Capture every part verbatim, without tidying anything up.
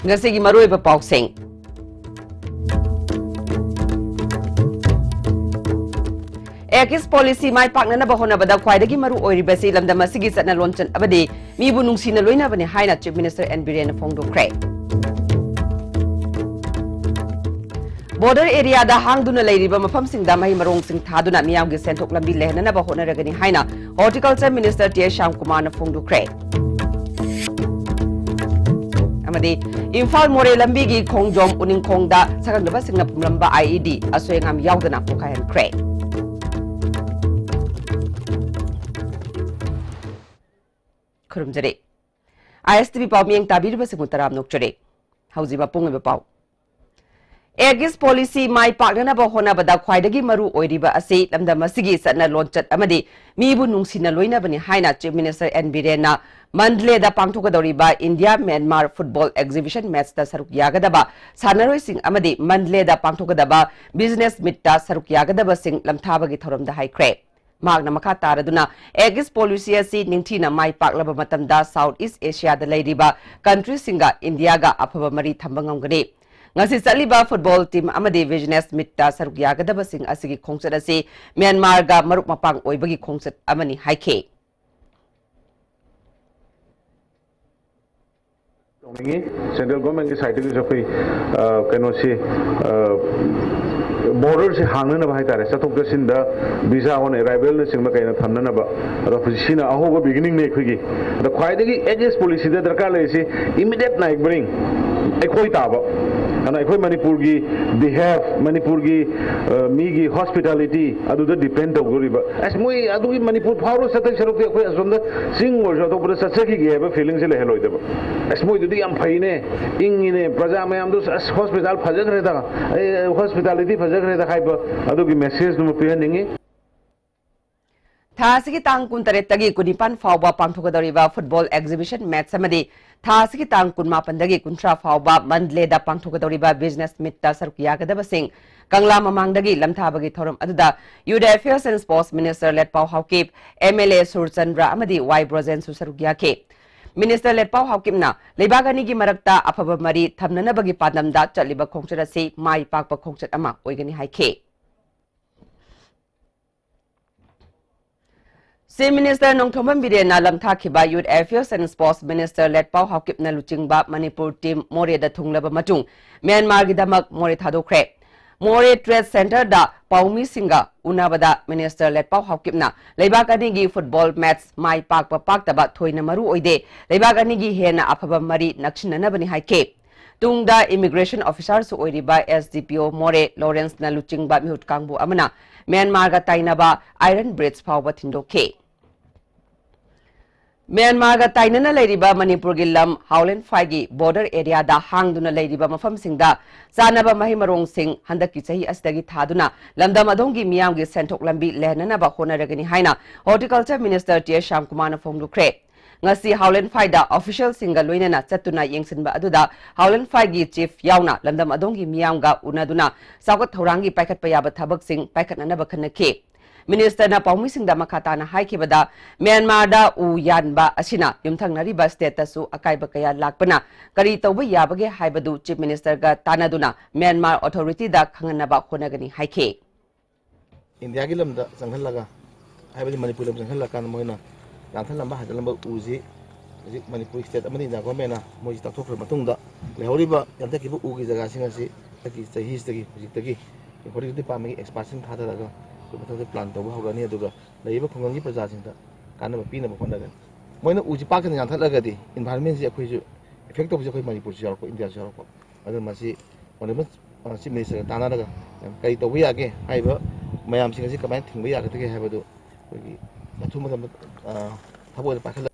ꯉꯁꯤꯒꯤ ꯃꯔꯨꯑꯣꯏꯕ ꯄꯥꯎꯁꯤꯡ꯫ ꯑꯦꯛ ꯏꯁ ꯄꯣꯂꯤꯁꯤ ꯃꯥꯏ ꯄꯥꯛꯅꯅꯕ ꯍꯣꯠꯅꯕꯗ ꯈ꯭ꯋꯥꯏꯗꯒꯤ ꯃꯔꯨ ꯑꯣꯏꯔꯤꯕꯁꯤ ꯂꯝꯗꯝ ꯑꯁꯤꯒꯤ ꯆꯠꯅ ꯂꯣꯟꯆꯠ ꯑꯃꯗꯤ ꯃꯤꯕꯨ ꯅꯨꯡꯁꯤꯅ ꯂꯣꯏꯅꯕꯅꯤ ꯍꯥꯏꯅ ꯆꯤꯐ ꯃꯤꯅꯤꯁꯇꯔ ꯑꯦꯟ ꯕꯤꯔꯦꯟꯅ ꯐꯣꯡꯗꯣꯛꯈ꯭ꯔꯦ꯫ ꯕꯣꯔꯗꯔ ꯑꯦꯔꯤꯌꯥꯗ ꯍꯥꯡꯗꯨꯅ ꯂꯩꯔꯤꯕ ꯃꯐꯝꯁꯤꯡꯗ ꯃꯍꯩ ꯃꯔꯣꯡꯁꯤꯡ ꯊꯥꯗꯨꯅ ꯃꯤꯌꯥꯝꯒꯤ ꯁꯦꯟꯊꯣꯛ ꯂꯝꯕꯤ ꯂꯩꯍꯟꯅꯅꯕ ꯍꯣꯠꯅꯔꯒꯅꯤ ꯍꯥꯏꯅ ꯍꯣꯔꯇꯤꯀꯜꯆꯔ ꯃꯤꯅꯤꯁꯇꯔ ꯇꯤ ꯑꯦꯁ ꯁ꯭ꯌꯥꯝꯀꯨꯃꯥꯔꯅ ꯐꯣꯡꯗꯣꯛꯈ꯭ꯔꯦ꯫ ꯑꯃꯗꯤ ꯏꯝꯐꯥꯜ ꯃꯣꯔꯦ ꯂꯝꯕꯤꯒꯤ ꯈꯣꯡꯖꯣꯝ ꯎꯅꯤꯡꯈꯣꯡꯗ ꯁꯛꯈꯪꯗꯕꯁꯤꯡꯅ ꯐꯨꯝꯂꯝꯕ ꯑꯥꯏ ꯏ ꯗꯤ ꯑꯁꯣꯏ ꯑꯉꯥꯝ ꯌꯥꯎꯗꯅ ꯄꯣꯈꯥꯏꯍꯟꯈ꯭ꯔꯦ꯫ ꯈꯨꯔꯨꯝꯖꯔꯤ꯫ ꯑꯥꯏ ꯑꯦꯁ ꯇꯤ ꯚꯤ ꯄꯥꯎ ꯃꯤꯠꯌꯦꯡ ꯇꯥꯕꯤꯔꯤꯕꯁꯤꯡꯕꯨ ꯇꯔꯥꯝꯅ ꯑꯣꯛꯆꯔꯤ꯫ ꯍꯧꯖꯤꯛ ꯃꯄꯨꯡ ꯑꯣꯏꯕ ꯄꯥꯎ꯫ ꯑꯦꯛ ꯏꯁ ꯄꯣꯂꯤꯁꯤ ꯃꯥꯏ ꯄꯥꯛꯅꯅꯕ ꯍꯣꯠꯅꯕꯗ ꯈ꯭ꯋꯥꯏꯗꯒꯤ ꯃꯔꯨ ꯑꯣꯏꯔꯤꯕ ꯑꯁꯤ ꯂꯝꯗꯝ ꯑꯁꯤꯒꯤ ꯆꯠꯅ ꯂꯣꯟꯆꯠ ꯑꯃꯗꯤ ꯃꯤꯕꯨ ꯅꯨꯡꯁꯤꯅ ꯂꯣꯏꯅꯕꯅꯤ ꯍꯥꯏꯅ ꯆꯤꯐ ꯃꯤꯅꯤꯁꯇꯔ ꯑꯦꯟ ꯕꯤꯔꯦꯟꯅ ꯃꯟꯗꯂꯦꯗ ꯄꯥꯡꯊꯣꯛꯀꯗꯧꯔꯤꯕ ꯏꯟꯗꯤꯌꯥ ꯃ꯭ꯌꯥꯟꯃꯥꯔ ꯐꯨꯠꯕꯣꯜ ꯑꯦꯛꯖꯤꯕꯤꯁꯟ ꯃꯦꯠꯆꯇ ꯁꯔꯨꯛ ꯌꯥꯒꯗꯕ ꯁꯥꯟꯅꯔꯣꯏꯁꯤꯡ ꯑꯃꯗꯤ ꯃꯟꯗꯂꯦꯗ ꯄꯥꯡꯊꯣꯛꯀꯗꯕ ꯕꯤꯖꯤꯅꯦꯁ ꯃꯤꯠꯇ ꯁꯔꯨꯛ ꯌꯥꯒꯗꯕꯁꯤꯡ ꯂꯝꯊꯥꯕꯒꯤ ꯊꯧꯔꯝꯗ ꯍꯥꯏꯈ꯭ꯔꯦ꯫ ꯃꯍꯥꯛꯅ ꯃꯈꯥ ꯇꯥꯔꯗꯨꯅ, ꯑꯦꯛ ꯏꯁ ꯄꯣꯂꯤꯁꯤ ꯑꯁꯤ ꯅꯤꯡꯊꯤꯅ ꯃꯥꯏ ꯄꯥꯛꯂꯕ ꯃꯇꯝꯗ ꯁꯥꯎꯠ ꯏꯁ ꯑꯦꯁꯤꯌꯥꯗ ꯂꯩꯔꯤꯕ ꯀꯟꯇ꯭ꯔꯤꯁꯤꯡꯒ ꯏꯟꯗꯤꯌꯥꯒ ꯑꯐꯕ ꯃꯔꯤ ꯊꯝꯕ ꯉꯝꯒꯅꯤ꯫ ꯉꯁꯤ ꯆꯠꯂꯤꯕ ꯐꯨꯠꯕꯣꯜ ꯇꯤꯝ ꯑꯃꯗꯤ ꯕꯤꯖꯤꯅꯦꯁ ꯃꯤꯠꯇ ꯁꯔꯨꯛ ꯌꯥꯒꯗꯕꯁꯤꯡ ꯑꯁꯤꯒꯤ ꯈꯣꯡꯆꯠ ꯑꯁꯤ ꯃ꯭ꯌꯥꯟꯃꯥꯔꯒ ꯃꯔꯨꯞ ꯃꯄꯥꯡ ꯑꯣꯏꯕꯒꯤ ꯈꯣꯡꯆꯠ ꯑꯃꯅꯤ ꯍꯥꯏꯈꯤ꯫ ꯇꯧꯅꯤꯡꯉꯤ꯫ ꯁꯦꯟꯇ꯭ꯔꯦꯜ ꯒꯣꯔꯃꯦꯟꯒꯤ ꯁꯥꯏꯠꯇꯒꯤꯁꯨ ꯑꯩꯈꯣꯏ, ꯑ, ꯀꯩꯅꯣꯁꯤ, ꯑ, ꯕꯣꯔꯗꯔꯁꯤ ꯍꯥꯡꯅꯅꯕ ꯍꯥꯏꯇꯥꯔꯦ, ꯆꯠꯊꯣꯛ ꯆꯠꯁꯤꯟꯗ ꯚꯤꯁꯥ ꯑꯣꯟ ꯑꯦꯔꯥꯏꯚꯦꯜꯅ ꯆꯤꯡꯕ ꯀꯩꯅ ꯊꯝꯅꯅꯕ꯫ ꯑꯗꯣ ꯍꯧꯖꯤꯛ ꯁꯤꯅ ꯑꯍꯧꯕ ꯕꯤꯒꯤꯅꯤꯡꯅꯦ ꯑꯩꯈꯣꯏꯒꯤ꯫ ꯑꯗꯣ ꯈ꯭ꯋꯥꯏꯗꯒꯤ ꯑꯦꯛ ꯏꯁ ꯄꯣꯂꯤꯁꯤꯗ ꯗꯔꯀꯥꯔ ꯂꯩꯔꯤꯁꯤ ꯏꯃꯤꯗꯤꯌꯦꯠ ꯅꯥꯏꯕꯔꯤꯡ ꯑꯩꯈꯣꯏ ꯇꯥꯕ꯫ ꯑꯗꯨꯅ ꯑꯩꯈꯣꯏ ꯃꯅꯤꯄꯨꯔꯒꯤ ꯕꯤꯍꯦꯐ, ꯃꯅꯤꯄꯨꯔꯒꯤ, ꯑ, ꯃꯤꯒꯤ ꯍꯣꯁꯄꯤꯇꯥꯂꯤꯇꯤ ꯑꯗꯨꯗ ꯗꯤꯄꯦꯟ ꯇꯧꯗꯣꯔꯤꯕ꯫ ꯑꯁ, ꯃꯣꯏ ꯑꯗꯨꯒꯤ ꯃꯅꯤꯄꯨꯔ ꯐꯥꯎꯔ ꯆꯠꯇꯣꯏ ꯁꯔꯨꯛꯇꯤ ꯑꯩꯈꯣꯏ ꯑꯁꯣꯝꯗ ꯆꯤꯡ ꯑꯣꯏꯔꯁꯨ ꯑꯇꯣꯞꯄꯗ ꯆꯠꯆꯈꯤꯒꯦ ꯍꯥꯏꯕ ꯐꯤꯂꯤꯡꯁꯦ ꯂꯩꯍꯜꯂꯣꯏꯗꯕ꯫ ꯑꯁ, ꯃꯣꯏꯗꯨꯗꯤ ꯌꯥꯝ ꯐꯩꯅꯦ, ꯏꯪꯉꯤꯅꯦ, ꯄ꯭ꯔꯖꯥ ꯃꯌꯥꯝꯗꯨ, ꯑꯁ, ꯍꯣꯁꯄꯤꯇꯥꯜ ꯐꯖꯈ꯭ꯔꯦꯗ, ꯑꯦ, ꯍꯣꯁꯄꯤꯇꯥꯂꯤꯇꯤ ꯐꯖꯈ꯭ꯔꯦꯗ ꯍꯥꯏꯕ ꯑꯗꯨꯒꯤ ꯃꯦꯁꯦꯖꯇꯨꯃ ꯄꯤꯍꯟꯅꯤꯡꯉꯤ꯫ ꯊꯥ ꯑꯁꯤꯒꯤ ꯇꯥꯡ ꯀꯨꯟꯇꯔꯦꯠꯇꯒꯤ ꯀꯨꯟꯅꯤꯄꯥꯟ ꯐꯥꯎꯕ ꯄꯥꯡꯊꯣꯛꯀꯗꯧꯔꯤꯕ ꯐꯨꯠꯕꯣꯜ ꯑꯦꯛꯖꯤꯕꯤꯁꯟ ꯃꯦꯠꯆ ꯑꯃꯗꯤ ꯊꯥ ꯑꯁꯤꯒꯤ ꯇꯥꯡ ꯀꯨꯟꯃꯥꯄꯟꯗꯒꯤ ꯀꯨꯟꯊ꯭ꯔꯥ ꯐꯥꯎꯕ ꯃꯟꯗꯂꯦꯗ ꯄꯥꯡꯊꯣꯛꯀꯗꯧꯔꯤꯕ ꯕꯤꯖꯤꯅꯦꯁ ꯃꯤꯠꯇ ꯁꯔꯨꯛ ꯌꯥꯒꯗꯕꯁꯤꯡ ꯀꯪꯂꯥ ꯃꯃꯥꯡꯗꯒꯤ ꯂꯝꯊꯥꯕꯒꯤ ꯊꯧꯔꯝ ꯑꯗꯨꯗ youth affairs and sports minister Letpao Haokip, M L A Surchandra ꯑꯃꯗꯤ ꯋꯥꯏ ꯕ꯭ꯔꯣꯖꯦꯟꯁꯨ ꯁꯔꯨꯛ ꯌꯥꯈꯤ꯫ Minister ꯂꯦꯠꯄꯥꯎ ꯍꯥꯎꯀꯤꯞꯅ ꯂꯩꯕꯥꯛ ꯑꯅꯤꯒꯤ ꯃꯔꯛꯇ ꯑꯐꯕ ꯃꯔꯤ ꯊꯝꯅꯅꯕꯒꯤ ꯄꯥꯟꯗꯝꯗ ꯆꯠꯂꯤꯕ ꯈꯣꯡꯆꯠ ꯑꯁꯤ ꯃꯥꯏ ꯄꯥꯛꯄ ꯈꯣꯡꯆꯠ ꯑꯃ ꯑꯣꯏꯒꯅꯤ ꯍꯥꯏꯈꯤ꯫ Chief Minister Nongthombam ꯕꯤꯔꯦꯟꯅ ꯂꯝꯊꯥꯈꯤꯕ Youth Affairs and Sports Minister ꯂꯦꯠꯄꯥꯎ ꯍꯥꯎꯀꯤꯞꯅ ꯂꯨꯆꯤꯡꯕ ꯃꯅꯤꯄꯨꯔ team ꯃꯣꯔꯦꯗ ꯊꯨꯡꯂꯕ ꯃꯇꯨꯡ, ꯃ꯭ꯌꯥꯟꯃꯥꯔꯒꯤꯗꯃꯛ ꯃꯣꯔꯦ ꯊꯥꯗꯣꯛꯈ꯭ꯔꯦ꯫ ꯃꯣꯔꯦ Trade Centreꯗ ꯄꯥꯎꯃꯤꯁꯤꯡꯒ ꯎꯅꯕꯗ Minister ꯂꯦꯠꯄꯥꯎ ꯍꯥꯎꯀꯤꯞꯅ ꯂꯩꯕꯥꯛ ꯑꯅꯤꯒꯤ football match ꯃꯥꯏ ꯄꯥꯛꯄ ꯄꯥꯛꯇꯕ ꯊꯣꯏꯅ ꯃꯔꯨ ꯑꯣꯏꯗꯦ, ꯂꯩꯕꯥꯛ ꯑꯅꯤꯒꯤ ꯍꯦꯟꯅ ꯑꯐꯕ ꯃꯔꯤ ꯅꯛꯁꯤꯟꯅꯅꯕꯅꯤ ꯍꯥꯏꯈꯤ꯫ ꯇꯨꯡꯗ immigration officerꯁꯨ ꯑꯣꯏꯔꯤꯕ S D P O ꯃꯣꯔꯦ ꯂꯣꯔꯦꯟꯁꯅ ꯂꯨꯆꯤꯡꯕ ꯃꯤꯍꯨꯠ ꯀꯥꯡꯕꯨ ꯑꯃꯅ ꯃ꯭ꯌꯥꯟꯃꯥꯔꯒ ꯇꯥꯏꯅꯕ Iron Bridge ꯐꯥꯎꯕ ꯊꯤꯟꯗꯣꯛꯈꯤ꯫ ꯃ꯭ꯌꯥꯟꯃꯥꯔꯒ ꯇꯥꯏꯅꯅ ꯂꯩꯔꯤꯕ ꯃꯅꯤꯄꯨꯔꯒꯤ ꯂꯝ ꯍꯥꯎꯂꯦꯟꯐꯥꯏꯒꯤ border areaꯗ ꯍꯥꯡꯗꯨꯅ ꯂꯩꯔꯤꯕ ꯃꯐꯝꯁꯤꯡꯗ ꯆꯥꯅꯕ ꯃꯍꯩ ꯃꯔꯣꯡꯁꯤꯡ ꯍꯟꯗꯛꯀꯤ ꯆꯍꯤ ꯑꯁꯤꯗꯒꯤ ꯊꯥꯗꯨꯅ ꯂꯝꯗꯝ ꯑꯗꯣꯝꯒꯤ ꯃꯤꯌꯥꯝꯒꯤ ꯁꯦꯟꯊꯣꯛ ꯂꯝꯕꯤ ꯂꯩꯍꯟꯅꯅꯕ ꯍꯣꯠꯅꯔꯒꯅꯤ ꯍꯥꯏꯅ Horticulture Minister T S ꯁ꯭ꯌꯥꯝꯀꯨꯃꯥꯔꯅ ꯐꯣꯡꯗꯣꯛꯈ꯭ꯔꯦ꯫ ꯉꯁꯤ ꯍꯥꯎꯂꯦꯟꯐꯥꯏꯗ officialꯁꯤꯡꯒ ꯂꯣꯏꯅꯅ ꯆꯠꯇꯨꯅ ꯌꯦꯡꯁꯤꯟꯕ ꯑꯗꯨꯗ ꯍꯥꯎꯂꯦꯟꯐꯥꯏꯒꯤ chief ꯌꯥꯎꯅ ꯂꯝꯗꯝ ꯑꯗꯣꯝꯒꯤ ꯃꯤꯌꯥꯝꯒ ꯎꯅꯗꯨꯅ ꯆꯥꯎꯈꯠ ꯊꯧꯔꯥꯡꯒꯤ ꯄꯥꯏꯈꯠꯄ ꯌꯥꯕ ꯊꯕꯛꯁꯤꯡ ꯄꯥꯏꯈꯠꯅꯅꯕ ꯈꯟꯅꯈꯤ꯫ Ministerꯅ ꯄꯥꯎꯃꯤꯁꯤꯡꯗ ꯃꯈꯥ ꯇꯥꯅ ꯍꯥꯏꯈꯤꯕꯗ, ꯃ꯭ꯌꯥꯟꯃꯥꯔꯗ ꯎ ꯌꯥꯟꯕ ꯑꯁꯤꯅ ꯌꯨꯝꯊꯪꯅꯔꯤꯕ stateꯇꯁꯨ ꯑꯀꯥꯏꯕ ꯀꯌꯥ ꯂꯥꯛꯄꯅ ꯀꯔꯤ ꯇꯧꯕ ꯌꯥꯕꯒꯦ ꯍꯥꯏꯕꯗꯨ Chief Ministerꯒ ꯇꯥꯟꯅꯗꯨꯅ ꯃ꯭ꯌꯥꯟꯃꯥꯔ authorityꯗ ꯈꯪꯍꯟꯅꯕ ꯍꯣꯠꯅꯒꯅꯤ ꯍꯥꯏꯈꯤ꯫ ꯏꯟꯗꯤꯌꯥꯒꯤ ꯂꯝꯗ ꯆꯪꯍꯜꯂꯒ, ꯍꯥꯏꯕꯗꯤ ꯃꯅꯤꯄꯨꯔ ꯂꯝ ꯆꯪꯍꯜꯂꯀꯥꯟꯗ ꯃꯣꯏꯅ ꯌꯥꯟꯊꯠꯂꯝꯕ ꯍꯥꯏꯗꯠꯂꯝꯕ ꯎꯁꯤ ꯍꯧꯖꯤꯛ ꯃꯅꯤꯄꯨꯔ state ꯑꯃꯗꯤ ꯏꯟꯗꯤꯌꯥ governmentꯅ ꯃꯣꯏꯁꯤ ꯇꯥꯛꯊꯣꯛꯈ꯭ꯔ ꯃꯇꯨꯡꯗ, ꯂꯩꯍꯧꯔꯤꯕ ꯌꯥꯟꯊꯠꯈꯤꯕ ꯎꯒꯤ ꯖꯒꯥꯁꯤꯡ ꯑꯁꯤ ꯍꯟꯗꯛꯀꯤ ꯆꯍꯤꯁꯤꯗꯒꯤ, ꯍꯧꯖꯤꯛꯇꯒꯤ Horticulture departmentꯀꯤ expertꯁꯤꯡ ꯊꯥꯗꯔꯒ ꯑꯩꯈꯣꯏ ꯃꯊꯪꯗ plan ꯇꯧꯕ ꯍꯧꯔꯅꯤ꯫ ꯑꯗꯨꯒ ꯂꯩꯔꯤꯕ ꯈꯨꯡꯒꯪꯒꯤ ꯄ꯭ꯔꯖꯥꯁꯤꯡꯗ ꯀꯥꯟꯅꯕ ꯄꯤꯅꯕ ꯍꯣꯠꯅꯒꯅꯤ꯫ ꯃꯣꯏꯅ ꯎꯁꯤ ꯄꯥꯛ ꯁꯟꯅ ꯌꯥꯟꯊꯠꯂꯒꯗꯤ environmentꯁꯤ ꯑꯩꯈꯣꯏꯁꯨ effect ꯇꯧꯕꯁꯦ ꯑꯩꯈꯣꯏ ꯃꯅꯤꯄꯨꯔꯁꯨ ꯌꯥꯎꯔꯛꯄ, ꯏꯟꯗꯤꯌꯥꯁꯨ ꯌꯥꯎꯔꯛꯄ꯫ ꯑꯗꯨꯅ ꯃꯁꯤ Honourable Chief Ministerꯒ ꯇꯥꯟꯅꯔꯒ ꯀꯔꯤ ꯇꯧꯕ ꯌꯥꯒꯦ, ꯍꯥꯏꯔꯤꯕ ꯃꯌꯥꯝꯁꯤꯡ ꯑꯁꯤ ꯀꯃꯥꯏꯅ ꯊꯤꯡꯕ ꯌꯥꯒꯗꯒꯦ ꯍꯥꯏꯕꯗꯨ ꯑꯩꯈꯣꯏꯒꯤ ꯑꯊꯨꯕ ꯃꯇꯝꯗ, ꯑ, ꯊꯕꯛ ꯑꯣꯏꯅ ꯄꯥꯏꯈꯠꯂ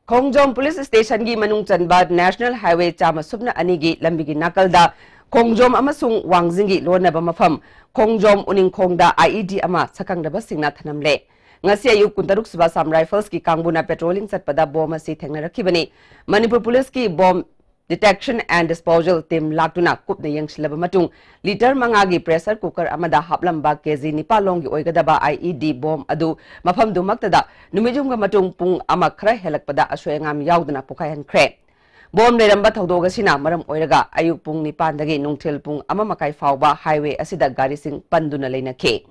ꯈꯣꯡꯖꯣꯝ Police Stationꯒꯤ ꯃꯅꯨꯡ ꯆꯟꯕ National Highway ꯆꯥꯝꯃ ꯁꯨꯞꯅ ꯑꯅꯤꯒꯤ ꯂꯝꯕꯤꯒꯤ ꯅꯥꯀꯜꯗ ꯈꯣꯡꯖꯣꯝ ꯑꯃꯁꯨꯡ ꯋꯥꯡꯖꯤꯡꯒꯤ ꯂꯣꯟꯅꯕ ꯃꯐꯝ ꯈꯣꯡꯖꯣꯝ ꯎꯅꯤꯡꯈꯣꯡꯗ I E D ꯑꯃ ꯁꯛꯈꯪꯗꯕꯁꯤꯡꯅ ꯊꯅꯝꯂꯦ꯫ ꯉꯁꯤ ꯑꯌꯨꯛ ꯀꯨꯟꯇꯔꯨꯛ ꯁꯨꯕ Assam Riflesꯀꯤ ꯀꯥꯡꯕꯨꯅ patrolling ꯆꯠꯄꯗ bomb ꯑꯁꯤ ꯊꯦꯡꯅꯔꯛꯈꯤꯕꯅꯤ꯫ Manipur Policeꯀꯤ bomb Detection and Disposal Team ꯂꯥꯛꯇꯨꯅ ꯀꯨꯞꯅ ꯌꯦꯡꯁꯤꯜꯂꯕ ꯃꯇꯨꯡ, ꯂꯤꯇꯔ ꯃꯉꯥꯒꯤ pressure cooker ꯑꯃꯗ ꯍꯥꯞꯂꯝꯕ ꯀꯦꯖꯤ ꯅꯤꯄꯥꯜ ꯂꯣꯝꯒꯤ ꯑꯣꯏꯒꯗꯕ IED bomb ꯑꯗꯨ ꯃꯐꯝꯗꯨꯃꯛꯇꯗ ꯅꯨꯃꯤꯠ ꯌꯨꯝꯒ ꯃꯇꯨꯡ ꯄꯨꯡ ꯑꯃ ꯈꯔ ꯍꯦꯜꯂꯛꯄꯗ ꯑꯁꯣꯏ ꯑꯉꯥꯝ ꯌꯥꯎꯗꯅ ꯄꯣꯈꯥꯏꯍꯟꯈ꯭ꯔꯦ꯫ Bomb ꯂꯩꯔꯝꯕ ꯊꯧꯗꯣꯛ ꯑꯁꯤꯅ ꯃꯔꯝ ꯑꯣꯏꯔꯒ ꯑꯌꯨꯛ ꯄꯨꯡ ꯅꯤꯄꯥꯟꯗꯒꯤ ꯅꯨꯡꯊꯤꯜ ꯄꯨꯡ ꯑꯃ ꯃꯈꯥꯏ ꯐꯥꯎꯕ highway ꯑꯁꯤꯗ ꯒꯥꯔꯤꯁꯤꯡ ꯄꯟꯗꯨꯅ ꯂꯩꯅꯈꯤ꯫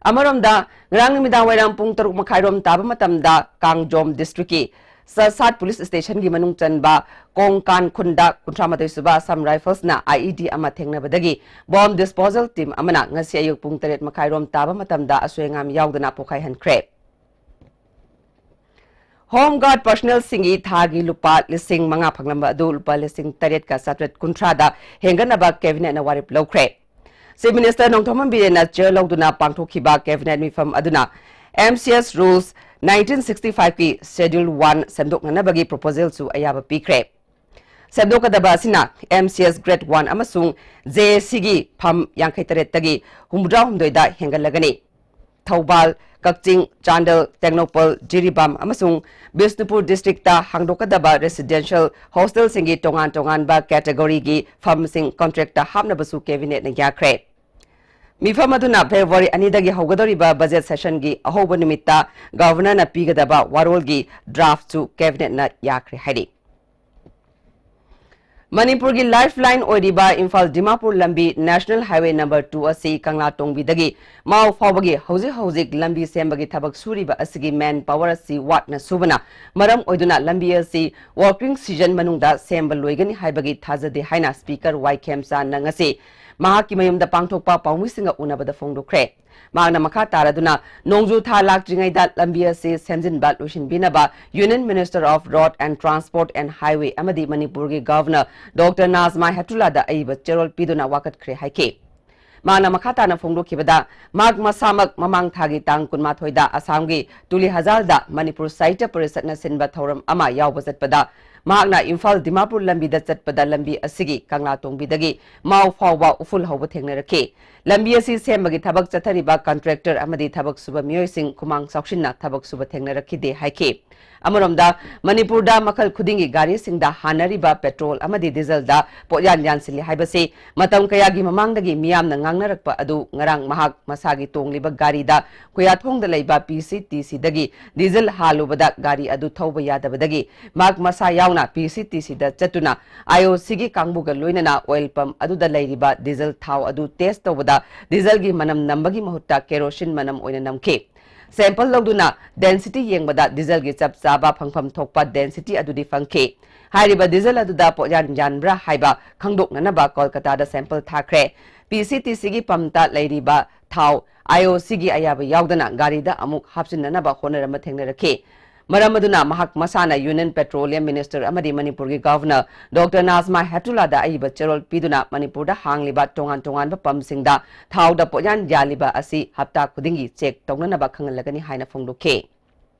ꯑꯃꯔꯣꯝꯗ, ꯉꯔꯥꯡ ꯅꯨꯃꯤꯗꯥꯡ ꯋꯥꯏꯔꯝ ꯄꯨꯡ ꯇꯔꯨꯛ ꯃꯈꯥꯏꯔꯣꯝ ꯇꯥꯕ ꯃꯇꯝꯗ ꯀꯥꯡꯖꯣꯝ districtꯀꯤ ꯆꯁꯥꯠ police stationꯒꯤ ꯃꯅꯨꯡ ꯆꯟꯕ ꯀꯣꯡꯀꯥꯟ ꯈꯨꯟꯗ ꯀꯨꯟꯊ꯭ꯔꯥ ꯃꯥꯊꯣꯏ ꯁꯨꯕ Assam Riflesꯅ IED ꯑꯃ ꯊꯦꯡꯅꯕꯗꯒꯤ bomb disposal team ꯑꯃꯅ ꯉꯁꯤ ꯑꯌꯨꯛ ꯄꯨꯡ ꯇꯔꯦꯠ ꯃꯈꯥꯏꯔꯣꯝ ꯇꯥꯕ ꯃꯇꯝꯗ ꯑꯁꯣꯏ ꯑꯉꯥꯝ ꯌꯥꯎꯗꯅ ꯄꯣꯈꯥꯏꯍꯟꯈ꯭ꯔꯦ꯫ Home Guard personnelꯁꯤꯡꯒꯤ ꯊꯥꯒꯤ ꯂꯨꯄꯥ ꯂꯤꯁꯤꯡ ꯃꯉꯥ ꯐꯪꯂꯝꯕ ꯑꯗꯨ ꯂꯨꯄꯥ ꯂꯤꯁꯤꯡ ꯇꯔꯦꯠꯀ ꯆꯥꯇ꯭ꯔꯦꯠ ꯀꯨꯟꯊ꯭ꯔꯥꯗ ꯍꯦꯟꯒꯠꯅꯕ cabinetꯅ ꯋꯥꯔꯦꯞ ꯂꯧꯈ꯭ꯔꯦ꯫ Chief Minister ꯅꯣꯡꯊꯣꯝꯕꯝ ꯕꯤꯔꯦꯟꯅ chair ꯂꯧꯗꯨꯅ ꯄꯥꯡꯊꯣꯛꯈꯤꯕ cabinet ꯃꯤꯐꯝ ꯑꯗꯨꯅ MCS rules nineteen sixty fiveꯀꯤ schedule one ꯁꯦꯝꯗꯣꯛꯅꯅꯕꯒꯤ proposalꯁꯨ ꯑꯌꯥꯕ ꯄꯤꯈ꯭ꯔꯦ꯫ ꯁꯦꯝꯗꯣꯛꯀꯗꯕ ꯑꯁꯤꯅ MCS grade one ꯑꯃꯁꯨꯡ JACꯒꯤ ꯐꯝ ꯌꯥꯡꯈꯩ ꯇꯔꯦꯠꯇꯒꯤ ꯍꯨꯝꯐꯨꯇꯔꯥꯍꯨꯝꯗꯣꯏꯗ ꯍꯦꯟꯒꯠꯂꯒꯅꯤ꯫ ꯊꯧꯕꯥꯜ, ꯀꯛꯆꯤꯡ, ꯆꯥꯟꯗꯦꯜ, ꯇꯦꯡꯅꯧꯄꯜ, ꯖꯤꯔꯤꯕꯥꯝ ꯑꯃꯁꯨꯡ ꯕꯤꯁꯅꯨꯄꯨꯔ districtꯇ ꯍꯥꯡꯗꯣꯛꯀꯗꯕ residential hostelꯁꯤꯡꯒꯤ ꯇꯣꯉꯥꯟ ꯇꯣꯉꯥꯟꯕ categoryꯒꯤ ꯐꯝꯁꯤꯡ contractꯇ ꯍꯥꯞꯅꯕꯁꯨ cabinetꯅ ꯌꯥꯈ꯭ꯔꯦ꯫ ꯃꯤꯐꯝ ꯑꯗꯨꯅ February ꯑꯅꯤꯗꯒꯤ ꯍꯧꯒꯗꯧꯔꯤꯕ budget sessionꯒꯤ ꯑꯍꯧꯕ ꯅꯨꯃꯤꯠꯇ governorꯅ ꯄꯤꯒꯗꯕ ꯋꯥꯔꯣꯜꯒꯤ draftꯁꯨ cabinetꯅ ꯌꯥꯈ꯭ꯔꯦ ꯍꯥꯏꯔꯤ꯫ ꯃꯅꯤꯄꯨꯔꯒꯤ lifeline ꯑꯣꯏꯔꯤꯕ ꯏꯝꯐꯥꯜ ꯗꯤꯃꯥꯄꯨꯔ ꯂꯝꯕꯤ National Highway number two ꯑꯁꯤ ꯀꯪꯂꯥ ꯇꯣꯡꯕꯤꯗꯒꯤ ꯃꯥꯎ ꯐꯥꯎꯕꯒꯤ ꯍꯧꯖꯤꯛ ꯍꯧꯖꯤꯛ ꯂꯝꯕꯤ ꯁꯦꯝꯕꯒꯤ ꯊꯕꯛ ꯁꯨꯔꯤꯕ ꯑꯁꯤꯒꯤ manpower ꯑꯁꯤ ꯋꯥꯠꯅ ꯁꯨꯕꯅ ꯃꯔꯝ ꯑꯣꯏꯗꯨꯅ ꯂꯝꯕꯤ ꯑꯁꯤ working season ꯃꯅꯨꯡꯗ ꯁꯦꯝꯕ ꯂꯣꯏꯒꯅꯤ ꯍꯥꯏꯕꯒꯤ ꯊꯥꯖꯗꯦ ꯍꯥꯏꯅ Speaker ꯋꯥꯏ ꯈꯦꯝꯆꯥꯟꯅ ꯉꯁꯤ ꯃꯍꯥꯛꯀꯤ ꯃꯌꯨꯝꯗ ꯄꯥꯡꯊꯣꯛꯄ ꯄꯥꯎꯃꯤꯁꯤꯡꯒ ꯎꯅꯕꯗ ꯐꯣꯡꯗꯣꯛꯈ꯭ꯔꯦ꯫ ꯃꯍꯥꯛꯅ ꯃꯈꯥ ꯇꯥꯔꯗꯨꯅ ꯅꯣꯡꯖꯨ ꯊꯥ ꯂꯥꯛꯇ꯭ꯔꯤꯉꯩꯗ ꯂꯝꯕꯤ ꯑꯁꯤ ꯁꯦꯝꯖꯤꯟꯕ ꯂꯣꯏꯁꯤꯟꯕꯤꯅꯕ Union Minister of Road and Transport and Highway ꯑꯃꯗꯤ ꯃꯅꯤꯄꯨꯔꯒꯤ Governor Doctor ꯅꯥꯖꯃꯥ ꯍꯦꯞꯇꯨꯂꯥꯗ ꯑꯏꯕ ꯆꯦꯔꯣꯜ ꯄꯤꯗꯨꯅ ꯋꯥꯀꯠꯈ꯭ꯔꯦ ꯍꯥꯏꯈꯤ꯫ ꯃꯍꯥꯛꯅ ꯃꯈꯥ ꯇꯥꯅ ꯐꯣꯡꯗꯣꯛꯈꯤꯕꯗ, ꯃꯍꯥꯛ ꯃꯁꯥꯃꯛ ꯃꯃꯥꯡ ꯊꯥꯒꯤ ꯇꯥꯡ ꯀꯨꯟꯃꯥꯊꯣꯏꯗ ꯑꯁꯥꯝꯒꯤ ꯇꯨꯂꯤꯍꯖꯥꯜꯗ ꯃꯅꯤꯄꯨꯔ ꯁꯥꯍꯤꯇ꯭ꯌ ꯄꯔꯤꯁꯠꯅ ꯁꯤꯟꯕ ꯊꯧꯔꯝ ꯑꯃ ꯌꯥꯎꯕ ꯆꯠꯄꯗ ꯃꯍꯥꯛꯅ ꯏꯝꯐꯥꯜ ꯗꯤꯃꯥꯄꯨꯔ ꯂꯝꯕꯤꯗ ꯆꯠꯄꯗ ꯂꯝꯕꯤ ꯑꯁꯤꯒꯤ ꯀꯪꯂꯥ ꯇꯣꯡꯕꯤꯗꯒꯤ ꯃꯥꯎ ꯐꯥꯎꯕ ꯎꯐꯨꯜ ꯍꯧꯕ ꯊꯦꯡꯅꯔꯛꯈꯤ꯫ ꯂꯝꯕꯤ ꯑꯁꯤ ꯁꯦꯝꯕꯒꯤ ꯊꯕꯛ ꯆꯠꯊꯔꯤꯕ ꯀꯟꯇ꯭ꯔꯦꯛꯇꯔ ꯑꯃꯗꯤ ꯊꯕꯛ ꯁꯨꯕ ꯃꯤꯑꯣꯏꯁꯤꯡ ꯈꯨꯃꯥꯡ ꯆꯥꯎꯁꯤꯟꯅ ꯊꯕꯛ ꯁꯨꯕ ꯊꯦꯡꯅꯔꯛꯈꯤꯗꯦ ꯍꯥꯏꯈꯤ꯫ ꯑꯃꯔꯣꯝꯗ, ꯃꯅꯤꯄꯨꯔꯗ ꯃꯈꯜ ꯈꯨꯗꯤꯡꯒꯤ ꯒꯥꯔꯤꯁꯤꯡꯗ ꯍꯥꯟꯅꯔꯤꯕ ꯄꯦꯇ꯭ꯔꯣꯜ ꯑꯃꯗꯤ ꯗꯤꯖꯜꯗ ꯄꯣꯠꯌꯥꯟ ꯌꯥꯟꯁꯤꯜꯂꯤ ꯍꯥꯏꯕꯁꯤ ꯃꯇꯝ ꯀꯌꯥꯒꯤ ꯃꯃꯥꯡꯗꯒꯤ ꯃꯤꯌꯥꯝꯅ ꯉꯥꯡꯅꯔꯛꯄ ꯑꯗꯨ ꯉꯔꯥꯡ ꯃꯍꯥꯛ ꯃꯁꯥꯒꯤ ꯇꯣꯡꯂꯤꯕ ꯒꯥꯔꯤꯗ ꯈꯨꯌꯥꯊꯣꯡꯗ ꯂꯩꯕ ꯄꯤ ꯁꯤ ꯇꯤ ꯁꯤꯗꯒꯤ ꯗꯤꯖꯜ ꯍꯥꯜꯂꯨꯕꯗ ꯒꯥꯔꯤ ꯑꯗꯨ ꯊꯧꯕ ꯌꯥꯗꯕꯗꯒꯤ ꯃꯍꯥꯛ ꯃꯁꯥ ꯌꯥꯎꯅ ꯄꯤ ꯁꯤ ꯇꯤ ꯁꯤꯗ ꯆꯠꯇꯨꯅ ꯑꯥꯏ ꯑꯣ ꯁꯤꯒꯤ ꯀꯥꯡꯕꯨꯒ ꯂꯣꯏꯅꯅ ꯑꯣꯏꯜ ꯄꯝꯞ ꯑꯗꯨꯗ ꯂꯩꯔꯤꯕ ꯗꯤꯖꯜ ꯊꯥꯎ ꯑꯗꯨ ꯇꯦꯁ ꯇꯧꯕꯗ ꯗꯤꯖꯜꯒꯤ ꯃꯅꯝ ꯅꯝꯕꯒꯤ ꯃꯍꯨꯠꯇ ꯀꯦꯔꯣꯁꯤꯟ ꯃꯅꯝ ꯑꯣꯏꯅ ꯅꯝꯈꯤ꯫ ꯁꯦꯝꯄꯜ ꯂꯧꯗꯨꯅ ꯗꯦꯟꯁꯤꯇꯤ ꯌꯦꯡꯕꯗ ꯗꯤꯖꯜꯒꯤ ꯆꯞ ꯆꯥꯕ ꯐꯪꯐꯝ ꯊꯣꯛꯄ ꯗꯦꯟꯁꯤꯇꯤ ꯑꯗꯨꯗꯤ ꯐꯪꯈꯤ꯫ ꯍꯥꯏꯔꯤꯕ ꯗꯤꯖꯜ ꯑꯗꯨꯗ ꯄꯣꯠꯌꯥꯟ ꯌꯥꯟꯕ꯭ꯔꯥ ꯍꯥꯏꯕ ꯈꯪꯗꯣꯛꯅꯅꯕ ꯀꯣꯜꯀꯇꯥꯗ ꯁꯦꯝꯄꯜ ꯊꯥꯈ꯭ꯔꯦ꯫ ꯄꯤ ꯁꯤ ꯇꯤ ꯁꯤꯒꯤ ꯄꯝꯇ ꯂꯩꯔꯤꯕ ꯊꯥꯎ ꯑꯥꯏ ꯑꯣ ꯁꯤꯒꯤ ꯑꯌꯥꯕ ꯌꯥꯎꯗꯅ ꯒꯥꯔꯤꯗ ꯑꯃꯨꯛ ꯍꯥꯞꯆꯤꯟꯅꯅꯕ ꯍꯣꯠꯅꯔꯝꯕ ꯊꯦꯡꯅꯔꯛꯈꯤ꯫ ꯃꯔꯝ ꯑꯗꯨꯅ ꯃꯍꯥꯛ ꯃꯁꯥꯅ Union Petroleum Minister ꯑꯃꯗꯤ ꯃꯅꯤꯄꯨꯔꯒꯤ Governor Doctor ꯅꯥꯖꯃꯥ ꯍꯦꯞꯇꯨꯂꯥꯗ ꯑꯏꯕ ꯆꯦꯔꯣꯜ ꯄꯤꯗꯨꯅ ꯃꯅꯤꯄꯨꯔꯗ ꯍꯥꯡꯂꯤꯕ ꯇꯣꯉꯥꯟ ꯇꯣꯉꯥꯟꯕ ꯄꯝꯁꯤꯡꯗ ꯊꯥꯎꯗ ꯄꯣꯠꯌꯥꯟ ꯌꯥꯜꯂꯤꯕ ꯑꯁꯤ ꯍꯞꯇꯥ ꯈꯨꯗꯤꯡꯒꯤ ꯆꯦꯛ ꯇꯧꯅꯅꯕ ꯈꯪꯍꯜꯂꯒꯅꯤ ꯍꯥꯏꯅ ꯐꯣꯡꯗꯣꯛꯈꯤ꯫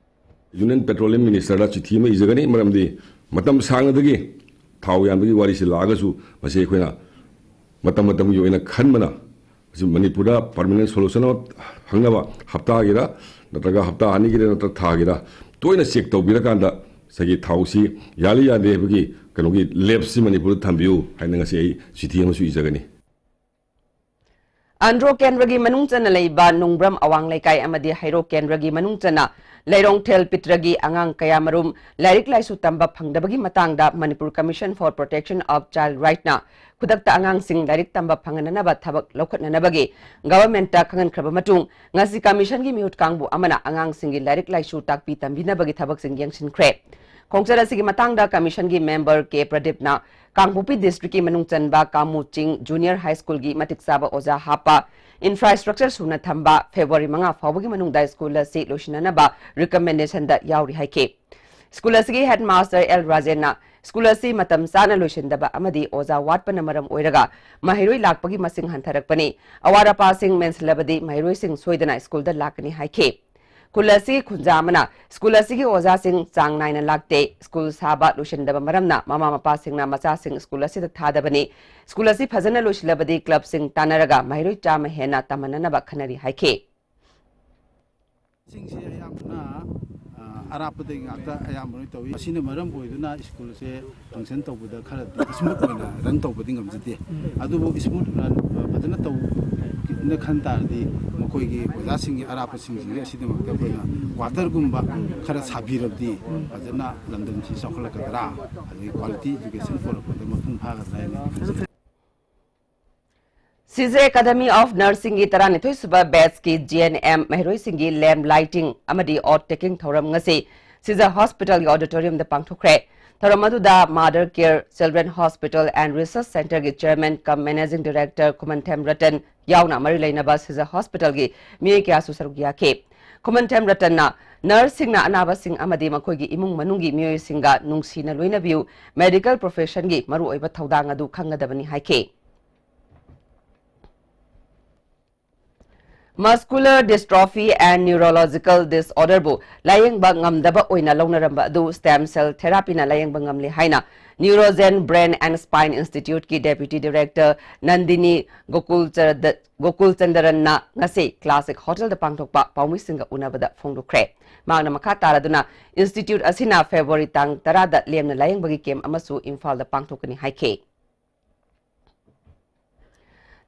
Union Petroleum Ministerꯗ ꯆꯤꯊꯤ ꯑꯃ ꯏꯖꯒꯅꯤ, ꯃꯔꯝꯗꯤ ꯃꯇꯝ ꯁꯥꯡꯅꯗꯒꯤ ꯊꯥꯎ ꯌꯥꯟꯕꯒꯤ ꯋꯥꯔꯤꯁꯤ ꯂꯥꯛꯑꯒꯁꯨ ꯃꯁꯤ ꯑꯩꯈꯣꯏꯅ ꯃꯇꯝ ꯃꯇꯝꯒꯤ ꯑꯣꯏꯅ ꯈꯟꯕꯅ ꯃꯁꯤ ꯃꯅꯤꯄꯨꯔꯗ permanent solution ꯑꯃ ꯐꯪꯅꯕ ꯍꯞꯇꯥꯒꯤꯔ ꯅꯠꯇ꯭ꯔꯒ ꯍꯞꯇꯥ ꯑꯅꯤꯒꯤꯔ ꯅꯠꯇ꯭ꯔꯒ ꯊꯥꯒꯤꯔ ꯇꯣꯏꯅ ꯆꯦꯛ ꯇꯧꯕꯤꯔꯀꯥꯟꯗ ꯉꯁꯥꯏꯒꯤ ꯊꯥꯎꯁꯤ ꯌꯥꯜꯂꯤ ꯌꯥꯟꯗꯦ ꯍꯥꯏꯕꯒꯤ ꯀꯩꯅꯣꯒꯤ ꯂꯦꯞꯁꯤ ꯃꯅꯤꯄꯨꯔꯗ ꯊꯝꯕꯤꯌꯨ ꯍꯥꯏꯅ ꯉꯁꯤ ꯑꯩ ꯆꯤꯊꯤ ꯑꯃꯁꯨ ꯏꯖꯒꯅꯤ꯫ ꯑꯟꯗ꯭ꯔꯣ ꯀꯦꯟꯗ꯭ꯔꯒꯤ ꯃꯅꯨꯡ ꯆꯟꯅ ꯂꯩꯕ ꯅꯣꯡꯕ꯭ꯔꯝ ꯑꯋꯥꯡ ꯂꯩꯀꯥꯏ ꯑꯃꯗꯤ ꯍꯩꯔꯣꯛ ꯀꯦꯟꯗ꯭ꯔꯒꯤ ꯃꯅꯨꯡ ꯆꯟꯅ ꯂꯩꯔꯣꯡꯊꯦꯜ ꯄꯤꯇ꯭ꯔꯒꯤ ꯑꯉꯥꯡ ꯀꯌꯥꯃꯔꯨꯝ ꯂꯥꯏꯔꯤꯛ ꯂꯥꯏꯁꯨ ꯇꯝꯕ ꯐꯪꯗꯕꯒꯤ ꯃꯇꯥꯡꯗ Manipur Commission for Protection of Child Rightꯅ ꯈꯨꯗꯛꯇ ꯑꯉꯥꯡꯁꯤꯡ ꯂꯥꯏꯔꯤꯛ ꯇꯝꯕ ꯐꯪꯍꯟꯅꯅꯕ ꯊꯕꯛ ꯂꯧꯈꯠꯅꯅꯕꯒꯤ Governmentꯇ ꯈꯪꯍꯟꯈ꯭ꯔꯕ ꯃꯇꯨꯡ, ꯉꯁꯤ Commissionꯒꯤ ꯃꯤꯍꯨꯠ ꯀꯥꯡꯕꯨ ꯑꯃꯅ ꯑꯉꯥꯡꯁꯤꯡꯒꯤ ꯂꯥꯏꯔꯤꯛ ꯂꯥꯏꯁꯨ ꯇꯥꯛꯄꯤ ꯇꯝꯕꯤꯅꯕꯒꯤ ꯊꯕꯛꯁꯤꯡ ꯌꯦꯡꯁꯤꯟꯈ꯭ꯔꯦ꯫ ꯈꯣꯡꯆꯠ ꯑꯁꯤꯒꯤ ꯃꯇꯥꯡꯗ Commissionꯒꯤ member ꯀꯦ ꯄ꯭ꯔꯗꯤꯞꯅ ꯀꯥꯡꯄꯣꯛꯄꯤ districtꯀꯤ ꯃꯅꯨꯡ ꯆꯟꯕ ꯀꯥꯃꯨ ꯆꯤꯡ Junior High Schoolꯒꯤ ꯃꯇꯤꯛ ꯆꯥꯕ ꯑꯣꯖꯥ ꯍꯥꯞꯄ, infrastructure ꯁꯨꯅ ꯊꯝꯕ, February ꯃꯉꯥ ꯐꯥꯎꯕꯒꯤ ꯃꯅꯨꯡꯗ school ꯑꯁꯤ ꯂꯣꯏꯁꯤꯟꯅꯅꯕ recommendationꯗ ꯌꯥꯎꯔꯤ ꯍꯥꯏꯈꯤ꯫ School ꯑꯁꯤꯒꯤ headmaster ꯑꯦꯜ ꯔꯥꯖꯦꯟꯅ school ꯑꯁꯤ ꯃꯇꯝ ꯆꯥꯅ ꯂꯣꯏꯁꯤꯟꯗꯕ ꯑꯃꯗꯤ ꯑꯣꯖꯥ ꯋꯥꯠꯄꯅ ꯃꯔꯝ ꯑꯣꯏꯔꯒ ꯃꯍꯩꯔꯣꯏ ꯂꯥꯛꯄꯒꯤ ꯃꯁꯤꯡ ꯍꯟꯊꯔꯛꯄꯅꯤ꯫ ꯑꯋꯥꯠ ꯑꯄꯥꯁꯤꯡ ꯃꯦꯟꯁꯤꯜꯂꯕꯗꯤ ꯃꯍꯩꯔꯣꯏꯁꯤꯡ ꯁꯣꯏꯗꯅ schoolꯗ ꯂꯥꯛꯀꯅꯤ ꯍꯥꯏꯈꯤ꯫ ꯈꯨꯜ ꯑꯁꯤꯒꯤ ꯈꯨꯟꯖꯥ ꯑꯃꯅ ꯁ꯭ꯀꯨꯜ ꯑꯁꯤꯒꯤ ꯑꯣꯖꯥꯁꯤꯡ ꯆꯥꯡ ꯅꯥꯏꯅ ꯂꯥꯛꯇꯦ, ꯁ꯭ꯀꯨꯜ ꯁꯥꯕ ꯂꯣꯏꯁꯤꯟꯗꯕ ꯃꯔꯝꯅ ꯃꯃꯥ ꯃꯄꯥꯁꯤꯡꯅ ꯃꯆꯥꯁꯤꯡ ꯁ꯭ꯀꯨꯜ ꯑꯁꯤꯗ ꯊꯥꯗꯕꯅꯤ꯫ ꯁ꯭ꯀꯨꯜ ꯑꯁꯤ ꯐꯖꯅ ꯂꯣꯏꯁꯤꯜꯂꯕꯗꯤ ꯀ꯭ꯂꯕꯁꯤꯡ ꯇꯥꯟꯅꯔꯒ ꯃꯍꯩꯔꯣꯏ ꯆꯥꯝꯃ ꯍꯦꯟꯅ ꯇꯝꯍꯟꯅꯅꯕ ꯈꯟꯅꯔꯤ ꯍꯥꯏꯈꯤ꯫ ꯁꯤꯡꯁꯦ ꯑꯌꯥꯝꯕꯅ, ꯑ, ꯑꯔꯥꯞꯄꯗꯒꯤ ꯉꯥꯛꯇ ꯑꯌꯥꯝꯕ ꯂꯣꯏ ꯇꯧꯏ꯫ ꯃꯁꯤꯅ ꯃꯔꯝ ꯑꯣꯏꯗꯨꯅ ꯁ꯭ꯀꯨꯜꯁꯦ ꯐꯪꯁꯟ ꯇꯧꯕꯗ ꯈꯔꯗꯤ ꯁ꯭ꯃꯨꯠ ꯑꯣꯏꯅ ꯔꯟ ꯇꯧꯕꯗꯤ ꯉꯝꯖꯗꯦ꯫ ꯑꯗꯨꯕꯨ ꯁ꯭ꯃꯨꯠ ꯔꯟ, ꯑ, ꯐꯖꯅ ꯇꯧꯅ ꯈꯟ ꯇꯥꯔꯗꯤ ꯃꯈꯣꯏꯒꯤ ꯑꯣꯖꯥꯁꯤꯡꯒꯤ ꯑꯔꯥꯞꯄꯁꯤꯡꯁꯤꯒꯤ ꯑꯁꯤꯒꯤꯗꯃꯛꯇ ꯑꯩꯈꯣꯏꯅ ꯀ꯭ꯋꯥꯇꯔꯒꯨꯝꯕ ꯈꯔ ꯁꯥꯕꯤꯔꯕꯗꯤ ꯐꯖꯅ ꯂꯝꯗꯝꯁꯤ ꯆꯥꯎꯈꯠꯂꯛꯀꯗ꯭ꯔꯥ, ꯑꯗꯒꯤ quality education ꯄꯨꯔꯛꯄꯗ ꯃꯄꯨꯡ ꯐꯥꯒꯗ꯭ꯔꯥ ꯍꯥꯏꯅ ꯈꯟꯖꯩ꯫ Siza Academy of Nursingꯒꯤ ꯇꯔꯥꯅꯤꯊꯣꯏ ꯁꯨꯕ batchꯀꯤ G N M ꯃꯍꯩꯔꯣꯏꯁꯤꯡꯒꯤ lamp lighting ꯑꯃꯗꯤ oath taking ꯊꯧꯔꯝ ꯉꯁꯤ Siza Hospitalꯒꯤ auditoriumꯗ ꯄꯥꯡꯊꯣꯛꯈ꯭ꯔꯦ꯫ ꯊꯧꯔꯝ ꯑꯗꯨꯗ Mother Care Children Hospital and Research Centreꯒꯤ chairman cum managing director ꯈꯨꯃꯟꯊꯦꯝ ꯔꯇꯟ ꯌꯥꯎꯅ ꯃꯔꯤ ꯂꯩꯅꯕ Siza Hospitalꯒꯤ ꯃꯤꯑꯣꯏ ꯀꯌꯥꯁꯨ ꯁꯔꯨꯛ ꯌꯥꯈꯤ꯫ ꯈꯨꯃꯟꯊꯦꯝ ꯔꯇꯟꯅ nurseꯁꯤꯡꯅ ꯑꯅꯥꯕꯁꯤꯡ ꯑꯃꯗꯤ ꯃꯈꯣꯏꯒꯤ ꯏꯃꯨꯡ ꯃꯅꯨꯡꯒꯤ ꯃꯤꯑꯣꯏꯁꯤꯡꯒ ꯅꯨꯡꯁꯤꯅ ꯂꯣꯏꯅꯕꯤꯌꯨ, medical professionꯒꯤ ꯃꯔꯨꯑꯣꯏꯕ ꯊꯧꯗꯥꯡ ꯑꯗꯨ ꯈꯪꯒꯗꯕꯅꯤ ꯍꯥꯏꯈꯤ꯫ Muscular dystrophy and neurological disorderꯕꯨ ꯂꯥꯌꯦꯡꯕ ꯉꯝꯗꯕ ꯑꯣꯏꯅ ꯂꯧꯅꯔꯝꯕ ꯑꯗꯨ stem cell therapyꯅ ꯂꯥꯌꯦꯡꯕ ꯉꯝꯂꯦ ꯍꯥꯏꯅ Neurogen Brain and Spine Instituteꯀꯤ Deputy Director Nandini Gokul ꯆꯔꯗ-, Gokul ꯆꯟꯗꯔꯟꯅ ꯉꯁꯤ Classic Hotelꯗ ꯄꯥꯡꯊꯣꯛꯄ ꯄꯥꯎꯃꯤꯁꯤꯡꯒ ꯎꯅꯕꯗ ꯐꯣꯡꯗꯣꯛꯈ꯭ꯔꯦ꯫ ꯃꯍꯥꯛꯅ ꯃꯈꯥ ꯇꯥꯔꯗꯨꯅ Institute ꯑꯁꯤꯅ February ꯇꯥꯡ ꯇꯔꯥꯗ ꯂꯦꯝꯅ ꯂꯥꯌꯦꯡꯕꯒꯤ camp ꯑꯃꯁꯨ ꯏꯝꯐꯥꯜꯗ ꯄꯥꯡꯊꯣꯛꯀꯅꯤ ꯍꯥꯏꯈꯤ꯫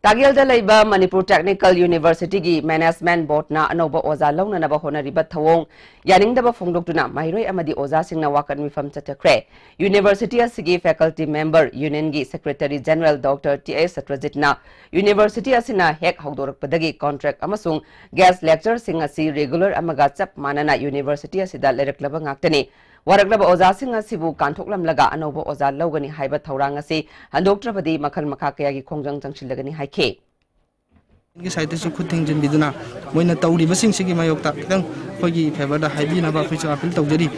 ꯇꯥꯒꯦꯜꯗ ꯂꯩꯕ ꯃꯅꯤꯄꯨꯔ Technical Universityꯒꯤ Management Boardꯅ ꯑꯅꯧꯕ ꯑꯣꯖꯥ ꯂꯧꯅꯅꯕ ꯍꯣꯠꯅꯔꯤꯕ ꯊꯧꯑꯣꯡ ꯌꯥꯅꯤꯡꯗꯕ ꯐꯣꯡꯗꯣꯛꯇꯨꯅ ꯃꯍꯩꯔꯣꯏ ꯑꯃꯗꯤ ꯑꯣꯖꯥꯁꯤꯡꯅ ꯋꯥꯀꯠ ꯃꯤꯐꯝ ꯆꯠꯊꯈ꯭ꯔꯦ꯫ University ꯑꯁꯤꯒꯤ faculty member unionꯒꯤ Secretary General Doctor T H ꯁꯇ꯭ꯔꯖꯤꯠꯅ University ꯑꯁꯤꯅ ꯍꯦꯛ ꯍꯧꯗꯣꯔꯛꯄꯗꯒꯤ contract ꯑꯃꯁꯨꯡ guest lectureꯁꯤꯡ ꯑꯁꯤ regular ꯑꯃꯒ ꯆꯞ ꯃꯥꯟꯅꯅ university ꯑꯁꯤꯗ ꯂꯩꯔꯛꯂꯕ ꯉꯥꯛꯇꯅꯤ꯫ ꯋꯥꯔꯛꯂꯕ ꯑꯣꯖꯥꯁꯤꯡ ꯑꯁꯤꯕꯨ ꯀꯥꯟꯊꯣꯛꯂꯝꯂꯒ ꯑꯅꯧꯕ ꯑꯣꯖꯥ ꯂꯧꯒꯅꯤ ꯍꯥꯏꯕ ꯊꯧꯔꯥꯡ ꯑꯁꯤ ꯍꯟꯗꯣꯛꯇ꯭ꯔꯕꯗꯤ ꯃꯈꯜ ꯃꯈꯥ ꯀꯌꯥꯒꯤ ꯈꯣꯡꯖꯪ ꯆꯪꯁꯤꯜꯂꯒꯅꯤ ꯍꯥꯏꯈꯤ꯫ ꯒꯤ side ꯇꯁꯨ ꯈꯨꯠ ꯊꯤꯡꯖꯤꯟꯕꯤꯗꯨꯅ ꯃꯣꯏꯅ ꯇꯧꯔꯤꯕꯁꯤꯡꯁꯤꯒꯤ ꯃꯥꯌꯣꯛꯇ ꯈꯤꯇꯪ ꯑꯩꯈꯣꯏꯒꯤ favourꯗ ꯍꯥꯏꯕꯤꯅꯕ ꯑꯩꯈꯣꯏꯁꯨ appeal ꯇꯧꯖꯔꯤ꯫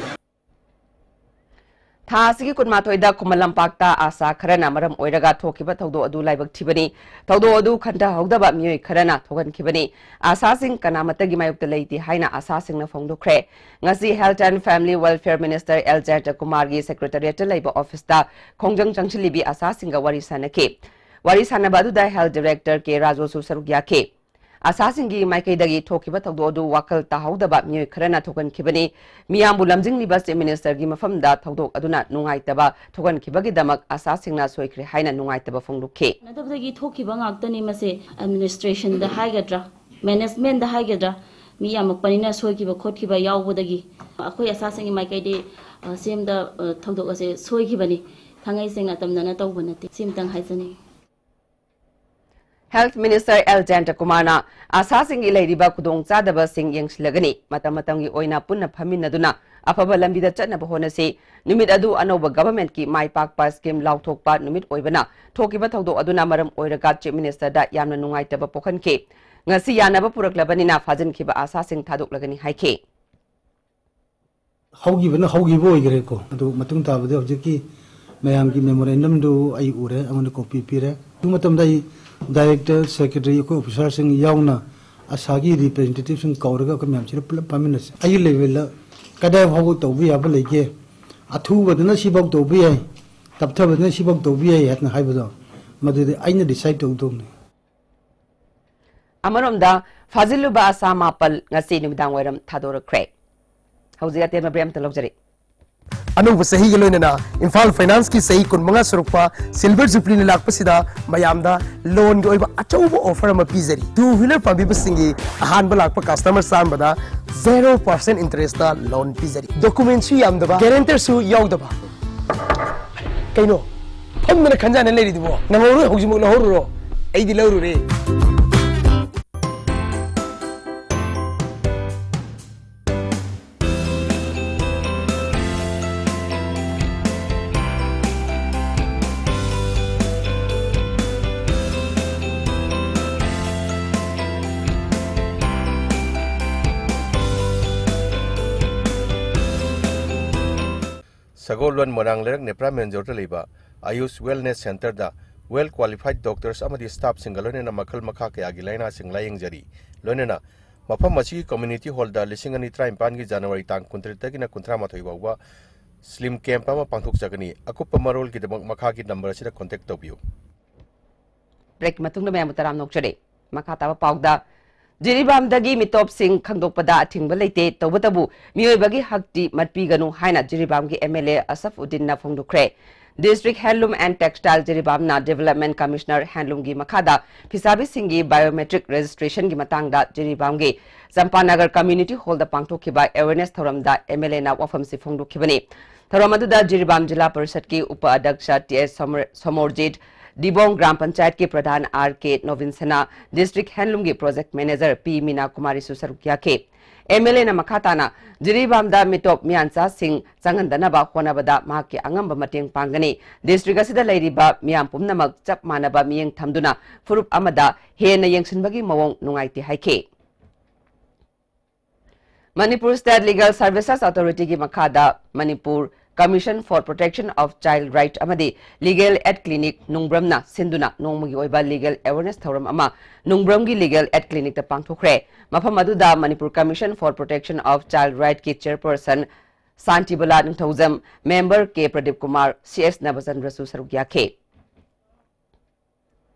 ꯊꯥ ꯑꯁꯤꯒꯤ ꯀꯨꯟꯃꯥꯊꯣꯏꯗ ꯈꯨꯃꯟ ꯂꯝꯄꯥꯛꯇ ꯑꯥꯁꯥ ꯈꯔꯅ ꯃꯔꯝ ꯑꯣꯏꯔꯒ ꯊꯣꯛꯈꯤꯕ ꯊꯧꯗꯣꯛ ꯑꯗꯨ ꯂꯥꯏꯕꯛ ꯊꯤꯕꯅꯤ꯫ ꯊꯧꯗꯣꯛ ꯑꯗꯨ ꯈꯟꯊꯍꯧꯗꯕ ꯃꯤꯑꯣꯏ ꯈꯔꯅ ꯊꯣꯛꯍꯟꯈꯤꯕꯅꯤ꯫ ꯑꯥꯁꯥꯁꯤꯡ ꯀꯅꯥꯃꯠꯇꯒꯤ ꯃꯥꯌꯣꯛꯇ ꯂꯩꯇꯦ ꯍꯥꯏꯅ ꯑꯥꯁꯥꯁꯤꯡꯅ ꯐꯣꯡꯗꯣꯛꯈ꯭ꯔꯦ꯫ ꯉꯁꯤ Health and Family Welfare Minister L Jayanta ꯀꯨꯃꯥꯔꯒꯤ Secretariatꯇ ꯂꯩꯕ ꯑꯣꯐꯤꯁꯇ ꯈꯣꯡꯖꯪ ꯆꯪꯁꯤꯜꯂꯤꯕꯤ ꯑꯥꯁꯥꯁꯤꯡꯒ ꯋꯥꯔꯤ ꯁꯥꯟꯅꯈꯤ꯫ ꯋꯥꯔꯤ ꯁꯥꯟꯅꯕ ꯑꯗꯨꯗ Health Director ꯀꯦ ꯔꯥꯖꯨꯁꯨ ꯁꯔꯨꯛ ꯌꯥꯈꯤ꯫ ꯑꯥꯁꯥꯁꯤꯡꯒꯤ ꯃꯥꯏꯀꯩꯗꯒꯤ ꯊꯣꯛꯈꯤꯕ ꯊꯧꯗꯣꯛ ꯑꯗꯨ ꯋꯥꯈꯜ ꯇꯥꯍꯧꯗꯕ ꯃꯤꯑꯣꯏ ꯈꯔꯅ ꯊꯣꯛꯍꯟꯈꯤꯕꯅꯤ꯫ ꯃꯤꯌꯥꯝꯕꯨ ꯂꯝꯖꯤꯡꯂꯤꯕ Chief Ministerꯒꯤ ꯃꯐꯝꯗ ꯊꯧꯗꯣꯛ ꯑꯗꯨꯅ ꯅꯨꯡꯉꯥꯏꯇꯕ ꯊꯣꯛꯍꯟꯈꯤꯕꯒꯤꯗꯃꯛ ꯑꯥꯁꯥꯁꯤꯡꯅ ꯁꯣꯏꯈ꯭ꯔꯦ ꯍꯥꯏꯅ ꯅꯨꯡꯉꯥꯏꯇꯕ ꯐꯣꯡꯗꯣꯛꯈꯤ꯫ ꯅꯗꯕꯗꯒꯤ ꯊꯣꯛꯈꯤꯕ ꯉꯥꯛꯇꯅꯤ ꯃꯁꯦ꯫ Administrationꯗ ꯍꯥꯏꯒꯗ꯭ꯔꯥ, managementꯗ ꯍꯥꯏꯒꯗ꯭ꯔꯥ, ꯃꯤ ꯌꯥꯝꯃꯛꯄꯅꯤꯅ ꯁꯣꯏꯈꯤꯕ ꯈꯣꯠꯈꯤꯕ ꯌꯥꯎꯕꯗꯒꯤ ꯑꯩꯈꯣꯏ ꯑꯥꯁꯥꯁꯤꯡꯒꯤ ꯃꯥꯏꯀꯩꯗꯤ, ꯑ, ꯁꯤꯝꯗ, ꯑ, ꯊꯧꯗꯣꯛ ꯑꯁꯦ ꯁꯣꯏꯈꯤꯕꯅꯤ꯫ ꯊꯥꯡꯉꯩ ꯁꯦꯡꯅ ꯑꯇꯝꯅꯅ ꯇꯧꯕ ꯅꯠꯇꯦ꯫ ꯁꯤꯝꯇꯪ ꯍꯥꯏꯖꯅꯤꯡꯉꯤ꯫ Health Minister ꯑꯦꯜ ꯖꯌꯟꯇ ꯀꯨꯃꯥꯔꯅ ꯑꯥꯁꯥꯁꯤꯡꯒꯤ ꯂꯩꯔꯤꯕ ꯈꯨꯗꯣꯡꯆꯥꯗꯕꯁꯤꯡ ꯌꯦꯡꯁꯤꯜꯂꯒꯅꯤ꯫ ꯃꯇꯝ ꯃꯇꯝꯒꯤ ꯑꯣꯏꯅ ꯄꯨꯟꯅ ꯐꯝꯃꯤꯟꯅꯗꯨꯅ ꯑꯐꯕ ꯂꯝꯕꯤꯗ ꯆꯠꯅꯕ ꯍꯣꯠꯅꯁꯤ꯫ ꯅꯨꯃꯤꯠ ꯑꯗꯨ ꯑꯅꯧꯕ governmentꯀꯤ ꯃꯥꯏ ꯄꯥꯛꯄ scheme ꯂꯥꯎꯊꯣꯛꯄ ꯅꯨꯃꯤꯠ ꯑꯣꯏꯕꯅ ꯊꯣꯛꯈꯤꯕ ꯊꯧꯗꯣꯛ ꯑꯗꯨꯅ ꯃꯔꯝ ꯑꯣꯏꯔꯒ Chief Ministerꯗ ꯌꯥꯝꯅ ꯅꯨꯡꯉꯥꯏꯇꯕ ꯄꯣꯛꯍꯟꯈꯤ꯫ ꯉꯁꯤ ꯌꯥꯅꯕ ꯄꯨꯔꯛꯂꯕꯅꯤꯅ ꯐꯥꯖꯤꯟꯈꯤꯕ ꯑꯥꯁꯥꯁꯤꯡ ꯊꯥꯗꯣꯛꯂꯒꯅꯤ ꯍꯥꯏꯈꯤ꯫ ꯍꯧꯈꯤꯕꯅ ꯍꯧꯈꯤꯕ ꯑꯣꯏꯈ꯭ꯔꯦꯀꯣ꯫ ꯑꯗꯨ ꯃꯇꯨꯡ ꯇꯥꯕꯗ ꯍꯧꯖꯤꯛꯀꯤ ꯃꯌꯥꯝꯒꯤ memorandumꯗꯨ ꯑꯩ ꯎꯔꯦ, ꯑꯩꯉꯣꯟꯗ copy ꯄꯤꯔꯦ꯫ ꯑꯗꯨ ꯃꯇꯝꯗ ꯑꯩ director, secretary, ꯑꯩꯈꯣꯏ officerꯁꯤꯡ ꯌꯥꯎꯅ ꯑꯥꯁꯥꯒꯤ representativeꯁꯤꯡ ꯀꯧꯔꯒ ꯑꯩꯈꯣꯏ ꯃꯌꯥꯝꯁꯤꯗ ꯄꯨꯂꯞ ꯐꯝꯃꯤꯟꯅꯁꯤ꯫ ꯑꯩꯒꯤ levelꯗ ꯀꯗꯥꯏ ꯐꯥꯎꯕ ꯇꯧꯕ ꯌꯥꯕ ꯂꯩꯒꯦ, ꯑꯊꯨꯕꯗꯅ ꯁꯤꯐꯥꯎ ꯇꯧꯕ ꯌꯥꯏ, ꯇꯞꯊꯕꯗꯅ ꯁꯤꯐꯥꯎ ꯇꯧꯕ ꯌꯥꯏ ꯍꯥꯏꯅ ꯍꯥꯏꯕꯗꯣ, ꯃꯗꯨꯗꯤ ꯑꯩꯅ decide ꯇꯧꯗꯧꯅꯤ꯫ ꯑꯃꯔꯣꯝꯗ, ꯐꯥꯖꯤꯜꯂꯨꯕ ꯑꯥꯁꯥ ꯃꯥꯄꯜ ꯉꯁꯤ ꯅꯨꯃꯤꯗꯥꯡ ꯋꯥꯏꯔꯝ ꯊꯥꯗꯣꯔꯛꯈ꯭ꯔꯦ꯫ ꯍꯧꯖꯤꯛ ꯑꯇꯦꯟꯕ break ꯑꯃꯇ ꯂꯧꯖꯔꯤ꯫ ꯑꯅꯧꯕ ꯆꯍꯤꯒ ꯂꯣꯏꯅꯅ ꯏꯝꯐꯥꯜ ꯐꯥꯏꯅꯥꯟꯁꯀꯤ ꯆꯍꯤ ꯀꯨꯟꯃꯉꯥ ꯁꯨꯔꯛꯄ Silver Jubilee ꯂꯥꯛꯄꯁꯤꯗ ꯃꯌꯥꯝꯗ loanꯒꯤ ꯑꯣꯏꯕ ꯑꯆꯧꯕ offer ꯑꯃ ꯄꯤꯖꯔꯤ꯫ Two wheeler ꯄꯥꯝꯕꯤꯕꯁꯤꯡꯒꯤ ꯑꯍꯥꯟꯕ ꯂꯥꯛꯄ customer ꯆꯥꯝꯃꯗ zero percent interestꯇ loan ꯄꯤꯖꯔꯤ꯫ Documentꯁꯨ ꯌꯥꯝꯗꯕ, guarantorꯁꯨ ꯌꯥꯎꯗꯕ꯫ ꯀꯩꯅꯣ? ꯐꯝꯗꯅ ꯈꯟꯖꯥꯅ ꯂꯩꯔꯤꯗꯨꯕꯣ? ꯅꯪꯍꯧꯔꯣꯏ, ꯍꯧꯖꯤꯛꯃꯛ ꯂꯧꯍꯧꯔꯨꯔꯣ꯫ ꯑꯩꯗꯤ ꯂꯧꯔꯨꯔꯦ꯫ ꯁꯒꯣꯜꯕꯟ ꯃꯣꯏꯔꯥꯡ ꯂꯩꯔꯛ ꯅꯦꯄ꯭ꯔꯥ ꯃꯦꯟꯖꯣꯔꯗ ꯂꯩꯕ ꯑꯌꯨꯁ ꯋꯦꯜꯅꯦꯁ ꯁꯦꯟꯇꯔꯗ well qualified doctors ꯑꯃꯗꯤ staffꯁꯤꯡꯒ ꯂꯣꯏꯅꯅ ꯃꯈꯜ ꯃꯈꯥ ꯀꯌꯥꯒꯤ ꯂꯥꯏꯅꯥꯁꯤꯡ ꯂꯥꯌꯦꯡꯖꯔꯤ꯫ ꯂꯣꯏꯅꯅ ꯃꯐꯝ ꯑꯁꯤꯒꯤ community hallꯗ ꯂꯤꯁꯤꯡ ꯑꯅꯤ ꯇꯔꯥꯅꯤꯄꯥꯟꯒꯤ ꯖꯅꯋꯥꯔꯤ ꯇꯥꯡ ꯀꯨꯟꯇꯔꯦꯠꯇꯒꯤꯅ ꯀꯨꯟꯊ꯭ꯔꯥ ꯃꯥꯊꯣꯏ ꯐꯥꯎꯕ slim camp ꯑꯃ ꯄꯥꯡꯊꯣꯛꯆꯒꯅꯤ꯫ ꯑꯀꯨꯞꯄ ꯃꯔꯣꯜꯒꯤꯗꯃꯛ ꯃꯈꯥꯒꯤ number ꯑꯁꯤꯗ contact ꯇꯧꯕꯤꯌꯨ꯫ Break ꯃꯇꯨꯡꯗ ꯃꯌꯥꯝꯕꯨ ꯇꯔꯥꯝꯅ ꯑꯣꯛꯆꯔꯤ꯫ ꯃꯈꯥ ꯇꯥꯕ ꯄꯥꯎꯗ, ꯖꯤꯔꯤꯕꯥꯝꯗꯒꯤ ꯃꯤꯇꯣꯞꯁꯤꯡ ꯈꯪꯗꯣꯛꯄꯗ ꯑꯊꯤꯡꯕ ꯂꯩꯇꯦ, ꯇꯧꯕꯇꯕꯨ ꯃꯤꯑꯣꯏꯕꯒꯤ ꯍꯛꯇꯤ ꯃꯠꯄꯤꯒꯅꯨ ꯍꯥꯏꯅ ꯖꯤꯔꯤꯕꯥꯝꯒꯤ ꯑꯦꯝ ꯑꯦꯜ ꯑꯦ ꯑꯁꯐ ꯎꯗꯤꯟꯅ ꯐꯣꯡꯗꯣꯛꯈ꯭ꯔꯦ꯫ District Handloom and Textile ꯖꯤꯔꯤꯕꯥꯝꯅ Development Commissioner Handloomꯒꯤ ꯃꯈꯥꯗ ꯐꯤꯁꯥꯕꯤꯁꯤꯡꯒꯤ biometric registrationꯒꯤ ꯃꯇꯥꯡꯗ ꯖꯤꯔꯤꯕꯥꯝꯒꯤ ꯆꯝꯄꯥꯅꯒꯔ Community Hallꯗ ꯄꯥꯡꯊꯣꯛꯈꯤꯕ awareness ꯊꯧꯔꯝꯗ ꯑꯦꯝ ꯑꯦꯜ ꯑꯦꯅ ꯋꯥꯐꯝꯁꯤ ꯐꯣꯡꯗꯣꯛꯈꯤꯕꯅꯤ꯫ ꯊꯧꯔꯝ ꯑꯗꯨꯗ ꯖꯤꯔꯤꯕꯥꯝ ꯖꯤꯂꯥ ꯄꯔꯤꯁꯗꯀꯤ ꯎꯄ ꯑꯗ꯭ꯌꯛꯁ ꯇꯤ ꯑꯦꯁ ꯁꯣꯃꯔ-, ꯁꯣꯃꯣꯔꯖꯤꯠ, ꯗꯤꯕꯣꯡ ꯒ꯭ꯔꯥꯝ ꯄꯟꯆꯥꯌꯠꯀꯤ ꯄ꯭ꯔꯙꯥꯟ ꯑꯥꯔ ꯀꯦ ꯅꯣꯕꯤꯟꯁꯅꯥ, District Handloomꯒꯤ project manager ꯄꯤ ꯃꯤꯅꯥ ꯀꯨꯃꯥꯔꯤꯁꯨ ꯁꯔꯨꯛ ꯌꯥꯈꯤ꯫ ꯑꯦꯝ ꯑꯦꯜ ꯑꯦꯅ ꯃꯈꯥ ꯇꯥꯅ ꯖꯤꯔꯤꯕꯥꯝꯗ ꯃꯤꯇꯣꯞ ꯃꯤꯌꯥꯟꯆꯥꯁꯤꯡ ꯆꯪꯍꯟꯗꯅꯕ ꯍꯣꯠꯅꯕꯗ ꯃꯍꯥꯛꯀꯤ ꯑꯉꯝꯕ ꯃꯇꯦꯡ ꯄꯥꯡꯒꯅꯤ꯫ District ꯑꯁꯤꯗ ꯂꯩꯔꯤꯕ ꯃꯤꯌꯥꯝ ꯄꯨꯝꯅꯃꯛ ꯆꯞ ꯃꯥꯟꯅꯕ ꯃꯤꯠꯌꯦꯡ ꯊꯝꯗꯨꯅ ꯐꯨꯔꯨꯞ ꯑꯃꯗ ꯍꯦꯟꯅ ꯌꯦꯡꯁꯤꯟꯕꯒꯤ ꯃꯑꯣꯡ ꯅꯨꯡꯉꯥꯏꯇꯦ ꯍꯥꯏꯈꯤ꯫ ꯃꯅꯤꯄꯨꯔ State Legal Services Authorityꯒꯤ ꯃꯈꯥꯗ Manipur Commission for Protection of Child Right ꯑꯃꯗꯤ Legal Aid Clinic ꯅꯨꯡꯕ꯭ꯔꯝꯅ ꯁꯤꯟꯗꯨꯅ ꯅꯣꯡꯃꯒꯤ ꯑꯣꯏꯕ legal awareness ꯊꯧꯔꯝ ꯑꯃ ꯅꯨꯡꯕ꯭ꯔꯝꯒꯤ Legal Aid Clinicꯇ ꯄꯥꯡꯊꯣꯛꯈ꯭ꯔꯦ꯫ ꯃꯐꯝ ꯑꯗꯨꯗ Manipur Commission for Protection of Child Rightꯀꯤ chairperson Shantibala Ningthoujam, member K Pradeep Kumar, C S ꯅꯕꯆꯟꯗ꯭ꯔꯁꯨ ꯁꯔꯨꯛ ꯌꯥꯈꯤ꯫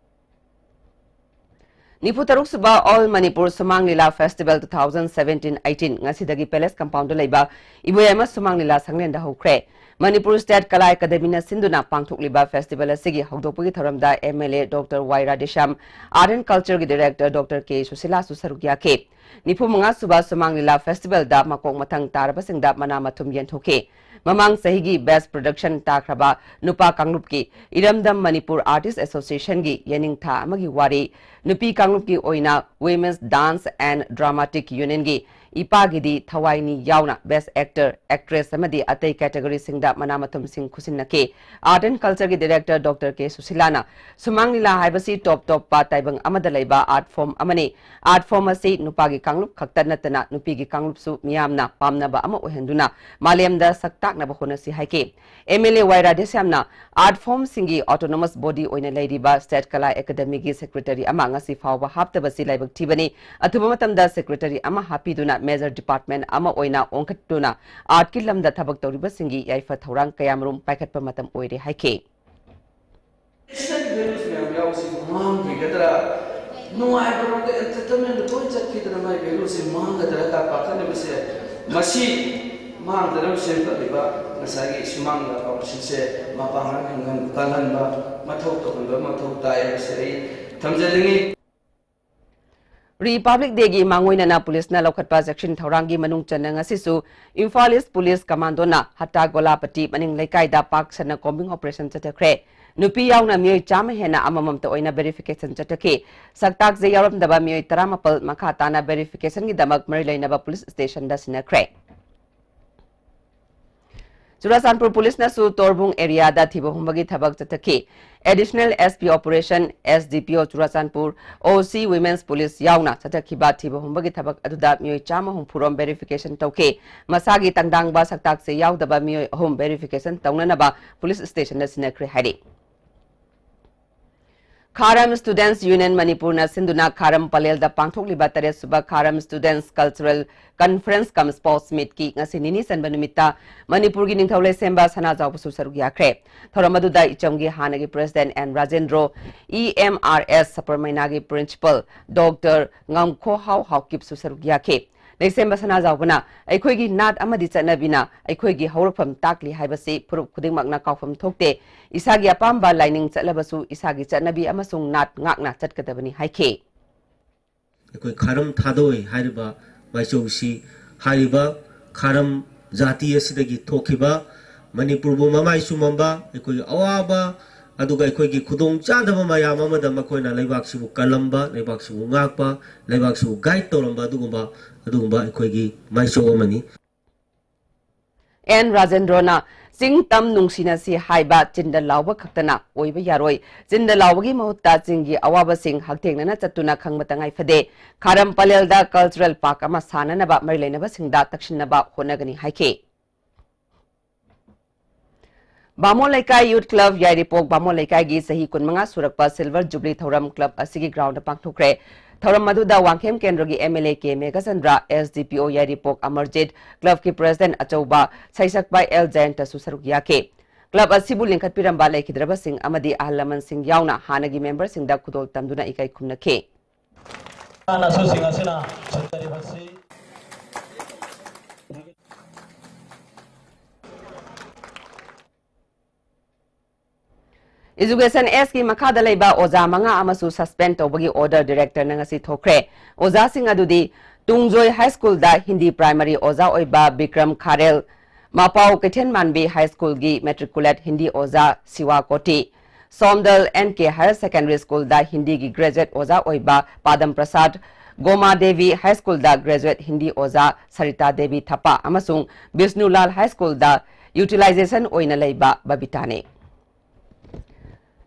ꯅꯤꯐꯨ ꯇꯔꯨꯛ ꯁꯨꯕ All Manipur ꯁꯨꯃꯥꯡ ꯂꯤꯂꯥ Festival two thousand seventeen eighteen ꯉꯁꯤꯗꯒꯤ Palace Compoundꯗ ꯂꯩꯕ ꯏꯕꯣꯌꯥꯏꯃ ꯁꯨꯃꯥꯡ ꯂꯤꯂꯥ ꯁꯪꯂꯦꯟꯗ ꯍꯧꯈ꯭ꯔꯦ꯫ ꯃꯅꯤꯄꯨꯔ State ꯀꯂꯥ ꯑꯦꯀꯥꯗꯃꯤꯅ ꯁꯤꯟꯗꯨꯅ ꯄꯥꯡꯊꯣꯛꯂꯤꯕ festival ꯑꯁꯤꯒꯤ ꯍꯧꯗꯣꯛꯄꯒꯤ ꯊꯧꯔꯝꯗ M L A doctor Y Radheshyam, Art and Cultureꯒꯤ director ꯗꯣꯛꯇꯔ ꯀꯦ ꯁꯨꯁꯤꯂꯥꯁꯨ ꯁꯔꯨꯛ ꯌꯥꯈꯤ꯫ ꯅꯤꯐꯨ ꯃꯉꯥ ꯁꯨꯕ ꯁꯨꯃꯥꯡ ꯂꯤꯂꯥ Festivalꯗ ꯃꯀꯣꯛ ꯃꯊꯪ ꯇꯥꯔꯕꯁꯤꯡꯗ ꯃꯅꯥ ꯃꯊꯨꯝ ꯌꯦꯟꯊꯣꯛꯈꯤ꯫ ꯃꯃꯥꯡ ꯆꯍꯤꯒꯤ Best Production ꯇꯥꯈ꯭ꯔꯕ ꯅꯨꯄꯥ ꯀꯥꯡꯂꯨꯞꯀꯤ ꯏꯔꯝꯗꯝ ꯃꯅꯤꯄꯨꯔ Artist Associationꯒꯤ ꯌꯦꯅꯤꯡꯊꯥ ꯑꯃꯒꯤ ꯋꯥꯔꯤ, ꯅꯨꯄꯤ ꯀꯥꯡꯂꯨꯞꯀꯤ ꯑꯣꯏꯅ Women's Dance and Dramatic Unionꯒꯤ ꯏꯄꯥꯒꯤꯗꯤ ꯊꯋꯥꯏꯅꯤ ꯌꯥꯎꯅ Best Actor, Actress ꯑꯃꯗꯤ ꯑꯇꯩ categoryꯁꯤꯡꯗ ꯃꯅꯥ ꯃꯊꯨꯝꯁꯤꯡ ꯈꯨꯠꯁꯤꯟꯅꯈꯤ꯫ Art and Cultureꯒꯤ Director Doctor K ꯁꯨꯁꯤꯂꯥꯅ ꯁꯨꯃꯥꯡ ꯂꯤꯂꯥ ꯍꯥꯏꯕꯁꯤ ꯇꯣꯞ ꯇꯣꯞꯄ ꯇꯥꯏꯕꯪ ꯑꯃꯗ ꯂꯩꯕ art form ꯑꯃꯅꯤ꯫ Art form ꯑꯁꯤ ꯅꯨꯄꯥꯒꯤ ꯀꯥꯡꯂꯨꯞ ꯈꯛꯇ ꯅꯠꯇꯅ ꯅꯨꯄꯤꯒꯤ ꯀꯥꯡꯂꯨꯞꯁꯨ ꯃꯤꯌꯥꯝꯅ ꯄꯥꯝꯅꯕ ꯑꯃ ꯑꯣꯏꯍꯟꯗꯨꯅ ꯃꯥꯂꯦꯝꯗ ꯁꯛ ꯇꯥꯛꯅꯕ ꯍꯣꯠꯅꯁꯤ ꯍꯥꯏꯈꯤ꯫ M L A Y ꯔꯥꯙꯦꯁ꯭ꯌꯥꯝꯅ art formꯁꯤꯡꯒꯤ autonomous body ꯑꯣꯏꯅ ꯂꯩꯔꯤꯕ State Kala Academyꯒꯤ secretary ꯑꯃ ꯉꯁꯤ ꯐꯥꯎꯕ ꯍꯥꯞꯇꯕꯁꯤ ꯂꯥꯏꯕꯛ ꯊꯤꯕꯅꯤ꯫ ꯑꯊꯨꯕ ꯃꯇꯝꯗ secretary ꯑꯃ ꯍꯥꯞꯄꯤꯗꯨꯅ major department ꯑꯃ ꯑꯣꯏꯅ ꯑꯣꯟꯈꯠꯇꯨꯅ artꯀꯤ ꯂꯝꯗ ꯊꯕꯛ ꯇꯧꯔꯤꯕꯁꯤꯡꯒꯤ ꯌꯥꯏꯐ ꯊꯧꯔꯥꯡ ꯀꯌꯥꯃꯔꯨꯝ ꯄꯥꯏꯈꯠꯄ ꯃꯇꯝ ꯑꯣꯏꯔꯦ ꯍꯥꯏꯈꯤ꯫ Traditional values ꯃꯌꯥꯝ ꯌꯥꯎꯕꯁꯤ ꯃꯥꯡꯈꯤꯒꯗ꯭ꯔꯥ? ꯅꯨꯡꯉꯥꯏꯕꯔꯣꯝꯗ entertainment ꯂꯣꯏ ꯆꯠꯈꯤꯗꯅ ꯃꯥꯏ valueꯁꯤ ꯃꯥꯡꯒꯗ꯭ꯔꯥ ꯀꯥ ꯄꯥꯈꯠꯅꯕꯁꯦ, ꯃꯁꯤ ꯃꯥꯡꯗꯅꯕ ꯁꯦꯝꯒꯠꯂꯤꯕ ꯉꯁꯥꯏꯒꯤ ꯁꯨꯃꯥꯡ ꯂꯤꯂꯥ ꯄꯥꯎꯔꯣꯏꯁꯤꯡꯁꯦ ꯃꯄꯥꯡꯒꯜ ꯀꯜꯍꯟꯕ ꯃꯊꯧ ꯇꯧꯍꯟꯕ ꯃꯊꯧ ꯇꯥꯏ ꯍꯥꯏꯕꯁꯤ ꯑꯩ ꯊꯝꯖꯅꯤꯡꯏ꯫ Republic Dayꯒꯤ ꯃꯥꯡꯑꯣꯏꯅꯅ ꯄꯨꯂꯤꯁꯅ ꯂꯧꯈꯠꯄ ꯆꯦꯛꯁꯤꯟ ꯊꯧꯔꯥꯡꯒꯤ ꯃꯅꯨꯡ ꯆꯟꯅ ꯉꯁꯤꯁꯨ ꯏꯝꯐꯥꯜ East Police Commandoꯅ ꯍꯠꯇꯥ ꯒꯣꯂꯥꯄꯇꯤ ꯃꯅꯤꯡ ꯂꯩꯀꯥꯏꯗ ꯄꯥꯛ ꯁꯟꯅ combing operation ꯆꯠꯊꯈ꯭ꯔꯦ꯫ ꯅꯨꯄꯤ ꯌꯥꯎꯅ ꯃꯤꯑꯣꯏ ꯆꯥꯝꯃ ꯍꯦꯟꯅ ꯑꯃꯃꯝꯇ ꯑꯣꯏꯅ verification ꯆꯠꯊꯈꯤ꯫ ꯁꯛꯇꯥꯛꯁꯦ ꯌꯥꯎꯔꯝꯗꯕ ꯃꯤꯑꯣꯏ ꯇꯔꯥꯃꯥꯄꯜ ꯃꯈꯥ ꯇꯥꯅ verificationꯒꯤꯗꯃꯛ ꯃꯔꯤ ꯂꯩꯅꯕ police stationꯗ ꯁꯤꯟꯅꯈ꯭ꯔꯦ꯫ ꯆꯨꯔꯥꯆꯥꯟꯄꯨꯔ ꯄꯨꯂꯤꯁꯅꯁꯨ ꯇꯣꯔꯕꯨꯡ areaꯗ ꯊꯤꯕ ꯍꯨꯝꯕꯒꯤ ꯊꯕꯛ ꯆꯠꯊꯈꯤ꯫ Additional S P Operation, S D P O Churachandpur, O C Women's Police ꯌꯥꯎꯅ ꯆꯠꯊꯈꯤꯕ ꯊꯤꯕ ꯍꯨꯝꯕꯒꯤ ꯊꯕꯛ ꯑꯗꯨꯗ ꯃꯤꯑꯣꯏ ꯆꯥꯝꯃ ꯍꯨꯝꯐꯨ ꯔꯣꯝ verification ꯇꯧꯈꯤ꯫ ꯃꯁꯥꯒꯤ ꯇꯪꯗꯥꯡꯕ ꯁꯛꯇꯥꯛꯁꯦ ꯌꯥꯎꯗꯕ ꯃꯤꯑꯣꯏ ꯑꯍꯨꯝ verification ꯇꯧꯅꯅꯕ police stationꯗ ꯁꯤꯟꯅꯈ꯭ꯔꯦ ꯍꯥꯏꯔꯤ꯫ ꯈꯥꯔꯝ Students Union ꯃꯅꯤꯄꯨꯔꯅ ꯁꯤꯟꯗꯨꯅ ꯈꯥꯔꯝ ꯄꯂꯦꯜꯗ ꯄꯥꯡꯊꯣꯛꯂꯤꯕ ꯇꯔꯦꯠ ꯁꯨꯕ ꯈꯥꯔꯝ Students Cultural Conference cum Sports Meetꯀꯤ ꯉꯁꯤ ꯅꯤꯅꯤ ꯆꯟꯕ ꯅꯨꯃꯤꯠꯇ ꯃꯅꯤꯄꯨꯔꯒꯤ ꯅꯤꯡꯊꯧ ꯂꯩꯁꯦꯝꯕ ꯁꯅꯥꯖꯥꯎꯕꯁꯨ ꯁꯔꯨꯛ ꯌꯥꯈ꯭ꯔꯦ꯫ ꯊꯧꯔꯝ ꯑꯗꯨꯗ ꯏꯆꯝꯒꯤ ꯍꯥꯟꯅꯒꯤ President N Rajendro, E M R S ꯁꯄꯔꯃꯩꯅꯥꯒꯤ Principal Doctor ꯉꯝꯈꯣꯍꯥꯎ ꯍꯥꯎꯀꯤꯞꯁꯨ ꯁꯔꯨꯛ ꯌꯥꯈꯤ꯫ ꯂꯩꯁꯦꯝꯕ ꯁꯅꯥꯖꯥꯎꯕꯅ ꯑꯩꯈꯣꯏꯒꯤ ꯅꯥꯠ ꯑꯃꯗꯤ ꯆꯠꯅꯕꯤꯅ ꯑꯩꯈꯣꯏꯒꯤ ꯍꯧꯔꯛꯐꯝ ꯇꯥꯛꯂꯤ ꯍꯥꯏꯕꯁꯤ ꯐꯨꯔꯨꯞ ꯈꯨꯗꯤꯡꯃꯛꯅ ꯀꯥꯎꯐꯝ ꯊꯣꯛꯇꯦ꯫ ꯏꯁꯥꯒꯤ ꯑꯄꯥꯝꯕ ꯂꯥꯏꯅꯤꯡ ꯆꯠꯂꯕꯁꯨ ꯏꯁꯥꯒꯤ ꯆꯠꯅꯕꯤ ꯑꯃꯁꯨꯡ ꯅꯥꯠ ꯉꯥꯛꯅ ꯆꯠꯀꯗꯕꯅꯤ ꯍꯥꯏꯈꯤ꯫ ꯑꯩꯈꯣꯏ ꯈꯥꯔꯝ ꯊꯥꯗꯣꯏ ꯍꯥꯏꯔꯤꯕ ꯃꯥꯏꯆꯧꯁꯤ ꯍꯥꯏꯔꯤꯕ ꯈꯥꯔꯝ ꯖꯥꯇꯤ ꯑꯁꯤꯗꯒꯤ ꯊꯣꯛꯈꯤꯕ, ꯃꯅꯤꯄꯨꯔꯕꯨ ꯃꯃꯥꯏ ꯆꯨꯝꯃꯝꯕ, ꯑꯩꯈꯣꯏꯒꯤ ꯑꯋꯥꯕ ꯑꯗꯨꯒ ꯑꯩꯈꯣꯏꯒꯤ ꯈꯨꯗꯣꯡꯆꯥꯗꯕ ꯃꯌꯥꯝ ꯑꯃꯗ ꯃꯈꯣꯏꯅ ꯂꯩꯕꯥꯛꯁꯤꯕꯨ ꯀꯜꯂꯝꯕ, ꯂꯩꯕꯥꯛꯁꯤꯕꯨ ꯉꯥꯛꯄ, ꯂꯩꯕꯥꯛꯁꯤꯕꯨ ꯒꯥꯏꯗ ꯇꯧꯔꯝꯕ ꯑꯗꯨꯒꯨꯝꯕ, ꯑꯗꯨꯒꯨꯝꯕ ꯑꯩꯈꯣꯏꯒꯤ ꯃꯥꯏꯆꯧ ꯑꯃꯅꯤ꯫ ꯑꯦꯟ ꯔꯥꯖꯦꯟꯗ꯭ꯔꯣꯅ, "ꯆꯤꯡ ꯇꯝ ꯅꯨꯡꯁꯤꯅꯁꯤ ꯍꯥꯏꯕ ꯆꯤꯟꯗ ꯂꯥꯎꯕ ꯈꯛꯇꯅ ꯑꯣꯏꯕ ꯌꯥꯔꯣꯏ꯫ ꯆꯤꯟꯗ ꯂꯥꯎꯕꯒꯤ ꯃꯍꯨꯠꯇ ꯆꯤꯡꯒꯤ ꯑꯋꯥꯕꯁꯤꯡ ꯍꯛꯊꯦꯡꯅꯅ ꯆꯠꯇꯨꯅ ꯈꯪꯕ ꯇꯉꯥꯏ ꯐꯗꯦ꯫ ꯈꯥꯔꯝ ꯄꯂꯦꯜꯗ ꯀꯜꯆꯔꯦꯜ ꯄꯥꯔꯛ ꯑꯃ ꯁꯥꯅꯅꯕ ꯃꯔꯤ ꯂꯩꯅꯕꯁꯤꯡꯗ ꯇꯛꯁꯤꯟꯅꯕ ꯍꯣꯠꯅꯒꯅꯤ" ꯍꯥꯏꯈꯤ꯫ ꯕꯥꯃꯣꯟ ꯂꯩꯀꯥꯏ ꯌꯨꯠ ꯀ꯭ꯂꯕ ꯌꯥꯏꯔꯤꯄꯣꯛ ꯕꯥꯃꯣꯟ ꯂꯩꯀꯥꯏꯒꯤ ꯆꯍꯤ ꯀꯨꯟꯃꯉꯥ ꯁꯨꯔꯛꯄ ꯁꯤꯜꯚꯔ ꯖꯨꯕꯂꯤ ꯊꯧꯔꯝ ꯀ꯭ꯂꯕ ꯑꯁꯤꯒꯤ ꯒ꯭ꯔꯥꯎꯟꯗ ꯄꯥꯡꯊꯣꯛꯈ꯭ꯔꯦ꯫ ꯊꯧꯔꯝ ꯑꯗꯨꯗ ꯋꯥꯡꯈꯦꯝ ꯀꯦꯟꯗ꯭ꯔꯒꯤ M L A K Meghachandra, S D ꯄꯤ ꯑꯣ ꯌꯥꯏꯔꯤꯄꯣꯛ ꯑꯃꯔꯖꯤꯠ, ꯀ꯭ꯂꯕꯀꯤ ꯄ꯭ꯔꯦꯁꯤꯗꯦꯟꯠ ꯑꯆꯧꯕ ꯁꯩꯁꯛꯄ ꯑꯦꯜ ꯖꯌꯟꯇꯁꯨ ꯁꯔꯨꯛ ꯌꯥꯈꯤ꯫ ꯀ꯭ꯂꯕ ꯑꯁꯤꯕꯨ ꯂꯤꯡꯈꯠꯄꯤꯔꯝꯕ ꯂꯩꯈꯤꯗ꯭ꯔꯕꯁꯤꯡ ꯑꯃꯗꯤ ꯑꯍꯜ ꯂꯃꯟꯁꯤꯡ ꯌꯥꯎꯅ ꯍꯥꯟꯅꯒꯤ ꯃꯦꯝꯕꯔꯁꯤꯡꯗ ꯈꯨꯗꯣꯜ ꯇꯝꯗꯨꯅ ꯏꯀꯥꯏ ꯈꯨꯝꯅꯈꯤ꯫ ꯑꯁꯨꯁꯤꯡ ꯑꯁꯤꯅ ꯁꯤꯟꯖꯔꯤꯕꯁꯤ꯫ ꯏꯖꯨꯀꯦꯁꯟ ꯑꯦꯁꯀꯤ ꯃꯈꯥꯗ ꯂꯩꯕ ꯑꯣꯖꯥ ꯃꯉꯥ ꯑꯃꯁꯨ ꯁꯁꯄꯦꯟ ꯇꯧꯕꯒꯤ ꯑꯣꯔꯗꯔ ꯗꯤꯔꯦꯛꯇꯔꯅ ꯉꯁꯤ ꯊꯣꯛꯈ꯭ꯔꯦ꯫ ꯑꯣꯖꯥꯁꯤꯡ ꯑꯗꯨꯗꯤ ꯇꯨꯡꯖꯣꯏ ꯍꯥꯏ ꯁ꯭ꯀꯨꯜꯗ ꯍꯤꯟꯗꯤ ꯄ꯭ꯔꯥꯏꯃꯔꯤ ꯑꯣꯖꯥ ꯑꯣꯏꯕ ꯕꯤꯀ꯭ꯔꯝ ꯈꯥꯔꯦꯜ, ꯃꯄꯥꯎ ꯀꯩꯊꯦꯜꯃꯥꯟꯕꯤ ꯍꯥꯏ ꯁ꯭ꯀꯨꯜꯒꯤ ꯃꯦꯇ꯭ꯔꯤꯀꯨꯂꯦꯠ ꯍꯤꯟꯗꯤ ꯑꯣꯖꯥ ꯁꯤꯋꯥ ꯀꯣꯇꯤ, Somdal and K higher secondary ꯁ꯭ꯀꯨꯜꯗ ꯍꯤꯟꯗꯤꯒꯤ ꯒ꯭ꯔꯦꯖꯨꯑꯦꯠ ꯑꯣꯖꯥ ꯑꯣꯏꯕ ꯄꯥꯗꯝ ꯄ꯭ꯔꯁꯥꯗ, ꯒꯣꯃꯥ ꯗꯦꯕꯤ ꯍꯥꯏ ꯁ꯭ꯀꯨꯜꯗ ꯒ꯭ꯔꯦꯖꯨꯑꯦꯠ ꯍꯤꯟꯗꯤ ꯑꯣꯖꯥ ꯁꯔꯤꯇꯥ ꯗꯦꯕꯤ ꯊꯥꯄꯥ ꯑꯃꯁꯨꯡ ꯕꯤꯁꯅꯨꯂꯥꯜ ꯍꯥꯏ ꯁ꯭ꯀꯨꯜꯗ ꯌꯨꯇꯤꯂꯥꯏꯖꯦꯁꯟ ꯑꯣꯏꯅ ꯂꯩꯕ ꯕꯕꯤꯇꯥꯅꯤ꯫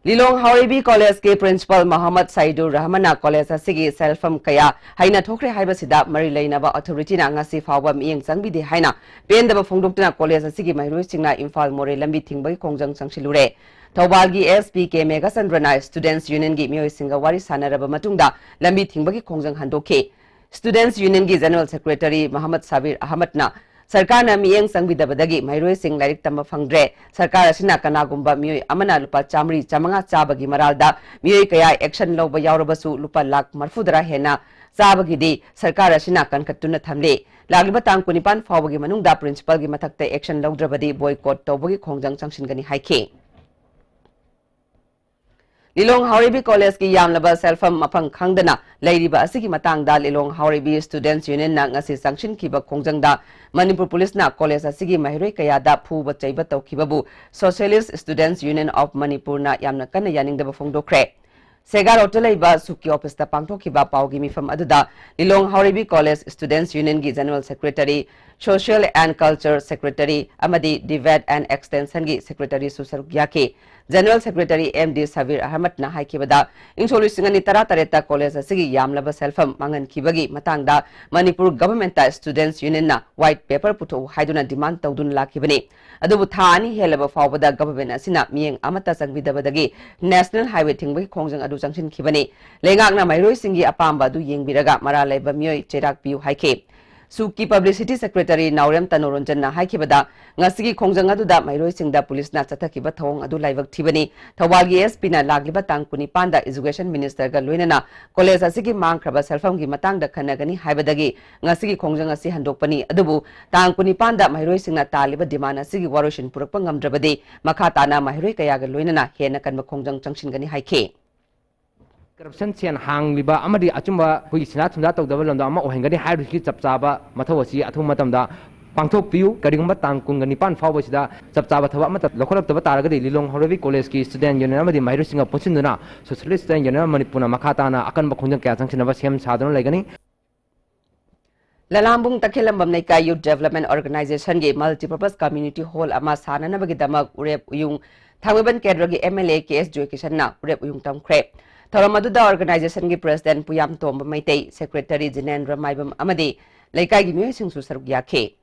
ꯂꯤꯂꯣꯡ ꯍꯥꯎꯔꯩꯕꯤ ꯀꯣꯂꯦꯖꯀꯤ ꯄ꯭ꯔꯤꯟꯁꯤꯄꯥꯜ ꯃꯣꯍꯝꯃꯗ ꯁꯥꯏꯗꯨꯔ ꯔꯍꯃꯟꯅ ꯀꯣꯂꯦꯖ ꯑꯁꯤꯒꯤ ꯁꯦꯜꯐꯝ ꯀꯌꯥ ꯍꯩꯅ ꯊꯣꯛꯈ꯭ꯔꯦ ꯍꯥꯏꯕꯁꯤꯗ ꯃꯔꯤ ꯂꯩꯅꯕ ꯑꯣꯊꯣꯔꯤꯇꯤꯅ ꯉꯁꯤ ꯐꯥꯎꯕ ꯃꯤꯠꯌꯦꯡ ꯆꯪꯕꯤꯗꯦ ꯍꯥꯏꯅ ꯄꯦꯟꯗꯕ ꯐꯣꯡꯗꯣꯛꯇꯨꯅ ꯀꯣꯂꯦꯖ ꯑꯁꯤꯒꯤ ꯃꯍꯩꯔꯣꯏꯁꯤꯡꯅ ꯏꯝꯐꯥꯜ ꯃꯣꯔꯦ ꯂꯝꯕꯤ ꯊꯤꯡꯕꯒꯤ ꯈꯣꯡꯖꯪ ꯆꯪꯁꯤꯜꯂꯨꯔꯦ꯫ ꯊꯧꯕꯥꯜꯒꯤ ꯑꯦꯁ ꯄꯤ ꯀꯦ ꯃꯦꯘꯆꯟꯗ꯭ꯔꯅ ꯁ꯭ꯇꯨꯗꯦꯟꯠꯁ ꯌꯨꯅꯤꯌꯟꯒꯤ ꯃꯤꯑꯣꯏꯁꯤꯡꯒ ꯋꯥꯔꯤ ꯁꯥꯟꯅꯔꯕ ꯃꯇꯨꯡꯗ ꯂꯝꯕꯤ ꯊꯤꯡꯕꯒꯤ ꯈꯣꯡꯖꯪ ꯍꯟꯗꯣꯛꯈꯤ꯫ ꯁ꯭ꯇꯨꯗꯦꯟꯠꯁ ꯌꯨꯅꯤꯌꯟꯒꯤ ꯖꯦꯅꯔꯦꯜ ꯁꯦꯀ꯭ꯔꯦꯇꯔꯤ ꯃꯣꯍꯝꯃꯗ ꯁꯥꯕꯤꯔ ꯑꯍꯃꯗꯅ ꯁꯔꯀꯥꯔꯅ ꯃꯤꯠꯌꯦꯡ ꯆꯪꯕꯤꯗꯕꯗꯒꯤ ꯃꯍꯩꯔꯣꯏꯁꯤꯡ ꯂꯥꯏꯔꯤꯛ ꯇꯝꯕ ꯐꯪꯗ꯭ꯔꯦ꯫ ꯁꯔꯀꯥꯔ ꯑꯁꯤꯅ ꯀꯅꯥꯒꯨꯝꯕ ꯃꯤꯑꯣꯏ ꯑꯃꯅ ꯂꯨꯄꯥ ꯆꯥꯃꯔꯤ, ꯆꯥꯃꯉꯥ ꯆꯥꯕꯒꯤ ꯃꯔꯥꯜꯗ ꯃꯤꯑꯣꯏ ꯀꯌꯥ ꯑꯦꯛꯁꯟ ꯂꯧꯕ ꯌꯥꯎꯔꯕꯁꯨ ꯂꯨꯄꯥ ꯂꯥꯈ ꯃꯔꯐꯨꯇꯔꯥ ꯍꯦꯟꯅ ꯆꯥꯕꯒꯤꯗꯤ ꯁꯔꯀꯥꯔ ꯑꯁꯤꯅ ꯀꯟꯈꯠꯇꯨꯅ ꯊꯝꯂꯤ꯫ ꯂꯥꯛꯂꯤꯕ ꯇꯥꯡ ꯀꯨꯟꯅꯤꯄꯥꯟ ꯐꯥꯎꯕꯒꯤ ꯃꯅꯨꯡꯗ ꯄ꯭ꯔꯤꯟꯁꯤꯄꯥꯜꯒꯤ ꯃꯊꯛꯇ ꯑꯦꯛꯁꯟ ꯂꯧꯗ꯭ꯔꯕꯗꯤ ꯕꯣꯏꯀꯣꯠ ꯇꯧꯕꯒꯤ ꯈꯣꯡꯖꯪ ꯆꯪꯁꯤꯟꯒꯅꯤ ꯍꯥꯏꯈꯤ꯫ ꯂꯤꯂꯣꯡ ꯍꯥꯎꯔꯩꯕꯤ ꯀꯣꯂꯦꯖꯀꯤ ꯌꯥꯝꯂꯕ ꯁꯦꯜꯐꯝ ꯃꯐꯝ ꯈꯪꯗꯅ ꯂꯩꯔꯤꯕ ꯑꯁꯤꯒꯤ ꯃꯇꯥꯡꯗ ꯂꯤꯂꯣꯡ ꯍꯥꯎꯔꯩꯕꯤ ꯁ꯭ꯇꯨꯗꯦꯟꯠꯁ ꯌꯨꯅꯤꯌꯟꯅ ꯉꯁꯤ ꯆꯪꯁꯤꯟꯈꯤꯕ ꯈꯣꯡꯖꯪꯗ ꯃꯅꯤꯄꯨꯔ ꯄꯨꯂꯤꯁꯅ ꯀꯣꯂꯦꯖ ꯑꯁꯤꯒꯤ ꯃꯍꯩꯔꯣꯏ ꯀꯌꯥꯗ ꯐꯨꯕ ꯆꯩꯕ ꯇꯧꯈꯤꯕꯕꯨ Socialist Students Union of Manipurꯅ ꯌꯥꯝꯅ ꯀꯟꯅ ꯌꯥꯅꯤꯡꯗꯕ ꯐꯣꯡꯗꯣꯛꯈ꯭ꯔꯦ꯫ ꯁꯦꯒꯥ ꯔꯣꯗꯇ ꯂꯩꯕ ꯁꯨꯛꯀꯤ ꯑꯣꯐꯤꯁꯇ ꯄꯥꯡꯊꯣꯛꯈꯤꯕ ꯄꯥꯎꯒꯤ ꯃꯤꯐꯝ ꯑꯗꯨꯗ ꯂꯤꯂꯣꯡ ꯍꯥꯎꯔꯩꯕꯤ ꯀꯣꯂꯦꯖ ꯁ꯭ꯇꯨꯗꯦꯟꯠꯁ ꯌꯨꯅꯤꯌꯟꯒꯤ general secretary, social and culture secretary ꯑꯃꯗꯤ ꯗꯤꯕꯦꯠ ꯑꯦꯟ ꯑꯦꯛꯁꯇꯦꯟꯁꯟꯒꯤ ꯁꯦꯀ꯭ꯔꯦꯇꯔꯤꯁꯨ ꯁꯔꯨꯛ ꯌꯥꯈꯤ꯫ General secretary M D Sabir ꯑꯍꯃꯗꯅ ꯍꯥꯏꯈꯤꯕꯗ, ꯏꯪ ꯁꯣꯛ ꯂꯤꯁꯤꯡ ꯑꯅꯤ ꯇꯔꯥ ꯇꯔꯦꯠꯇ ꯀꯣꯂꯦꯖ ꯑꯁꯤꯒꯤ ꯌꯥꯝꯂꯕ ꯁꯦꯜꯐꯝ ꯃꯥꯡꯍꯟꯈꯤꯕꯒꯤ ꯃꯇꯥꯡꯗ ꯃꯅꯤꯄꯨꯔ ꯒꯚꯔꯟꯃꯦꯟꯠꯇ ꯁ꯭ꯇꯨꯗꯦꯟꯠꯁ ꯌꯨꯅꯤꯌꯟꯅ ꯋꯥꯏꯠ ꯄꯦꯄꯔ ꯄꯨꯊꯣꯛꯎ ꯍꯥꯏꯗꯨꯅ ꯗꯤꯃꯥꯟꯗ ꯇꯧꯗꯨꯅ ꯂꯥꯛꯈꯤꯕꯅꯤ꯫ ꯑꯗꯨꯕꯨ ꯊꯥ ꯑꯅꯤ ꯍꯦꯜꯂꯕ ꯐꯥꯎꯕꯗ ꯒꯚꯔꯟꯃꯦꯟꯠ ꯑꯁꯤꯅ ꯃꯤꯠꯌꯦꯡ ꯑꯃꯠꯇ ꯆꯪꯕꯤꯗꯕꯗꯒꯤ ꯅꯦꯁꯅꯦꯜ ꯍꯥꯏꯋꯦ ꯊꯤꯡꯕꯒꯤ ꯈꯣꯡꯖꯪ ꯑꯗꯨ ꯆꯪꯁꯤꯟꯈꯤꯕꯅꯤ꯫ ꯂꯩꯉꯥꯛꯅ ꯃꯍꯩꯔꯣꯏꯁꯤꯡꯒꯤ ꯑꯄꯥꯝꯕ ꯑꯗꯨ ꯌꯦꯡꯕꯤꯔꯒ ꯃꯔꯥꯜ ꯂꯩꯕ ꯃꯤꯑꯣꯏ ꯆꯩꯔꯥꯛ ꯄꯤꯌꯨ ꯍꯥꯏꯈꯤ꯫ ꯁꯨꯛꯀꯤ ꯄꯕ꯭ꯂꯤꯁꯤꯇꯤ ꯁꯦꯀ꯭ꯔꯦꯇꯔꯤ ꯅꯥꯎꯔꯦꯝ ꯇꯅꯣꯔꯟꯖꯟꯅ ꯍꯥꯏꯈꯤꯕꯗ, ꯉꯁꯤꯒꯤ ꯈꯣꯡꯖꯪ ꯑꯗꯨꯗ ꯃꯍꯩꯔꯣꯏꯁꯤꯡꯗ ꯄꯨꯂꯤꯁꯅ ꯆꯠꯊꯈꯤꯕ ꯊꯧꯑꯣꯡ ꯑꯗꯨ ꯂꯥꯏꯕꯛ ꯊꯤꯕꯅꯤ꯫ ꯊꯧꯕꯥꯜꯒꯤ ꯑꯦꯁ ꯄꯤꯅ ꯂꯥꯛꯂꯤꯕ ꯇꯥꯡ ꯀꯨꯟꯅꯤꯄꯥꯟꯗ ꯏꯖꯨꯀꯦꯁꯟ ꯃꯤꯅꯤꯁꯇꯔꯒ ꯂꯣꯏꯅꯅ ꯀꯣꯂꯦꯖ ꯑꯁꯤꯒꯤ ꯃꯥꯡꯈ꯭ꯔꯕ ꯁꯦꯜꯐꯝꯒꯤ ꯃꯇꯥꯡꯗ ꯈꯟꯅꯒꯅꯤ ꯍꯥꯏꯕꯗꯒꯤ ꯉꯁꯤꯒꯤ ꯈꯣꯡꯖꯪ ꯑꯁꯤ ꯍꯟꯗꯣꯛꯄꯅꯤ꯫ ꯑꯗꯨꯕꯨ ꯇꯥꯡ ꯀꯨꯟꯅꯤꯄꯥꯟꯗ ꯃꯍꯩꯔꯣꯏꯁꯤꯡꯅ ꯇꯥꯜꯂꯤꯕ ꯗꯤꯃꯥꯟ ꯑꯁꯤꯒꯤ ꯋꯥꯔꯣꯏꯁꯤꯟ ꯄꯨꯔꯛꯄ ꯉꯝꯗ꯭ꯔꯕꯗꯤ ꯃꯈꯥ ꯇꯥꯅ ꯃꯍꯩꯔꯣꯏ ꯀꯌꯥꯒ ꯂꯣꯏꯅꯅ ꯍꯦꯟꯅ ꯀꯟꯕ ꯈꯣꯡꯖꯪ ꯆꯪꯁꯤꯟꯒꯅꯤ ꯍꯥꯏꯈꯤ꯫ ꯀꯔꯞꯁꯟ, ꯁꯦꯟ ꯍꯥꯡꯂꯤꯕ ꯑꯃꯗꯤ ꯑꯆꯨꯝꯕ ꯑꯩꯈꯣꯏꯒꯤ ꯁꯤꯟꯖꯥ ꯊꯨꯝꯖꯥ ꯇꯧꯗꯕ ꯂꯝꯗꯝ ꯑꯃ ꯑꯣꯏꯍꯟꯒꯅꯤ ꯍꯥꯏꯕꯁꯤꯒꯤ ꯆꯞ ꯆꯥꯕ ꯃꯊꯧ ꯑꯁꯤ ꯑꯊꯨꯕ ꯃꯇꯝꯗ ꯄꯥꯡꯊꯣꯛꯄꯤꯌꯨ꯫ ꯀꯔꯤꯒꯨꯝꯕ ꯇꯥꯡ ꯀꯨꯟꯒ ꯅꯤꯄꯥꯟ ꯐꯥꯎꯕꯁꯤꯗ ꯆꯞ ꯆꯥꯕ ꯊꯕꯛ ꯑꯃꯠꯇ ꯂꯧꯈꯠꯂꯛꯇꯕ ꯇꯥꯔꯒꯗꯤ ꯂꯤꯂꯣꯡ ꯍꯥꯎꯔꯩꯕꯤ ꯀꯣꯂꯦꯖꯀꯤ ꯁ꯭ꯇꯨꯗꯦꯟꯠ ꯌꯨꯅꯤꯌꯟ ꯑꯃꯗꯤ ꯃꯍꯩꯔꯣꯏꯁꯤꯡꯒ ꯄꯨꯟꯁꯤꯟꯗꯨꯅ Socialist Student Union of Manipurꯅ ꯃꯈꯥ ꯇꯥꯅ ꯑꯀꯟꯕ ꯈꯣꯡꯖꯪ ꯀꯌꯥ ꯆꯪꯁꯤꯟꯅꯕ ꯁꯦꯝ ꯁꯥꯗꯨꯅ ꯂꯩꯒꯅꯤ꯫ ꯂꯂꯥꯝꯕꯨꯡ ꯇꯈꯦꯜꯂꯝꯕꯝ ꯂꯩꯀꯥꯏ Youth Development Organisationꯒꯤ Multipurpose Community Hall ꯑꯃ ꯁꯥꯅꯅꯕꯒꯤꯗꯃꯛ ꯎꯔꯦꯞ ꯎꯌꯨꯡ ꯊꯥꯡꯃꯩꯕꯟ ꯀꯦꯟꯗ꯭ꯔꯒꯤ ꯑꯦꯝ ꯑꯦꯜ ꯑꯦ ꯀꯦ ꯑꯦꯁ ꯖꯣꯏꯀꯤꯁꯟꯅ ꯎꯔꯦꯞ ꯎꯌꯨꯡ ꯇꯝꯈ꯭ꯔꯦ꯫ ꯊꯧꯔꯝ ꯑꯗꯨꯗ organisationꯒꯤ president ꯄꯨꯌꯥꯝ ꯇꯣꯝꯕ ꯃꯩꯇꯩ, secretary ꯖꯤꯅꯦꯟꯗ꯭ꯔ ꯃꯥꯏꯕꯝ ꯑꯃꯗꯤ ꯂꯩꯀꯥꯏꯒꯤ ꯃꯤꯑꯣꯏꯁꯤꯡꯁꯨ ꯁꯔꯨꯛ ꯌꯥꯈꯤ꯫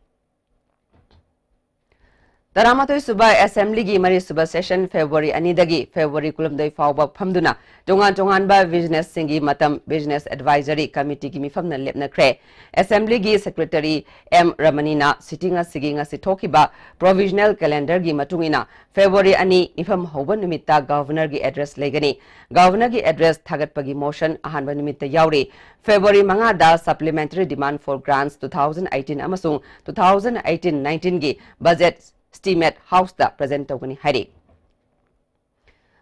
ꯇꯔꯥꯃꯥꯊꯣꯏ ꯁꯨꯕ assemblyꯒꯤ ꯃꯔꯤ ꯁꯨꯕ session February ꯑꯅꯤꯗꯒꯤ February ꯀꯨꯟꯍꯨꯝꯗꯣꯏ ꯐꯥꯎꯕ ꯐꯝꯗꯨꯅ ꯇꯣꯉꯥꯟ ꯇꯣꯉꯥꯟꯕ businessꯁꯤꯡꯒꯤ ꯃꯇꯝ business advisory committeeꯒꯤ ꯃꯤꯐꯝꯅ ꯂꯦꯞꯅꯈ꯭ꯔꯦ꯫ Assemblyꯒꯤ secretary ꯑꯦꯝ ꯔꯃꯅꯤꯅ sitting ꯑꯁꯤꯒꯤ ꯉꯁꯤ ꯊꯣꯛꯈꯤꯕ provisional calendarꯒꯤ ꯃꯇꯨꯡ ꯏꯟꯅ February ꯑꯅꯤ ꯃꯤꯐꯝ ꯍꯧꯕ ꯅꯨꯃꯤꯠꯇ governorꯒꯤ address ꯂꯩꯒꯅꯤ꯫ Governorꯒꯤ address ꯊꯥꯒꯠꯄꯒꯤ motion ꯑꯍꯥꯟꯕ ꯅꯨꯃꯤꯠꯇ ꯌꯥꯎꯔꯤ꯫ February ꯃꯉꯥꯗ supplementary demand for grants two thousand eighteen ꯑꯃꯁꯨꯡ two thousand eighteen nineteenꯒꯤ budget estimate houseꯇ present ꯇꯧꯒꯅꯤ ꯍꯥꯏꯔꯤ꯫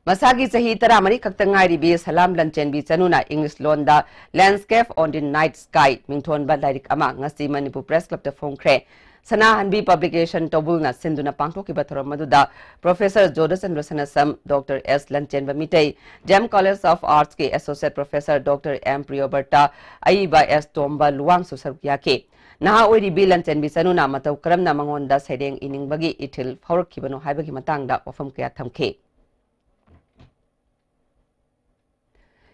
ꯃꯁꯥꯒꯤ ꯆꯍꯤ ꯇꯔꯥꯃꯔꯤ ꯈꯛꯇ ꯉꯥꯏꯔꯤꯕꯤ ꯁꯂꯥꯝ ꯂꯟꯆꯦꯟꯕꯤ ꯆꯅꯨꯅ ꯏꯪꯂꯤꯁ ꯂꯣꯟꯗ Landscape on the Night Sky ꯃꯤꯡꯊꯣꯟꯕ ꯂꯥꯏꯔꯤꯛ ꯑꯃ ꯉꯁꯤ ꯃꯅꯤꯄꯨꯔ ꯄ꯭ꯔꯦꯁ ꯀ꯭ꯂꯕꯇ ꯐꯣꯡꯈ꯭ꯔꯦ꯫ ꯁꯅꯥꯍꯟꯕꯤ ꯄꯕ꯭ꯂꯤꯀꯦꯁꯟ ꯇꯧꯕꯨꯜꯅ ꯁꯤꯟꯗꯨꯅ ꯄꯥꯡꯊꯣꯛꯈꯤꯕ ꯊꯧꯔꯝ ꯑꯗꯨꯗ professor Jodhchandra Sanasam, doctor S Lanchenba Meetei, D M college of ꯑꯥꯔꯠꯁꯀꯤ associate professor doctor M Priyobrata, ꯑꯏꯕ ꯑꯦꯁ ꯇꯣꯝꯕ ꯂꯨꯋꯥꯡꯁꯨ ꯁꯔꯨꯛ ꯌꯥꯈꯤ꯫ ꯅꯍꯥ ꯑꯣꯏꯔꯤꯕꯤ ꯂꯟꯆꯦꯟꯕꯤ ꯆꯅꯨꯅ ꯃꯇꯧ ꯀꯔꯝꯅ ꯃꯉꯣꯟꯗ ꯁꯩꯔꯦꯡ ꯏꯅꯤꯡꯕꯒꯤ ꯏꯊꯤꯜ ꯐꯥꯎꯔꯛꯈꯤꯕꯅꯣ ꯍꯥꯏꯕꯒꯤ ꯃꯇꯥꯡꯗ ꯋꯥꯐꯝ ꯀꯌꯥ ꯊꯝꯈꯤ꯫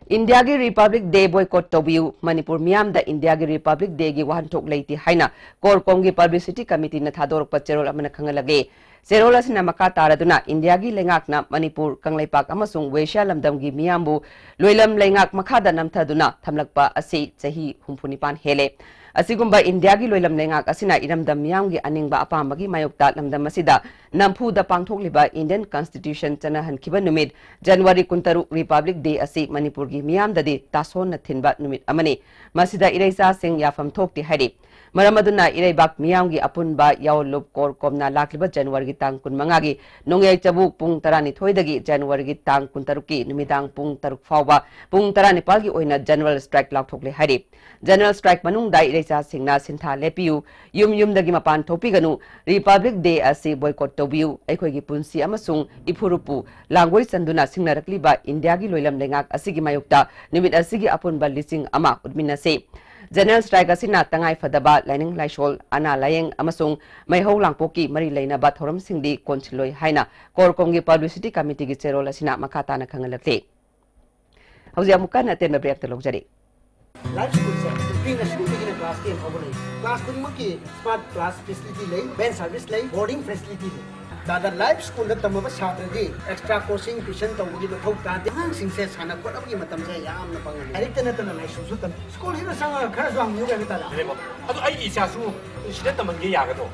ꯏꯟꯗꯤꯌꯥꯒꯤ ꯔꯤꯄꯕ꯭ꯂꯤꯛ ꯗꯦ ꯕꯣꯏꯀꯣꯠ ꯇꯧꯕꯤꯌꯨ, ꯃꯅꯤꯄꯨꯔ ꯃꯤꯌꯥꯝꯗ ꯏꯟꯗꯤꯌꯥꯒꯤ ꯔꯤꯄꯕ꯭ꯂꯤꯛ ꯗꯦꯒꯤ ꯋꯥꯍꯟꯊꯣꯛ ꯂꯩꯇꯦ ꯍꯥꯏꯅ ꯀꯣꯔ ꯀꯣꯝꯒꯤ ꯄꯕ꯭ꯂꯤꯁꯤꯇꯤ ꯀꯃꯤꯇꯤꯅ ꯊꯥꯗꯣꯔꯛꯄ ꯆꯦꯔꯣꯜ ꯑꯃꯅ ꯈꯪꯍꯜꯂꯛꯂꯤ꯫ ꯆꯦꯔꯣꯜ ꯑꯁꯤꯅ ꯃꯈꯥ ꯇꯥꯔꯗꯨꯅ ꯏꯟꯗꯤꯌꯥꯒꯤ ꯂꯩꯉꯥꯛꯅ ꯃꯅꯤꯄꯨꯔ, ꯀꯪꯂꯩꯄꯥꯛ ꯑꯃꯁꯨꯡ ꯋꯦꯁꯤꯌꯥ ꯂꯝꯗꯝꯒꯤ ꯃꯤꯌꯥꯝꯕꯨ ꯂꯣꯏꯂꯝ ꯂꯩꯉꯥꯛ ꯃꯈꯥꯗ ꯅꯝꯊꯗꯨꯅ ꯊꯝꯂꯛꯄ ꯑꯁꯤ ꯆꯍꯤ ꯍꯨꯝꯐꯨ ꯅꯤꯄꯥꯟ ꯍꯦꯜꯂꯦ꯫ ꯑꯁꯤꯒꯨꯝꯕ ꯏꯟꯗꯤꯌꯥꯒꯤ ꯂꯣꯏꯂꯝ ꯂꯩꯉꯥꯛ ꯑꯁꯤꯅ ꯏꯔꯝꯗꯝ ꯃꯤꯌꯥꯝꯒꯤ ꯑꯅꯤꯡꯕ ꯑꯄꯥꯝꯕꯒꯤ ꯃꯥꯌꯣꯛꯇ ꯂꯝꯗꯝ ꯑꯁꯤꯗ ꯅꯝꯐꯨꯗ ꯄꯥꯡꯊꯣꯛꯂꯤꯕ ꯏꯟꯗꯤꯌꯟ ꯀꯟꯁꯇꯤꯇ꯭ꯌꯨꯁꯟ ꯆꯠꯅꯍꯟꯈꯤꯕ ꯅꯨꯃꯤꯠ ꯖꯅꯋꯥꯔꯤ ꯀꯨꯟꯇꯔꯨꯛ ꯔꯤꯄꯕ꯭ꯂꯤꯛ ꯗꯦ ꯑꯁꯤ ꯃꯅꯤꯄꯨꯔꯒꯤ ꯃꯤꯌꯥꯝꯗꯗꯤ ꯇꯥꯁꯣꯟꯅ ꯊꯤꯟꯕ ꯅꯨꯃꯤꯠ ꯑꯃꯅꯤ꯫ ꯃꯁꯤꯗ ꯏꯔꯩꯆꯥꯁꯤꯡ ꯌꯥꯐꯝ ꯊꯣꯛꯇꯦ ꯍꯥꯏꯔꯤ꯫ ꯃꯔꯝ ꯑꯗꯨꯅ ꯏꯔꯩꯕꯥꯛ ꯃꯤꯌꯥꯝꯒꯤ ꯑꯄꯨꯟꯕ ꯌꯥꯑꯣꯟꯂꯨꯞ ꯀꯣꯔ ꯀꯣꯝꯅ ꯂꯥꯛꯂꯤꯕ ꯖꯅꯋꯥꯔꯤꯒꯤ ꯇꯥꯡ ꯀꯨꯟꯃꯉꯥꯒꯤ ꯅꯣꯡꯌꯥꯏ ꯆꯕꯨ ꯄꯨꯡ ꯇꯔꯥꯅꯤꯊꯣꯏꯗꯒꯤ ꯖꯅꯋꯥꯔꯤꯒꯤ ꯇꯥꯡ ꯀꯨꯟꯇꯔꯨꯛꯀꯤ ꯅꯨꯃꯤꯗꯥꯡ ꯄꯨꯡ ꯇꯔꯨꯛ ꯐꯥꯎꯕ ꯄꯨꯡ ꯇꯔꯥꯅꯤꯄꯥꯜꯒꯤ ꯑꯣꯏꯅ ꯖꯦꯅꯔꯦꯜ ꯁ꯭ꯇ꯭ꯔꯥꯏꯛ ꯂꯥꯎꯊꯣꯛꯂꯦ ꯍꯥꯏꯔꯤ꯫ ꯖꯦꯅꯔꯦꯜ ꯁ꯭ꯇ꯭ꯔꯥꯏꯛ ꯃꯅꯨꯡꯗ ꯏꯔꯩꯆꯥꯁꯤꯡꯅ ꯁꯤꯟꯊꯥ ꯂꯦꯞꯄꯤꯌꯨ, ꯌꯨꯝ ꯌꯨꯝꯗꯒꯤ ꯃꯄꯥꯟ ꯊꯣꯛꯄꯤꯒꯅꯨ, ꯔꯤꯄꯕ꯭ꯂꯤꯛ ꯗꯦ ꯑꯁꯤ ꯕꯣꯏꯀꯣꯠ ꯇꯧꯕꯤꯌꯨ, ꯑꯩꯈꯣꯏꯒꯤ ꯄꯨꯟꯁꯤ ꯑꯃꯁꯨꯡ ꯏꯐꯨꯔꯨꯞꯄꯨ ꯂꯥꯡꯒꯣꯏ ꯆꯟꯗꯨꯅ ꯁꯤꯡꯅꯔꯛꯂꯤꯕ ꯏꯟꯗꯤꯌꯥꯒꯤ ꯂꯣꯏꯂꯝ ꯂꯩꯉꯥꯛ ꯑꯁꯤꯒꯤ ꯃꯥꯌꯣꯛꯇ ꯅꯨꯃꯤꯠ ꯑꯁꯤꯒꯤ ꯑꯄꯨꯟꯕ ꯂꯤꯁꯤꯡ ꯑꯃ ꯎꯠꯃꯤꯟꯅꯁꯤ꯫ ꯖꯦꯅꯔꯦꯜ ꯁ꯭ꯇ꯭ꯔꯥꯏꯛ ꯑꯁꯤꯅ ꯇꯉꯥꯏ ꯐꯗꯕ ꯂꯥꯏꯅꯤꯡ ꯂꯥꯏꯁꯣꯜ, ꯑꯅꯥ ꯂꯥꯌꯦꯡ ꯑꯃꯁꯨꯡ ꯃꯩꯍꯧ ꯂꯥꯡꯄꯣꯛꯀꯤ ꯃꯔꯤ ꯂꯩꯅꯕ ꯊꯧꯔꯝꯁꯤꯡꯗꯤ ꯀꯣꯟꯁꯤꯜꯂꯣꯏ ꯍꯥꯏꯅ ꯀꯣꯔ ꯀꯣꯝꯒꯤ ꯄꯕ꯭ꯂꯤꯁꯤꯇꯤ ꯀꯃꯤꯇꯤꯒꯤ ꯆꯦꯔꯣꯜ ꯑꯁꯤꯅ ꯃꯈꯥ ꯇꯥꯅ ꯈꯪꯍꯜꯂꯛꯂꯤ꯫ ꯍꯧꯖꯤꯛ ꯑꯃꯨꯛꯀ ꯍꯟꯅ ꯑꯇꯦꯟꯕ ꯕ꯭ꯔꯦꯛꯇ ꯂꯧꯖꯔꯤ꯫ ꯂꯥꯏꯐ ꯁ꯭ꯀꯨꯜꯁꯦ ꯄ꯭ꯔꯤ ꯅꯔꯁꯔꯤꯗꯒꯤꯅ ꯀ꯭ꯂꯥꯁ ꯇꯦꯟ ꯐꯥꯎꯕ ꯂꯩ꯫ ꯀ꯭ꯂꯥꯁ ꯈꯨꯗꯤꯡꯃꯛꯀꯤ ꯁ꯭ꯃꯥꯔꯠ ꯀ꯭ꯂꯥꯁ ꯐꯦꯁꯤꯂꯤꯇꯤ ꯂꯩ, ꯚꯦꯟ ꯁꯔꯚꯤꯁ ꯂꯩ, ꯕꯣꯔꯗꯤꯡ ꯐꯦꯁꯤꯂꯤꯇꯤ ꯂꯩ꯫ ꯇꯥꯗ ꯂꯥꯏꯐ ꯁ꯭ꯀꯨꯜꯗ ꯇꯝꯃꯕ ꯁꯥꯇ꯭ꯔꯗꯤ ꯑꯦꯛꯁꯇ꯭ꯔꯥ ꯀꯣꯆꯤꯡ, ꯇ꯭ꯌꯨꯁꯟ ꯇꯧꯕꯒꯤ ꯃꯊꯧ ꯇꯥꯗꯦ꯫ ꯑꯉꯥꯡꯁꯤꯡꯁꯦ ꯁꯥꯟꯅ ꯈꯣꯠꯅꯕꯒꯤ ꯃꯇꯝꯁꯦ ꯌꯥꯝꯅ ꯐꯪꯍꯜꯂꯤ꯫ ꯂꯥꯏꯔꯤꯛꯇ ꯅꯠꯇꯅ ꯂꯥꯏꯁꯨꯁꯨ ꯇꯝꯃꯤ꯫ ꯁ꯭ꯀꯨꯜꯁꯤꯗ ꯆꯪꯉꯒ ꯈꯔꯁꯨ ꯍꯪꯕꯤꯌꯨ ꯀꯩꯅꯣ, ꯇꯥꯗ꯫ ꯑꯗꯨꯅꯦꯕꯣ꯫ ꯑꯗꯣ ꯑꯩꯒꯤ ꯏꯆꯥꯁꯨ ꯁꯤꯗ ꯇꯝꯍꯟꯒꯦ ꯌꯥꯒꯗ꯭ꯔꯣ?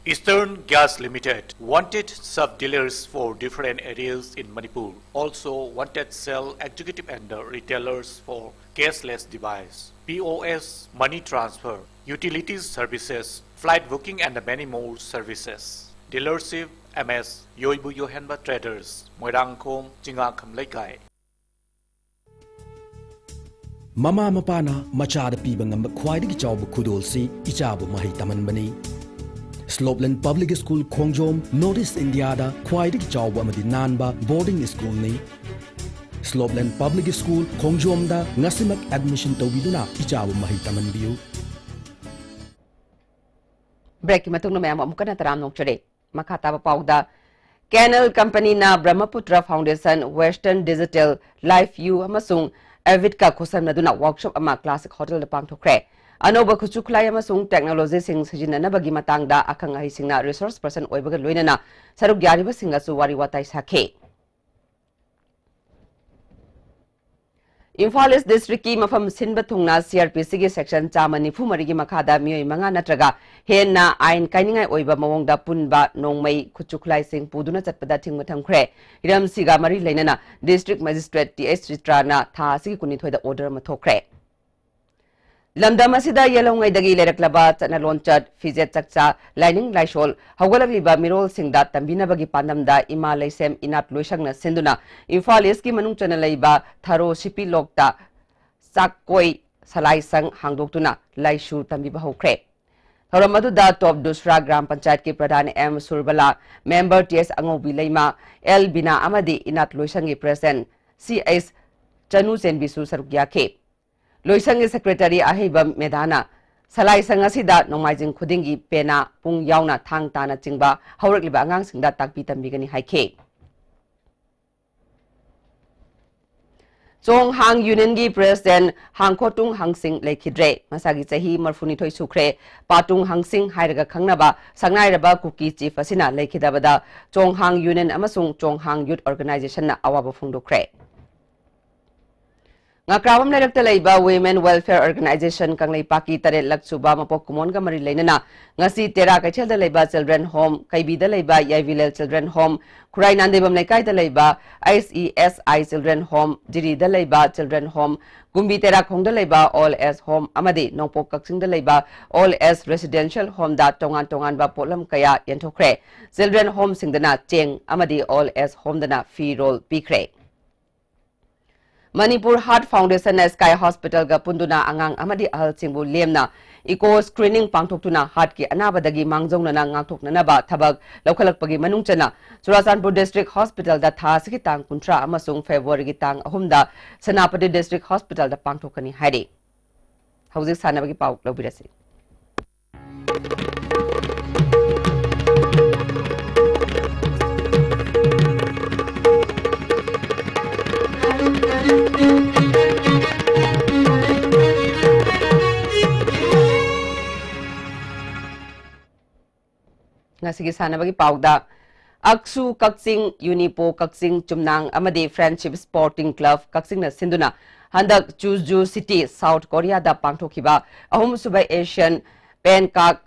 Eastern Gas Limited wanted sub-dealers for different areas in Manipur. Also wanted cell executive and the retailers for cashless device, P O S, money transfer, utilities services, flight booking and many more services. Dealership M S Yoibu Yohenba traders, Moirangkhom, Chingakham Leikai. ꯃꯃꯥ ꯃꯄꯥꯅ ꯃꯆꯥꯗ ꯄꯤꯕ ꯉꯝꯕ ꯈ꯭ꯋꯥꯏꯗꯒꯤ ꯆꯥꯎꯕ ꯈꯨꯗꯣꯜꯁꯤ ꯏꯆꯥꯕꯨ ꯃꯍꯩ ꯇꯝꯍꯟꯕꯅꯤ꯫ ꯁ꯭ꯂꯣꯞꯂꯦꯟ public school ꯈꯣꯡꯖꯣꯝ north east ꯏꯟꯗꯤꯌꯥꯗ ꯈ꯭ꯋꯥꯏꯗꯒꯤ ꯆꯥꯎꯕ ꯑꯃꯗꯤ ꯅꯥꯟꯕ ꯕꯣꯔꯗꯤꯡ ꯁ꯭ꯀꯨꯜꯅꯤ꯫ ꯁ꯭ꯂꯣꯞꯂꯦꯟ ꯄꯕ꯭ꯂꯤꯛ ꯁ꯭ꯀꯨꯜ ꯈꯣꯡꯖꯣꯝꯗ ꯉꯁꯤꯃꯛ ꯑꯦꯗꯃꯤꯁꯟ ꯇꯧꯕꯤꯗꯨꯅ ꯏꯆꯥꯕꯨ ꯃꯍꯩ ꯇꯝꯍꯟꯕꯤꯌꯨ꯫ ꯕ꯭ꯔꯦꯛꯀꯤ ꯃꯇꯨꯡꯗ ꯃꯌꯥꯝ ꯑꯃꯨꯛ ꯀꯟꯅ ꯇꯔꯥꯝꯅ ꯑꯣꯛꯆꯔꯤ꯫ ꯃꯈꯥ ꯇꯥꯕ ꯄꯥꯎꯗ, ꯀꯦꯅꯦꯜ ꯀꯝꯄꯅꯤꯅ Brahmaputra foundation, western digital, life U ꯑꯃꯁꯨꯡ ꯑꯦꯚꯤꯠꯀ ꯈꯨꯠꯁꯝꯅꯗꯨꯅ ꯋꯥꯔꯛꯁꯣꯞ ꯑꯃ ꯀ꯭ꯂꯥꯁꯤꯛ ꯍꯣꯇꯦꯜꯗ ꯄꯥꯡꯊꯣꯛꯈ꯭ꯔꯦ꯫ ꯑꯅꯧꯕ ꯈꯨꯠꯁꯨ ꯈꯨꯠꯂꯥꯏ ꯑꯃꯁꯨꯡ ꯇꯦꯛꯅꯣꯂꯣꯖꯤꯁꯤꯡ ꯁꯤꯖꯤꯟꯅꯅꯕꯒꯤ ꯃꯇꯥꯡꯗ ꯑꯈꯪ ꯑꯍꯩꯁꯤꯡꯅ ꯔꯤꯁꯣꯔꯁ ꯄꯔꯁꯟ ꯑꯣꯏꯕꯒ ꯂꯣꯏꯅꯅ ꯁꯔꯨꯛ ꯌꯥꯔꯤꯕꯁꯤꯡꯒꯁꯨ ꯋꯥꯔꯤ ꯋꯥꯇꯥꯏ ꯁꯥꯈꯤ꯫ ꯏꯝꯐꯥꯜ ꯏꯁ ꯗꯤꯁꯇ꯭ꯔꯤꯛꯀꯤ ꯃꯐꯝ ꯁꯤꯟꯕ ꯊꯨꯡꯅ ꯁꯤ ꯑꯥꯔ ꯄꯤ ꯁꯤꯒꯤ ꯁꯦꯛꯁꯟ ꯆꯥꯝꯃ ꯅꯤꯐꯨ ꯃꯔꯤꯒꯤ ꯃꯈꯥꯗ ꯃꯤꯑꯣꯏ ꯃꯉꯥ ꯅꯠꯇ꯭ꯔꯒ ꯍꯦꯟꯅ ꯑꯥꯏꯟ ꯀꯥꯏꯅꯤꯡꯉꯥꯏ ꯑꯣꯏꯕ ꯃꯑꯣꯡꯗ ꯄꯨꯟꯕ, ꯅꯣꯡꯃꯩ, ꯈꯨꯠꯁꯨ ꯈꯨꯠꯂꯥꯏꯁꯤꯡ ꯄꯨꯗꯨꯅ ꯆꯠꯄꯗ ꯊꯤꯡꯕ ꯊꯝꯈ꯭ꯔꯦ꯫ ꯍꯤꯔꯝꯁꯤꯒ ꯃꯔꯤ ꯂꯩꯅꯅ ꯗꯤꯁꯇ꯭ꯔꯤꯛ ꯃꯦꯖꯤꯁꯇ꯭ꯔꯦꯠ ꯇꯤ ꯑꯩꯆ ꯆꯤꯇ꯭ꯔꯥꯅ ꯊꯥ ꯑꯁꯤꯒꯤ ꯀꯨꯟꯅꯤꯊꯣꯏꯗ ꯑꯣꯔꯗꯔ ꯑꯃ ꯊꯣꯛꯈ꯭ꯔꯦ꯫ ꯂꯝꯗꯝ ꯑꯁꯤꯗ ꯌꯦꯜꯍꯧꯉꯩꯗꯒꯤ ꯂꯩꯔꯛꯂꯕ ꯆꯠꯅ ꯂꯣꯟꯆꯠ, ꯐꯤꯖꯦꯠ ꯆꯛꯆꯥ, ꯂꯥꯏꯅꯤꯡ ꯂꯥꯏꯁꯣꯜ, ꯍꯧꯒꯠꯂꯛꯂꯤꯕ ꯃꯤꯔꯣꯜꯁꯤꯡꯗ ꯇꯝꯕꯤꯅꯕꯒꯤ ꯄꯥꯟꯗꯝꯗ ꯏꯃꯥ ꯂꯩꯁꯦꯝ ꯏꯅꯥꯠ ꯂꯣꯏꯁꯪꯅ ꯁꯤꯟꯗꯨꯅ ꯏꯝꯐꯥꯜ ꯏꯁꯀꯤ ꯃꯅꯨꯡ ꯆꯟꯅ ꯂꯩꯕ ꯊꯔꯣ ꯁꯤꯄꯤ ꯂꯣꯛꯇ ꯆꯥꯛꯀꯣꯏ ꯁꯂꯥꯏ ꯁꯪ ꯍꯥꯡꯗꯣꯛꯇꯨꯅ ꯂꯥꯏꯁꯨ ꯇꯝꯕꯤꯕ ꯍꯧꯈ꯭ꯔꯦ꯫ ꯊꯧꯔꯝ ꯑꯗꯨꯗ ꯇꯣꯞ ꯗꯨꯁ꯭ꯔꯥ ꯒ꯭ꯔꯥꯝ ꯄꯟꯆꯥꯌꯠꯀꯤ ꯄ꯭ꯔꯙꯥꯟ ꯑꯦꯝ ꯁꯨꯔꯕꯂꯥ, ꯃꯦꯝꯕꯔ ꯇꯤ ꯑꯦꯁ ꯑꯉꯧꯕꯤ ꯂꯩꯃ, ꯑꯦꯜ ꯕꯤꯅꯥ ꯑꯃꯗꯤ ꯏꯅꯥꯠ ꯂꯣꯏꯁꯪꯒꯤ ꯄ꯭ꯔꯦꯁꯤꯗꯦꯟꯠ ꯁꯤ ꯑꯩꯆ ꯆꯅꯨ ꯆꯦꯟꯕꯤꯁꯨ ꯁꯔꯨꯛ ꯌꯥꯈꯤ꯫ ꯂꯣꯏꯁꯪꯒꯤ ꯁꯦꯀ꯭ꯔꯦꯇꯔꯤ ꯑꯍꯩꯕ ꯃꯦꯙꯥꯅ ꯁꯂꯥꯏ ꯁꯪ ꯑꯁꯤꯗ ꯅꯣꯡꯃꯥꯏꯖꯤꯡ ꯈꯨꯗꯤꯡꯒꯤ ꯄꯦꯅꯥ, ꯄꯨꯡ ꯌꯥꯎꯅ ꯊꯥꯡ ꯇꯥꯅꯆꯤꯡꯕ ꯍꯧꯔꯛꯂꯤꯕ ꯑꯉꯥꯡꯁꯤꯡꯗ ꯇꯥꯛꯄꯤ ꯇꯝꯕꯤꯒꯅꯤ ꯍꯥꯏꯈꯤ꯫ ꯆꯣꯡꯍꯥꯡ ꯌꯨꯅꯤꯌꯟꯒꯤ ꯄ꯭ꯔꯦꯁꯤꯗꯦꯟꯠ ꯍꯥꯡꯈꯣꯇꯨꯡ ꯍꯥꯡꯁꯤꯡ ꯂꯩꯈꯤꯗ꯭ꯔꯦ꯫ ꯃꯁꯥꯒꯤ ꯆꯍꯤ ꯃꯔꯤꯐꯨꯅꯤꯊꯣꯏ ꯁꯨꯈ꯭ꯔꯦ꯫ ꯄꯥꯇꯨꯡ ꯍꯥꯡꯁꯤꯡ ꯍꯥꯏꯔꯒ ꯈꯪꯅꯕ ꯁꯛꯅꯥꯏꯔꯕ ꯀꯨꯀꯤ ꯆꯤꯐ ꯑꯁꯤꯅ ꯂꯩꯈꯤꯗꯕꯗ ꯆꯣꯡꯍꯥꯡ ꯌꯨꯅꯤꯌꯟ ꯑꯃꯁꯨꯡ ꯆꯣꯡꯍꯥꯡ ꯌꯨꯊ ꯑꯣꯔꯒꯅꯥꯏꯖꯦꯁꯟꯅ ꯑꯋꯥꯕ ꯐꯣꯡꯗꯣꯛꯈ꯭ꯔꯦ꯫ ꯉꯥꯀ꯭ꯔꯥꯕꯝ ꯂꯩꯔꯛꯇ ꯂꯩꯕ Women Welfare Organization ꯀꯪꯂꯩꯄꯥꯛꯀꯤ ꯇꯔꯦꯠꯂꯛ ꯁꯨꯕ ꯃꯄꯣꯛ ꯀꯨꯝꯑꯣꯟꯒ ꯃꯔꯤ ꯂꯩꯅꯅ ꯉꯁꯤ ꯇꯦꯔꯥ ꯀꯩꯊꯦꯜꯗ ꯂꯩꯕ Children Home, ꯀꯩꯕꯤꯗ ꯂꯩꯕ ꯌꯥꯏꯕꯤꯂꯦꯜ Children Home, ꯈꯨꯔꯥꯏ ꯅꯥꯟꯗꯩꯕꯝ ꯂꯩꯀꯥꯏꯗ ꯂꯩꯕ H E S I Children Home, ꯖꯤꯔꯤꯗ ꯂꯩꯕ Children Home, ꯀꯨꯝꯕꯤ ꯇꯦꯔꯥꯈꯣꯡꯗ ꯂꯩꯕ Old Age Home ꯑꯃꯗꯤ ꯅꯣꯡꯄꯣꯛ ꯀꯛꯆꯤꯡꯗ ꯂꯩꯕ Old Age Residential Homeꯗ ꯇꯣꯉꯥꯟ ꯇꯣꯉꯥꯟꯕ ꯄꯣꯠꯂꯝ ꯀꯌꯥ ꯌꯦꯟꯊꯣꯛꯈ꯭ꯔꯦ꯫ Children Homeꯁꯤꯡꯗꯅ ꯆꯦꯡ ꯑꯃꯗꯤ Old Age Homeꯗꯅ ꯐꯤꯔꯣꯜ ꯄꯤꯈ꯭ꯔꯦ꯫ ꯃꯅꯤꯄꯨꯔ Heart Foundationꯅ Sky Hospitalꯒ ꯄꯨꯟꯗꯨꯅ ꯑꯉꯥꯡ ꯑꯃꯗꯤ ꯑꯍꯜꯁꯤꯡꯕꯨ ꯂꯦꯝꯅ echo screening ꯄꯥꯡꯊꯣꯛꯇꯨꯅ heartꯀꯤ ꯑꯅꯥꯕꯗꯒꯤ ꯃꯥꯡꯖꯧꯅꯅ ꯉꯥꯛꯊꯣꯛꯅꯅꯕ ꯊꯕꯛ ꯂꯧꯈꯠꯂꯛꯄꯒꯤ ꯃꯅꯨꯡ ꯆꯟꯅ ꯆꯨꯔꯥꯆꯥꯟꯄꯨꯔ District Hospitalꯗ ꯊꯥ ꯑꯁꯤꯒꯤ ꯇꯥꯡ ꯀꯨꯟꯊ꯭ꯔꯥ ꯑꯃꯁꯨꯡ Februaryꯒꯤ ꯇꯥꯡ ꯑꯍꯨꯝꯗ ꯁꯦꯅꯥꯄꯇꯤ District Hospitalꯗ ꯄꯥꯡꯊꯣꯛꯀꯅꯤ ꯍꯥꯏꯔꯤ꯫ ꯍꯧꯖꯤꯛ ꯁꯥꯟꯅꯕꯒꯤ ꯄꯥꯎ ꯂꯧꯕꯤꯔꯁꯤ꯫ ꯉꯁꯤꯒꯤ ꯁꯥꯟꯅꯕꯒꯤ ꯄꯥꯎꯗ, ꯑꯛꯁꯨ ꯀꯛꯆꯤꯡ, ꯌꯨꯅꯤꯄꯣ ꯀꯛꯆꯤꯡ, ꯆꯨꯝꯅꯥꯡ ꯑꯃꯗꯤ Friendship Sporting Club ꯀꯛꯆꯤꯡꯅ ꯁꯤꯟꯗꯨꯅ ꯍꯟꯗꯛ ꯆꯨꯖꯨ ꯁꯤꯇꯤ, ꯁꯥꯎꯠ ꯀꯣꯔꯤꯌꯥꯗ ꯄꯥꯡꯊꯣꯛꯈꯤꯕ ꯑꯍꯨꯝꯁꯨꯕ ꯑꯦꯁꯤꯌꯥꯟ ꯄꯦꯟꯀꯥꯛ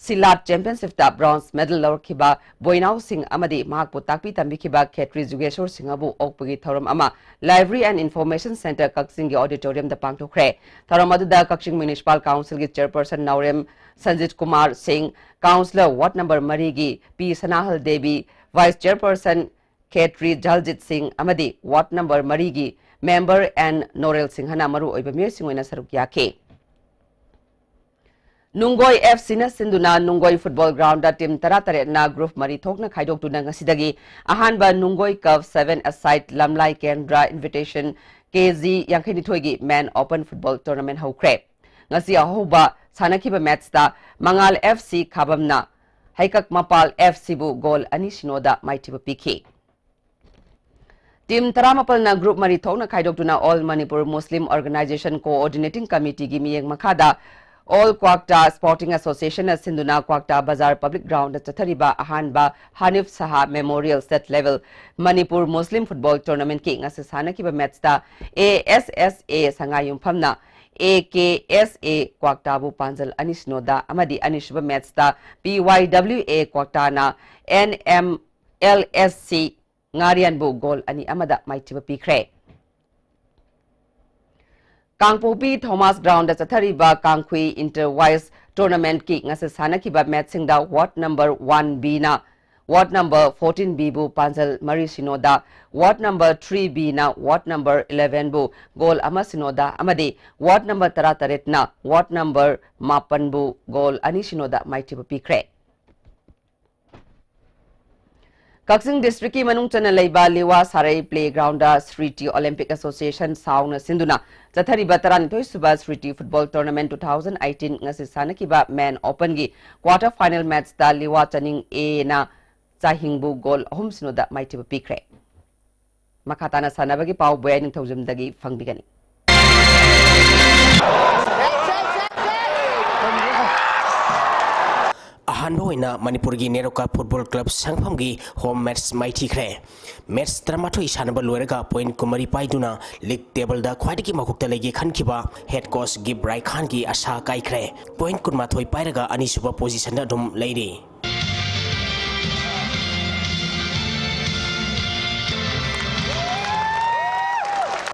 ꯁꯤꯂꯥꯠ ꯆꯦꯝꯄꯤꯌꯟꯁꯤꯞꯇ ꯕ꯭ꯔꯣꯟꯖ ꯃꯦꯗꯜ ꯂꯧꯔꯛꯈꯤꯕ ꯕꯣꯏꯅꯥꯎ ꯁꯤꯡ ꯑꯃꯗꯤ ꯃꯍꯥꯛꯄꯨ ꯇꯥꯛꯄꯤ ꯇꯝꯕꯤꯈꯤꯕ ꯈꯦꯇ꯭ꯔꯤ ꯖꯨꯒꯦꯁꯣꯔ ꯁꯤꯡ ꯑꯕꯨ ꯑꯣꯛꯄꯒꯤ ꯊꯧꯔꯝ ꯑꯃ Library and Information Centre ꯀꯛꯆꯤꯡꯒꯤ ꯑꯣꯗꯤꯇꯣꯔꯤꯌꯝꯗ ꯄꯥꯡꯊꯣꯛꯈ꯭ꯔꯦ꯫ ꯊꯧꯔꯝ ꯑꯗꯨꯗ ꯀꯛꯆꯤꯡ ꯃ꯭ꯌꯨꯅꯤꯁꯤꯄꯥꯜ ꯀꯥꯎꯟꯁꯤꯜꯒꯤ ꯆꯦꯌꯔꯄꯔꯁꯟ ꯅꯥꯎꯔꯦꯝ ꯁꯟꯖꯤꯠ ꯀꯨꯃꯥꯔ ꯁꯤꯡ, ꯀꯥꯎꯟꯁꯤꯂꯔ ꯋꯥꯔꯗ ꯅꯝꯕꯔ ꯃꯔꯤꯒꯤ ꯄꯤ ꯁꯅꯥꯍꯜ ꯗꯦꯕꯤ, ꯚꯥꯏꯁ ꯆꯦꯌꯔꯄꯔꯁꯟ ꯈꯦꯇ꯭ꯔꯤ ꯖꯜꯖꯤꯠ ꯁꯤꯡ ꯑꯃꯗꯤ ꯋꯥꯔꯗ ꯅꯝꯕꯔ ꯃꯔꯤꯒꯤ ꯃꯦꯝꯕꯔ ꯑꯦꯟ ꯅꯣꯔꯦꯜ ꯁꯤꯡꯍꯅ ꯃꯔꯨꯑꯣꯏꯕ ꯃꯤꯑꯣꯏꯁꯤꯡ ꯑꯣꯏꯅ ꯁꯔꯨꯛ ꯌꯥꯈꯤ꯫ ꯅꯨꯡꯒꯣꯏ F Cꯅ ꯁꯤꯟꯗꯨꯅ ꯅꯨꯡꯒꯣꯏ ꯐꯨꯠꯕꯣꯜ ꯒ꯭ꯔꯥꯎꯟꯗ ꯇꯤꯝ ꯇꯔꯥꯇꯔꯦꯠꯅ ꯒ꯭ꯔꯨꯞ ꯃꯔꯤ ꯊꯣꯛꯅ ꯈꯥꯏꯗꯣꯛꯇꯨꯅ ꯉꯁꯤꯗꯒꯤ ꯑꯍꯥꯟꯕ ꯅꯨꯡꯒꯣꯏ ꯀꯞ seven-a-side ꯂꯝꯂꯥꯏ ꯀꯦꯟꯗ꯭ꯔ ꯏꯟꯚꯤꯇꯦꯁꯟ ꯀꯦ ꯖꯤ ꯌꯥꯡꯈꯩꯅꯤꯊꯣꯏꯒꯤ ꯃꯦꯟ ꯑꯣꯄꯟ ꯐꯨꯠꯕꯣꯜ ꯇꯣꯔꯅꯥꯃꯦꯟ ꯍꯧꯈ꯭ꯔꯦ꯫ ꯉꯁꯤ ꯑꯍꯧꯕ ꯁꯥꯟꯅꯈꯤꯕ ꯃꯦꯠꯁꯇ ꯃꯉꯥꯜ F C ꯈꯥꯕꯝꯅ ꯍꯩꯀꯛ ꯃꯄꯥꯜ F Cꯕꯨ ꯒꯣꯜ ꯑꯅꯤ ꯁꯤꯅꯣꯗ ꯃꯥꯏꯊꯤꯕ ꯄꯤꯈꯤ꯫ ꯇꯤꯝ ꯇꯔꯥꯃꯥꯄꯜꯅ ꯒ꯭ꯔꯨꯞ ꯃꯔꯤ ꯊꯣꯛꯅ ꯈꯥꯏꯗꯣꯛꯇꯨꯅ All Manipur Muslim Organisation Coordinating Committeeꯒꯤ ꯃꯤꯠꯌꯦꯡ ꯃꯈꯥꯗ All Kwakta Sporting Association ꯅ ꯁꯤꯟꯗꯨꯅ ꯀ꯭ꯋꯥꯛꯇꯥ ꯕꯖꯥꯔ ꯄꯕ꯭ꯂꯤꯛ ꯒ꯭ꯔꯥꯎꯟꯗ ꯆꯠꯊꯔꯤꯕ ꯑꯍꯥꯟꯕ ꯍꯥꯅꯤꯐ ꯁꯍꯥ ꯃꯦꯃꯣꯔꯤꯌꯦꯜ ꯁ꯭ꯇꯦꯠ ꯂꯦꯚꯦꯜ ꯃꯅꯤꯄꯨꯔ ꯃꯨꯁꯂꯤꯝ ꯐꯨꯠꯕꯣꯜ ꯇꯣꯔꯅꯥꯃꯦꯟꯠꯀꯤ ꯉꯁꯤ ꯁꯥꯟꯅꯈꯤꯕ ꯃꯦꯠꯆꯇ A S S A ꯁꯉꯥꯏꯌꯨꯝꯐꯝꯅ A K ꯑꯦꯁ ꯑꯦ ꯀ꯭ꯋꯥꯛꯇꯥꯕꯨ ꯄꯥꯟꯖꯜ ꯑꯅꯤ ꯁꯤꯅꯣꯗ ꯑꯃꯗꯤ ꯑꯅꯤꯁꯨꯕ ꯃꯦꯠꯆꯇ ꯄꯤ ꯋꯥꯏ ꯗꯕ꯭ꯂꯤꯎ ꯑꯦ ꯀ꯭ꯋꯥꯛꯇꯥꯅ N M L S C ꯉꯥꯔꯤꯌꯥꯟꯕꯨ ꯒꯣꯜ ꯑꯅꯤ ꯑꯃꯗ ꯃꯥꯏꯊꯤꯕ ꯄꯤꯈ꯭ꯔꯦ꯫ ꯀꯥꯡꯄꯣꯛꯄꯤ ꯊꯣꯃꯥꯁ ꯒ꯭ꯔꯥꯎꯟꯗ ꯆꯠꯊꯔꯤꯕ ꯀꯥꯡꯈꯨꯏ ꯏꯟꯇꯔ ꯋꯥꯏꯁ ꯇꯣꯔꯅꯥꯃꯦꯟꯠꯀꯤ ꯉꯁꯤ ꯁꯥꯟꯅꯈꯤꯕ ꯃꯦꯠꯆꯁꯤꯡꯗ ꯋꯥꯔꯗ ꯅꯝꯕꯔ ꯋꯥꯟ ꯕꯤꯅ ꯋꯥꯔꯗ ꯅꯝꯕꯔ ꯐꯣꯔꯇꯤꯟ ꯕꯤꯕꯨ ꯄꯥꯟꯖꯜ ꯃꯔꯤ ꯁꯤꯅꯣꯗ, ꯋꯥꯔꯗ ꯅꯝꯕꯔ ꯊ꯭ꯔꯤ ꯕꯤꯅ ꯋꯥꯔꯗ ꯅꯝꯕꯔ ꯏꯂꯦꯚꯦꯟꯕꯨ ꯒꯣꯜ ꯑꯃ ꯁꯤꯅꯣꯗ ꯑꯃꯗꯤ ꯋꯥꯔꯗ ꯅꯝꯕꯔ ꯇꯔꯥꯇꯔꯦꯠꯅ ꯋꯥꯔꯗ ꯅꯝꯕꯔ ꯃꯥꯄꯟꯕꯨ ꯒꯣꯜ ꯑꯅꯤ ꯁꯤꯅꯣꯗ ꯃꯥꯏꯊꯤꯕ ꯄꯤꯈ꯭ꯔꯦ꯫ ꯀꯛꯆꯤꯡ ꯗꯤꯁꯇ꯭ꯔꯤꯛꯀꯤ ꯃꯅꯨꯡ ꯆꯟꯅ ꯂꯩꯕ Liwa Sarei playground Sriti olympic association ꯁꯥꯎꯅ ꯁꯤꯟꯗꯨꯅ ꯆꯠꯊꯔꯤꯕ ꯇꯔꯥꯅꯤꯊꯣꯏ ꯁꯨꯕ Sriti football tournament two thousand eighteen ꯉꯁꯤ ꯁꯥꯟꯅꯈꯤꯕ ꯃꯦꯟ ꯑꯣꯄꯟꯒꯤ ꯀ꯭ꯋꯥꯔꯇꯔ ꯐꯥꯏꯅꯦꯜ ꯃꯦꯠꯆꯇ ꯂꯤꯋꯥ ꯆꯅꯤꯡ ꯑꯦꯅ ꯆꯥꯍꯤꯡꯕꯨ ꯒꯣꯜ ꯑꯍꯨꯝ ꯁꯤꯅꯣꯗ ꯃꯥꯏꯊꯤꯕ ꯄꯤꯈ꯭ꯔꯦ꯫ ꯃꯈꯥ ꯇꯥꯅ ꯁꯥꯟꯅꯕꯒꯤ ꯄꯥꯎ ꯕꯣꯌꯥꯏ ꯅꯤꯡꯊꯧꯖꯝꯗꯒꯤ ꯐꯪꯕꯤꯒꯅꯤ꯫ ꯑꯍꯥꯟꯕ ꯑꯣꯏꯅ ꯃꯅꯤꯄꯨꯔꯒꯤ ꯅꯦꯔꯣꯀꯥ ꯐꯨꯠꯕꯣꯜ ꯀ꯭ꯂꯕ ꯁꯪꯐꯝꯒꯤ ꯍꯣꯝ ꯃꯦꯠꯆ ꯃꯥꯏꯊꯤꯈ꯭ꯔꯦ꯫ ꯃꯦꯠꯆ ꯇꯔꯥꯃꯥꯊꯣꯏ ꯁꯥꯟꯅꯕ ꯂꯣꯏꯔꯒ ꯄꯣꯏꯟꯠ ꯀꯨꯟꯃꯔꯤ ꯄꯥꯏꯗꯨꯅ ꯂꯤꯒ ꯇꯦꯕꯜꯗ ꯈ꯭ꯋꯥꯏꯗꯒꯤ ꯃꯀꯣꯛꯇ ꯂꯩꯒꯦ ꯈꯟꯈꯤꯕ ꯍꯦꯗ ꯀꯣꯆ ꯒꯤꯕ ꯔꯥꯏꯈꯥꯟꯒꯤ ꯑꯁꯥ ꯀꯥꯏꯈ꯭ꯔꯦ꯫ ꯄꯣꯏꯟꯠ ꯀꯨꯟꯃꯥꯊꯣꯏ ꯄꯥꯏꯔꯒ ꯑꯅꯤꯁꯨꯕ ꯄꯣꯖꯤꯁꯟꯗ ꯑꯗꯨꯝ ꯂꯩꯔꯤ꯫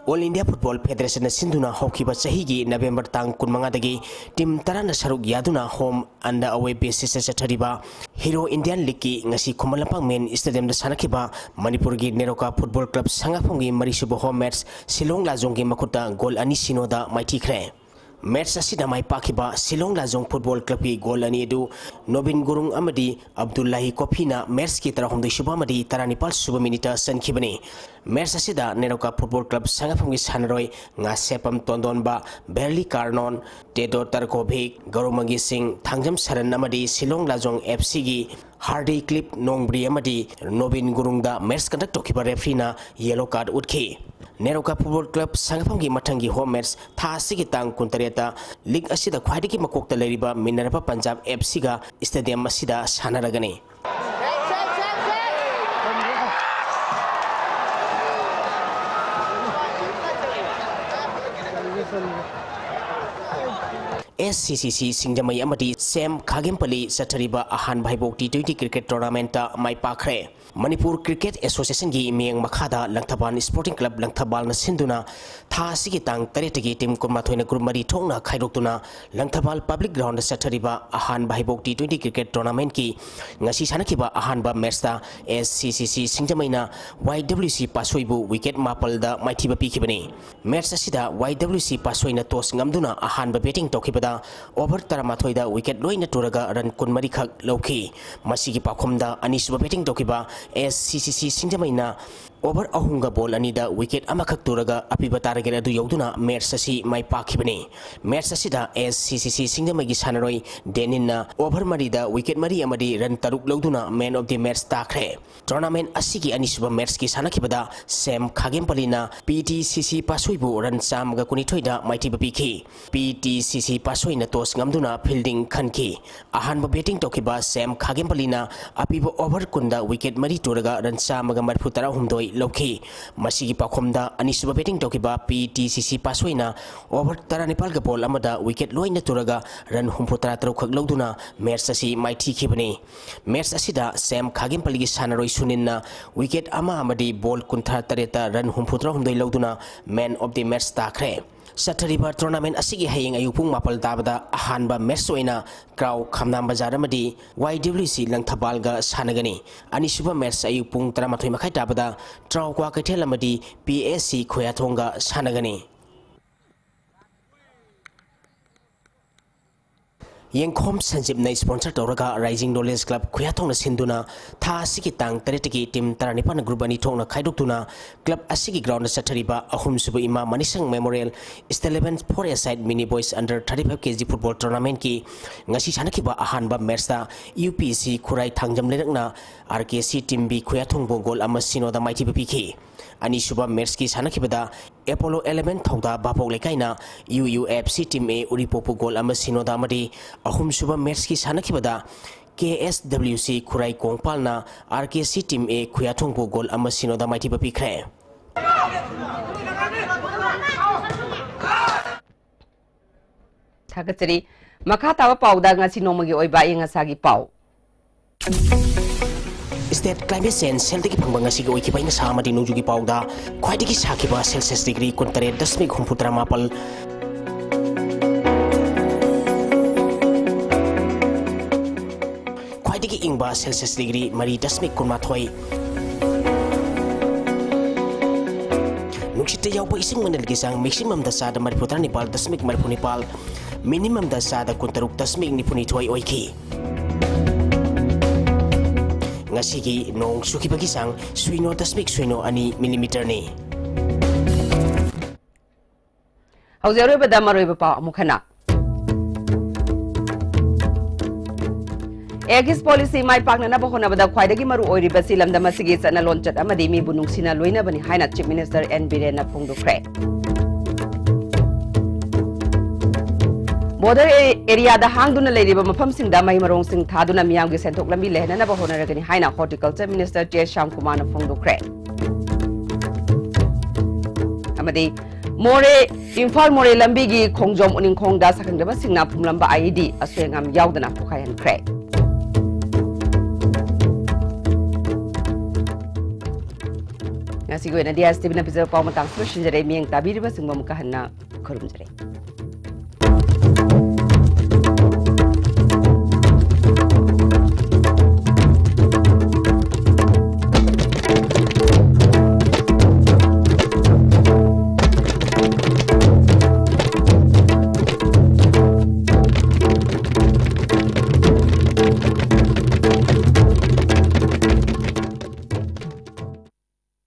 ꯑꯣꯜ ꯏꯟꯗꯤꯌꯥ ꯐꯨꯠꯕꯣꯜ ꯐꯦꯗꯔꯦꯁꯟꯅ ꯁꯤꯟꯗꯨꯅ ꯍꯧꯈꯤꯕ ꯆꯍꯤꯒꯤ ꯅꯕꯦꯝꯕꯔ ꯇꯥꯡ ꯀꯨꯟꯃꯉꯥꯗꯒꯤ ꯇꯤꯝ ꯇꯔꯥꯅ ꯁꯔꯨꯛ ꯌꯥꯗꯨꯅ ꯍꯣꯝ ꯑꯦꯟꯗ ꯑꯋꯦ ꯕꯦꯁꯤꯁꯇ ꯆꯠꯊꯔꯤꯕ ꯍꯤꯔꯣ ꯏꯟꯗꯤꯌꯥꯟ ꯂꯤꯒꯀꯤ ꯉꯁꯤ ꯈꯨꯃꯟ ꯂꯝꯄꯥꯛ ꯃꯦꯟ ꯁ꯭ꯇꯦꯗꯤꯌꯝꯗ ꯁꯥꯟꯅꯈꯤꯕ ꯃꯅꯤꯄꯨꯔꯒꯤ ꯅꯦꯔꯣꯀꯥ ꯐꯨꯠꯕꯣꯜ ꯀ꯭ꯂꯕ ꯁꯉꯥꯏꯐꯝꯒꯤ ꯃꯔꯤꯁꯨꯕ ꯍꯣꯝ ꯃꯦꯠꯆ ꯁꯤꯂꯣꯡ ꯂꯥꯖꯣꯡꯒꯤ ꯃꯈꯨꯠꯇ ꯒꯣꯜ ꯑꯅꯤ ꯁꯤꯅꯣꯗ ꯃꯥꯏꯊꯤꯈ꯭ꯔꯦ꯫ ꯃꯦꯠꯆ ꯑꯁꯤꯗ ꯃꯥꯏ ꯄꯥꯛꯈꯤꯕ ꯁꯤꯂꯣꯡ ꯂꯥꯖꯣꯡ ꯐꯨꯠꯕꯣꯜ ꯀ꯭ꯂꯕꯀꯤ ꯒꯣꯜ ꯑꯅꯤ ꯑꯗꯨ ꯅꯣꯕꯤꯟ ꯒꯨꯔꯨꯡ ꯑꯃꯗꯤ ꯑꯕꯗꯨꯜꯂꯥꯍꯤ ꯀꯣꯐꯤꯅ ꯃꯦꯠꯆꯀꯤ ꯇꯔꯥꯍꯨꯝꯗꯣꯏ ꯁꯨꯕ ꯑꯃꯗꯤ ꯇꯔꯥꯅꯤꯄꯥꯜ ꯁꯨꯕ ꯃꯤꯅꯤꯠꯇ ꯆꯟꯈꯤꯕꯅꯤ꯫ ꯃꯦꯠꯆ ꯑꯁꯤꯗ ꯅꯦꯔꯣꯀꯥ ꯐꯨꯠꯕꯣꯜ ꯀ꯭ꯂꯕ ꯁꯉꯥꯏꯐꯝꯒꯤ ꯁꯥꯟꯅꯔꯣꯏ ꯉꯥꯁꯦꯞꯄꯝ ꯇꯣꯟꯗꯣꯟꯕ, ꯕꯦꯔꯂꯤ ꯀꯥꯔꯅꯣꯟ, ꯇꯦꯗꯣ ꯇꯔꯀꯣꯚꯤꯛ, ꯒꯧꯔꯃꯪꯒꯤ ꯁꯤꯡ, ꯊꯥꯡꯖꯝ ꯁꯔꯟ ꯑꯃꯗꯤ ꯁꯤꯂꯣꯡ ꯂꯥꯖꯣꯡ ꯑꯦꯐ ꯁꯤꯒꯤ ꯍꯥꯔꯗꯤ ꯀ꯭ꯂꯤꯞ ꯅꯣꯡꯕ꯭ꯔꯤ ꯑꯃꯗꯤ ꯅꯣꯕꯤꯟ ꯒꯨꯔꯨꯡꯗ ꯃꯦꯠꯆ ꯀꯟꯗꯛ ꯇꯧꯈꯤꯕ ꯔꯦꯐ꯭ꯔꯤꯅ ꯌꯦꯂꯣ ꯀꯥꯔꯗ ꯎꯠꯈꯤ꯫ ꯅꯦꯔꯣꯀꯥ ꯐꯨꯠꯕꯣꯜ ꯀ꯭ꯂꯕ ꯁꯉꯥꯏꯌꯨꯝꯐꯝꯒꯤ ꯃꯊꯪꯒꯤ ꯍꯣꯝ ꯃꯦꯠꯆ ꯊꯥ ꯑꯁꯤꯒꯤ ꯇꯥꯡ ꯀꯨꯟꯇꯔꯦꯠꯇ ꯂꯤꯒ ꯑꯁꯤꯗ ꯈ꯭ꯋꯥꯏꯗꯒꯤ ꯃꯀꯣꯛꯇ ꯂꯩꯔꯤꯕ ꯃꯤꯅꯔꯚꯥ ꯄꯟꯖꯥꯕ ꯑꯦꯐ ꯁꯤꯒ ꯁ꯭ꯇꯦꯗꯤꯌꯝ ꯑꯁꯤꯗ ꯁꯥꯟꯅꯔꯒꯅꯤ꯫ ꯑꯦꯁ ꯁꯤ ꯁꯤ ꯁꯤ ꯁꯤꯡꯖꯃꯩ ꯑꯃꯗꯤ ꯁꯦꯝ ꯈꯥꯒꯦꯝꯄꯜꯂꯤ ꯆꯠꯊꯔꯤꯕ ꯑꯍꯥꯟꯕ ꯍꯩꯕꯣꯛ ꯇꯤ ꯇ꯭ꯋꯦꯟꯇꯤ ꯀ꯭ꯔꯤꯀꯦꯠ ꯇꯣꯔꯅꯥꯃꯦꯟꯠꯇ ꯃꯥꯏ ꯄꯥꯛꯈ꯭ꯔꯦ꯫ ꯃꯅꯤꯄꯨꯔ ꯀ꯭ꯔꯤꯀꯦꯠ ꯑꯦꯁꯣꯁꯤꯌꯦꯁꯟꯒꯤ ꯃꯤꯠꯌꯦꯡ ꯃꯈꯥꯗ ꯂꯪꯊꯕꯥꯜ ꯁ꯭ꯄꯣꯔꯇꯤꯡ ꯀ꯭ꯂꯕ ꯂꯪꯊꯕꯥꯜꯅ ꯁꯤꯟꯗꯨꯅ ꯊꯥ ꯑꯁꯤꯒꯤ ꯇꯥꯡ ꯇꯔꯦꯠꯇꯒꯤ ꯇꯤꯝ ꯀꯨꯟꯃꯥꯊꯣꯏꯅ ꯒ꯭ꯔꯨꯞ ꯃꯔꯤ ꯊꯣꯛꯅ ꯈꯥꯏꯗꯣꯛꯇꯨꯅ ꯂꯪꯊꯕꯥꯜ ꯄꯕ꯭ꯂꯤꯛ ꯒ꯭ꯔꯥꯎꯟꯗ ꯆꯠꯊꯔꯤꯕ ꯑꯍꯥꯟꯕ ꯍꯩꯕꯣꯛ ꯇꯤ ꯇ꯭ꯋꯦꯟꯇꯤ ꯀ꯭ꯔꯤꯀꯦꯠ ꯇꯣꯔꯅꯥꯃꯦꯟꯠꯀꯤ ꯉꯁꯤ ꯁꯥꯟꯅꯈꯤꯕ ꯑꯍꯥꯟꯕ ꯃꯦꯠꯆꯇ ꯑꯦꯁ ꯁꯤ ꯁꯤ ꯁꯤ ꯁꯤꯡꯖꯃꯩꯅ ꯋꯥꯏ ꯗꯕ꯭ꯂꯤꯎ ꯁꯤ ꯄꯥꯠꯁꯣꯏꯕꯨ ꯋꯤꯀꯦꯠ ꯃꯥꯄꯜꯗ ꯃꯥꯏꯊꯤꯕ ꯄꯤꯈꯤꯕꯅꯤ꯫ ꯃꯦꯠꯆ ꯑꯁꯤꯗ ꯋꯥꯏ ꯗꯕ꯭ꯂꯤꯎ ꯁꯤ ꯄꯥꯠꯁꯣꯏꯅ ꯇꯣꯁ ꯉꯝꯗꯨꯅ ꯑꯍꯥꯟꯕ ꯕꯦꯇꯤꯡ ꯇꯧꯈꯤꯕꯗ ꯑꯣꯚꯔ ꯇꯔꯥꯃꯥꯊꯣꯏꯗ ꯋꯤꯀꯦꯠ ꯂꯣꯏꯅ ꯇꯨꯔꯒ ꯔꯟ ꯀꯨꯟꯃꯔꯤꯈꯛ ꯂꯧꯈꯤ꯫ ꯃꯁꯤꯒꯤ ꯄꯥꯎꯈꯨꯝꯗ ꯑꯅꯤꯁꯨꯕ ꯕꯦꯇꯤꯡ ꯇꯧꯈꯤꯕ ꯑꯦꯁ ꯁꯤ ꯁꯤ ꯁꯤ ꯁꯤꯡꯖꯃꯩꯅ ꯑꯣꯚꯔ ꯑꯍꯨꯝꯒ ꯕꯣꯜ ꯑꯅꯤꯗ ꯋꯤꯀꯦꯠ ꯑꯃꯈꯛ ꯇꯨꯔꯒ ꯑꯄꯤꯕ ꯇꯥꯔꯒꯦꯠ ꯑꯗꯨ ꯌꯧꯗꯨꯅ ꯃꯦꯠꯆ ꯑꯁꯤ ꯃꯥꯏ ꯄꯥꯛꯈꯤꯕꯅꯤ꯫ ꯃꯦꯠꯆ ꯑꯁꯤꯗ ꯑꯦꯁ ꯁꯤ ꯁꯤ ꯁꯤ ꯁꯤꯡꯖꯃꯩꯒꯤ ꯁꯥꯟꯅꯔꯣꯏ ꯗꯦꯅꯤꯟꯅ ꯑꯣꯚꯔ ꯃꯔꯤꯗ ꯋꯤꯀꯦꯠ ꯃꯔꯤ ꯑꯃꯗꯤ ꯔꯟ ꯇꯔꯨꯛ ꯂꯧꯗꯨꯅ ꯃꯦꯟ ꯑꯣꯐ ꯗꯤ ꯃꯦꯠꯆ ꯇꯥꯈ꯭ꯔꯦ꯫ ꯇꯣꯔꯅꯥꯃꯦꯟꯠ ꯑꯁꯤꯒꯤ ꯑꯅꯤꯁꯨꯕ ꯃꯦꯠꯆꯀꯤ ꯁꯥꯟꯅꯈꯤꯕꯗ ꯁꯦꯝ ꯈꯥꯒꯦꯝꯄꯜꯂꯤꯅ ꯄꯤ ꯇꯤ ꯁꯤ ꯁꯤ ꯄꯥꯠꯁꯣꯏꯕꯨ ꯔꯟ ꯆꯥꯝꯃꯒ ꯀꯨꯟꯅꯤꯊꯣꯏꯗ ꯃꯥꯏꯊꯤꯕ ꯄꯤꯈꯤ꯫ ꯄꯤ ꯇꯤ ꯁꯤ ꯁꯤ ꯄꯥꯠꯁꯣꯏꯅ ꯇꯣꯁ ꯉꯝꯗꯨꯅ ꯐꯤꯜꯗꯤꯡ ꯈꯟꯈꯤ꯫ ꯑꯍꯥꯟꯕ ꯕꯦꯇꯤꯡ ꯇꯧꯈꯤꯕ ꯁꯦꯝ ꯈꯥꯒꯦꯝꯄꯜꯂꯤꯅ ꯑꯄꯤꯕ ꯑꯣꯚꯔ ꯀꯨꯟꯗ ꯋꯤꯀꯦꯠ ꯃꯔꯤ ꯇꯨꯔꯒ ꯔꯟ ꯆꯥꯝꯃꯒ ꯃꯔꯤꯐꯨ ꯇꯔꯥꯍꯨꯝꯗꯣꯏ ꯂꯧꯈꯤ꯫ ꯃꯁꯤꯒꯤ ꯄꯥꯎꯈꯨꯝꯗ ꯑꯅꯤꯁꯨꯕ ꯕꯦꯇꯤꯡ ꯇꯧꯈꯤꯕ ꯄꯤ ꯇꯤ ꯁꯤ ꯁꯤ ꯄꯥꯠꯁꯣꯏꯅ ꯑꯣꯚꯔ ꯇꯔꯥꯅꯤꯄꯥꯜꯒ ꯕꯣꯜ ꯑꯃꯗ ꯋꯤꯀꯦꯠ ꯂꯣꯏꯅ ꯇꯨꯔꯒ ꯔꯟ ꯍꯨꯝꯐꯨꯇꯔꯥ ꯇꯔꯨꯛꯈꯛ ꯂꯧꯗꯨꯅ ꯃꯦꯠꯆ ꯑꯁꯤ ꯃꯥꯏꯊꯤꯈꯤꯕꯅꯤ꯫ ꯃꯦꯠꯆ ꯑꯁꯤꯗ ꯁꯦꯝ ꯈꯥꯒꯦꯝꯄꯜꯂꯤꯒꯤ ꯁꯥꯟꯅꯔꯣꯏ ꯁꯨꯅꯤꯜꯅ ꯋꯤꯀꯦꯠ ꯑꯃ ꯑꯃꯗꯤ ꯕꯣꯜ ꯀꯨꯟꯊ꯭ꯔꯥ ꯇꯔꯦꯠꯇ ꯔꯟ ꯍꯨꯝꯐꯨꯇꯔꯥꯍꯨꯝꯗꯣꯏ ꯂꯧꯗꯨꯅ ꯃꯦꯟ ꯑꯣꯐ ꯗꯤ ꯃꯦꯠꯆ ꯇꯥꯈ꯭ꯔꯦ꯫ ꯆꯠꯊꯔꯤꯕ ꯇꯣꯔꯅꯥꯃꯦꯟꯠ ꯑꯁꯤꯒꯤ ꯍꯌꯦꯡ ꯑꯌꯨꯛ ꯄꯨꯡ ꯃꯥꯄꯜ ꯇꯥꯕꯗ ꯑꯍꯥꯟꯕ ꯃꯦꯠꯆ ꯑꯣꯏꯅ ꯀ꯭ꯔꯥꯎ ꯈꯝꯅꯥꯝ ꯕꯖꯥꯔ ꯑꯃꯗꯤ ꯋꯥꯏ ꯗꯕ꯭ꯂꯤꯎ ꯁꯤ ꯂꯪꯊꯕꯥꯜꯒ ꯁꯥꯟꯅꯒꯅꯤ꯫ ꯑꯅꯤꯁꯨꯕ ꯃꯦꯠꯆ ꯑꯌꯨꯛ ꯄꯨꯡ ꯇꯔꯥꯃꯥꯊꯣꯏ ꯃꯈꯥꯏ ꯇꯥꯕꯗ ꯇ꯭ꯔꯥꯎ ꯀ꯭ꯋꯥꯀꯩꯊꯦꯜ ꯑꯃꯗꯤ ꯄꯤ ꯑꯦꯁ ꯁꯤ ꯈꯣꯌꯥꯊꯣꯡꯒ ꯁꯥꯟꯅꯒꯅꯤ꯫ ꯌꯦꯡꯈꯣꯝ ꯁꯟꯖꯤꯞꯅ sponsor ꯇꯧꯔꯒ Rising Knowledge Club ꯈꯨꯌꯥꯊꯣꯡꯅ ꯁꯤꯟꯗꯨꯅ ꯊꯥ ꯑꯁꯤꯒꯤ ꯇꯥꯡ ꯇꯔꯦꯠꯇꯒꯤ team ꯇꯔꯥꯅꯤꯄꯥꯟ group ꯑꯅꯤ ꯊꯣꯛꯅ ꯈꯥꯏꯗꯣꯛꯇꯨꯅ club ꯑꯁꯤꯒꯤ ground ꯆꯠꯊꯔꯤꯕ ꯑꯍꯨꯝꯁꯨꯕ ꯏꯃꯥ ꯃꯅꯤꯁꯪ Memorial State Level Four A Side Mini Boys Under Thirty Five K G Football Tournamentꯀꯤ ꯉꯁꯤ ꯁꯥꯟꯅꯈꯤꯕ ꯑꯍꯥꯟꯕ matchꯇ UPC ꯈꯨꯔꯥꯏ Thangjam ꯂꯩꯔꯛꯅ RKC Team B ꯈꯨꯌꯥꯊꯣꯡꯕꯨ goal ꯑꯃ ꯁꯤꯅꯣꯗ ꯃꯥꯏꯊꯤꯕ ꯄꯤꯈꯤ꯫ ꯑꯅꯤꯁꯨꯕ matchꯀꯤ ꯁꯥꯟꯅꯈꯤꯕꯗ Apollo Eleven ꯊꯧꯗꯥ ꯚꯥꯕꯣꯛ ꯂꯩꯀꯥꯏꯅ UUFC Team A ꯎꯔꯤꯄꯣꯛꯄꯨ goal ꯑꯃ ꯁꯤꯅꯣꯗ ꯑꯃꯗꯤ ꯑꯍꯨꯝꯁꯨꯕ matchꯀꯤ ꯁꯥꯟꯅꯈꯤꯕꯗ KSWC Khurai ꯀꯣꯡꯄꯥꯜꯅ RKC Team A ꯈꯨꯌꯥꯊꯣꯡꯕꯨ goal ꯑꯃ ꯁꯤꯅꯣꯗ ꯃꯥꯏꯊꯤꯕ ꯄꯤꯈ꯭ꯔꯦ꯫ ꯊꯥꯒꯠꯆꯔꯤ꯫ ꯃꯈꯥ ꯇꯥꯕ ꯄꯥꯎꯗ ꯉꯁꯤ ꯅꯣꯡꯃꯒꯤ ꯑꯣꯏꯕ ꯑꯏꯪ ꯑꯁꯥꯒꯤ ꯄꯥꯎ꯫ State Climate Change Cellꯗꯒꯤ ꯐꯪꯕ ꯉꯁꯤꯒꯤ ꯑꯣꯏꯈꯤꯕ ꯑꯏꯪ ꯑꯁꯥ ꯑꯃꯗꯤ ꯅꯣꯡꯖꯨꯒꯤ ꯄꯥꯎꯗ ꯈ꯭ꯋꯥꯏꯗꯒꯤ ꯁꯥꯈꯤꯕ Celsius degree ꯀꯨꯟꯇꯔꯦꯠ ꯗꯁꯃꯤꯛ ꯍꯨꯝꯐꯨꯇꯔꯥꯃꯥꯄꯜ, ꯈ꯭ꯋꯥꯏꯗꯒꯤ ꯏꯪꯕ Celsius degree ꯃꯔꯤ ꯗꯁꯃꯤꯛ ꯀꯨꯟꯃꯥꯊꯣꯏ, ꯅꯨꯡꯁꯤꯠꯇ ꯌꯥꯎꯕ ꯏꯁꯤꯡ ꯃꯅꯤꯜꯒꯤ ꯆꯥꯡ maximumꯗ ꯆꯥꯗ ꯃꯔꯤꯐꯨꯇꯔꯥꯅꯤꯄꯥꯜ ꯗꯁꯃꯤꯛ ꯃꯔꯤꯐꯨꯅꯤꯄꯥꯜ, minimumꯗ ꯆꯥꯗ ꯀꯨꯟꯇꯔꯨꯛ ꯗꯁꯃꯤꯛ ꯅꯤꯐꯨꯅꯤꯊꯣꯏ ꯑꯣꯏꯈꯤ꯫ ꯉꯁꯤꯒꯤ ꯅꯣꯡ ꯆꯨꯈꯤꯕꯒꯤ ꯆꯥꯡ ꯁꯨꯏꯅꯣ ꯗꯁꯃꯤꯛ ꯁꯨꯏꯅꯣ ꯑꯅꯤ millimeterꯅꯤ꯫ ꯍꯧꯖꯤꯛ ꯑꯔꯣꯏꯕꯗ ꯃꯔꯨꯑꯣꯏꯕ ꯄꯥꯎ ꯑꯃꯨꯛ ꯍꯟꯅ꯫ Act East Policy ꯃꯥꯏ ꯄꯥꯛꯅꯅꯕ ꯍꯣꯠꯅꯕꯗ ꯈ꯭ꯋꯥꯏꯗꯒꯤ ꯃꯔꯨ ꯑꯣꯏꯔꯤꯕꯁꯤ ꯂꯝꯗꯝ ꯑꯁꯤꯒꯤ ꯆꯠꯅ ꯂꯣꯟꯆꯠ ꯑꯃꯗꯤ ꯃꯤꯕꯨ ꯅꯨꯡꯁꯤꯅ ꯂꯣꯏꯅꯕꯅꯤ ꯍꯥꯏꯅ Chief Minister N ꯕꯤꯔꯦꯟꯅ ꯐꯣꯡꯗꯣꯛꯈ꯭ꯔꯦ꯫ Border areaꯗ ꯍꯥꯡꯗꯨꯅ ꯂꯩꯔꯤꯕ ꯃꯐꯝꯁꯤꯡꯗ ꯃꯍꯩ ꯃꯔꯣꯡꯁꯤꯡ ꯊꯥꯗꯨꯅ ꯃꯤꯌꯥꯝꯒꯤ ꯁꯦꯟꯊꯣꯛ ꯂꯝꯕꯤ ꯂꯩꯍꯟꯅꯅꯕ ꯍꯣꯠꯅꯔꯒꯅꯤ ꯍꯥꯏꯅ Horticulture Minister J ꯁ꯭ꯌꯥꯝꯀꯨꯃꯥꯔꯅ ꯐꯣꯡꯗꯣꯛꯈ꯭ꯔꯦ꯫ ꯑꯃꯗꯤ ꯃꯣꯔꯦ, ꯏꯝꯐꯥꯜ ꯃꯣꯔꯦ ꯂꯝꯕꯤꯒꯤ ꯈꯣꯡꯖꯣꯝ ꯎꯅꯤꯡꯈꯣꯡꯗ ꯁꯛꯈꯪꯗꯕꯁꯤꯡꯅ ꯐꯨꯝꯂꯝꯕ IED ꯑꯁꯣꯏ ꯑꯉꯥꯝ ꯌꯥꯎꯗꯅ ꯄꯣꯈꯥꯏꯍꯟꯈ꯭ꯔꯦ꯫ ꯉꯁꯤꯒꯤ ꯑꯣꯏꯅꯗꯤ STVꯅ ꯄꯤꯖꯕ ꯄꯥꯎ ꯃꯇꯥꯡꯁꯤ ꯂꯣꯏꯁꯤꯟꯖꯔꯦ꯫ ꯃꯤꯠꯌꯦꯡ ꯇꯥꯕꯤꯔꯤꯕꯁꯤꯡꯕꯨ ꯑꯃꯨꯛꯀ ꯍꯟꯅ ꯈꯨꯔꯨꯝꯖꯔꯤ꯫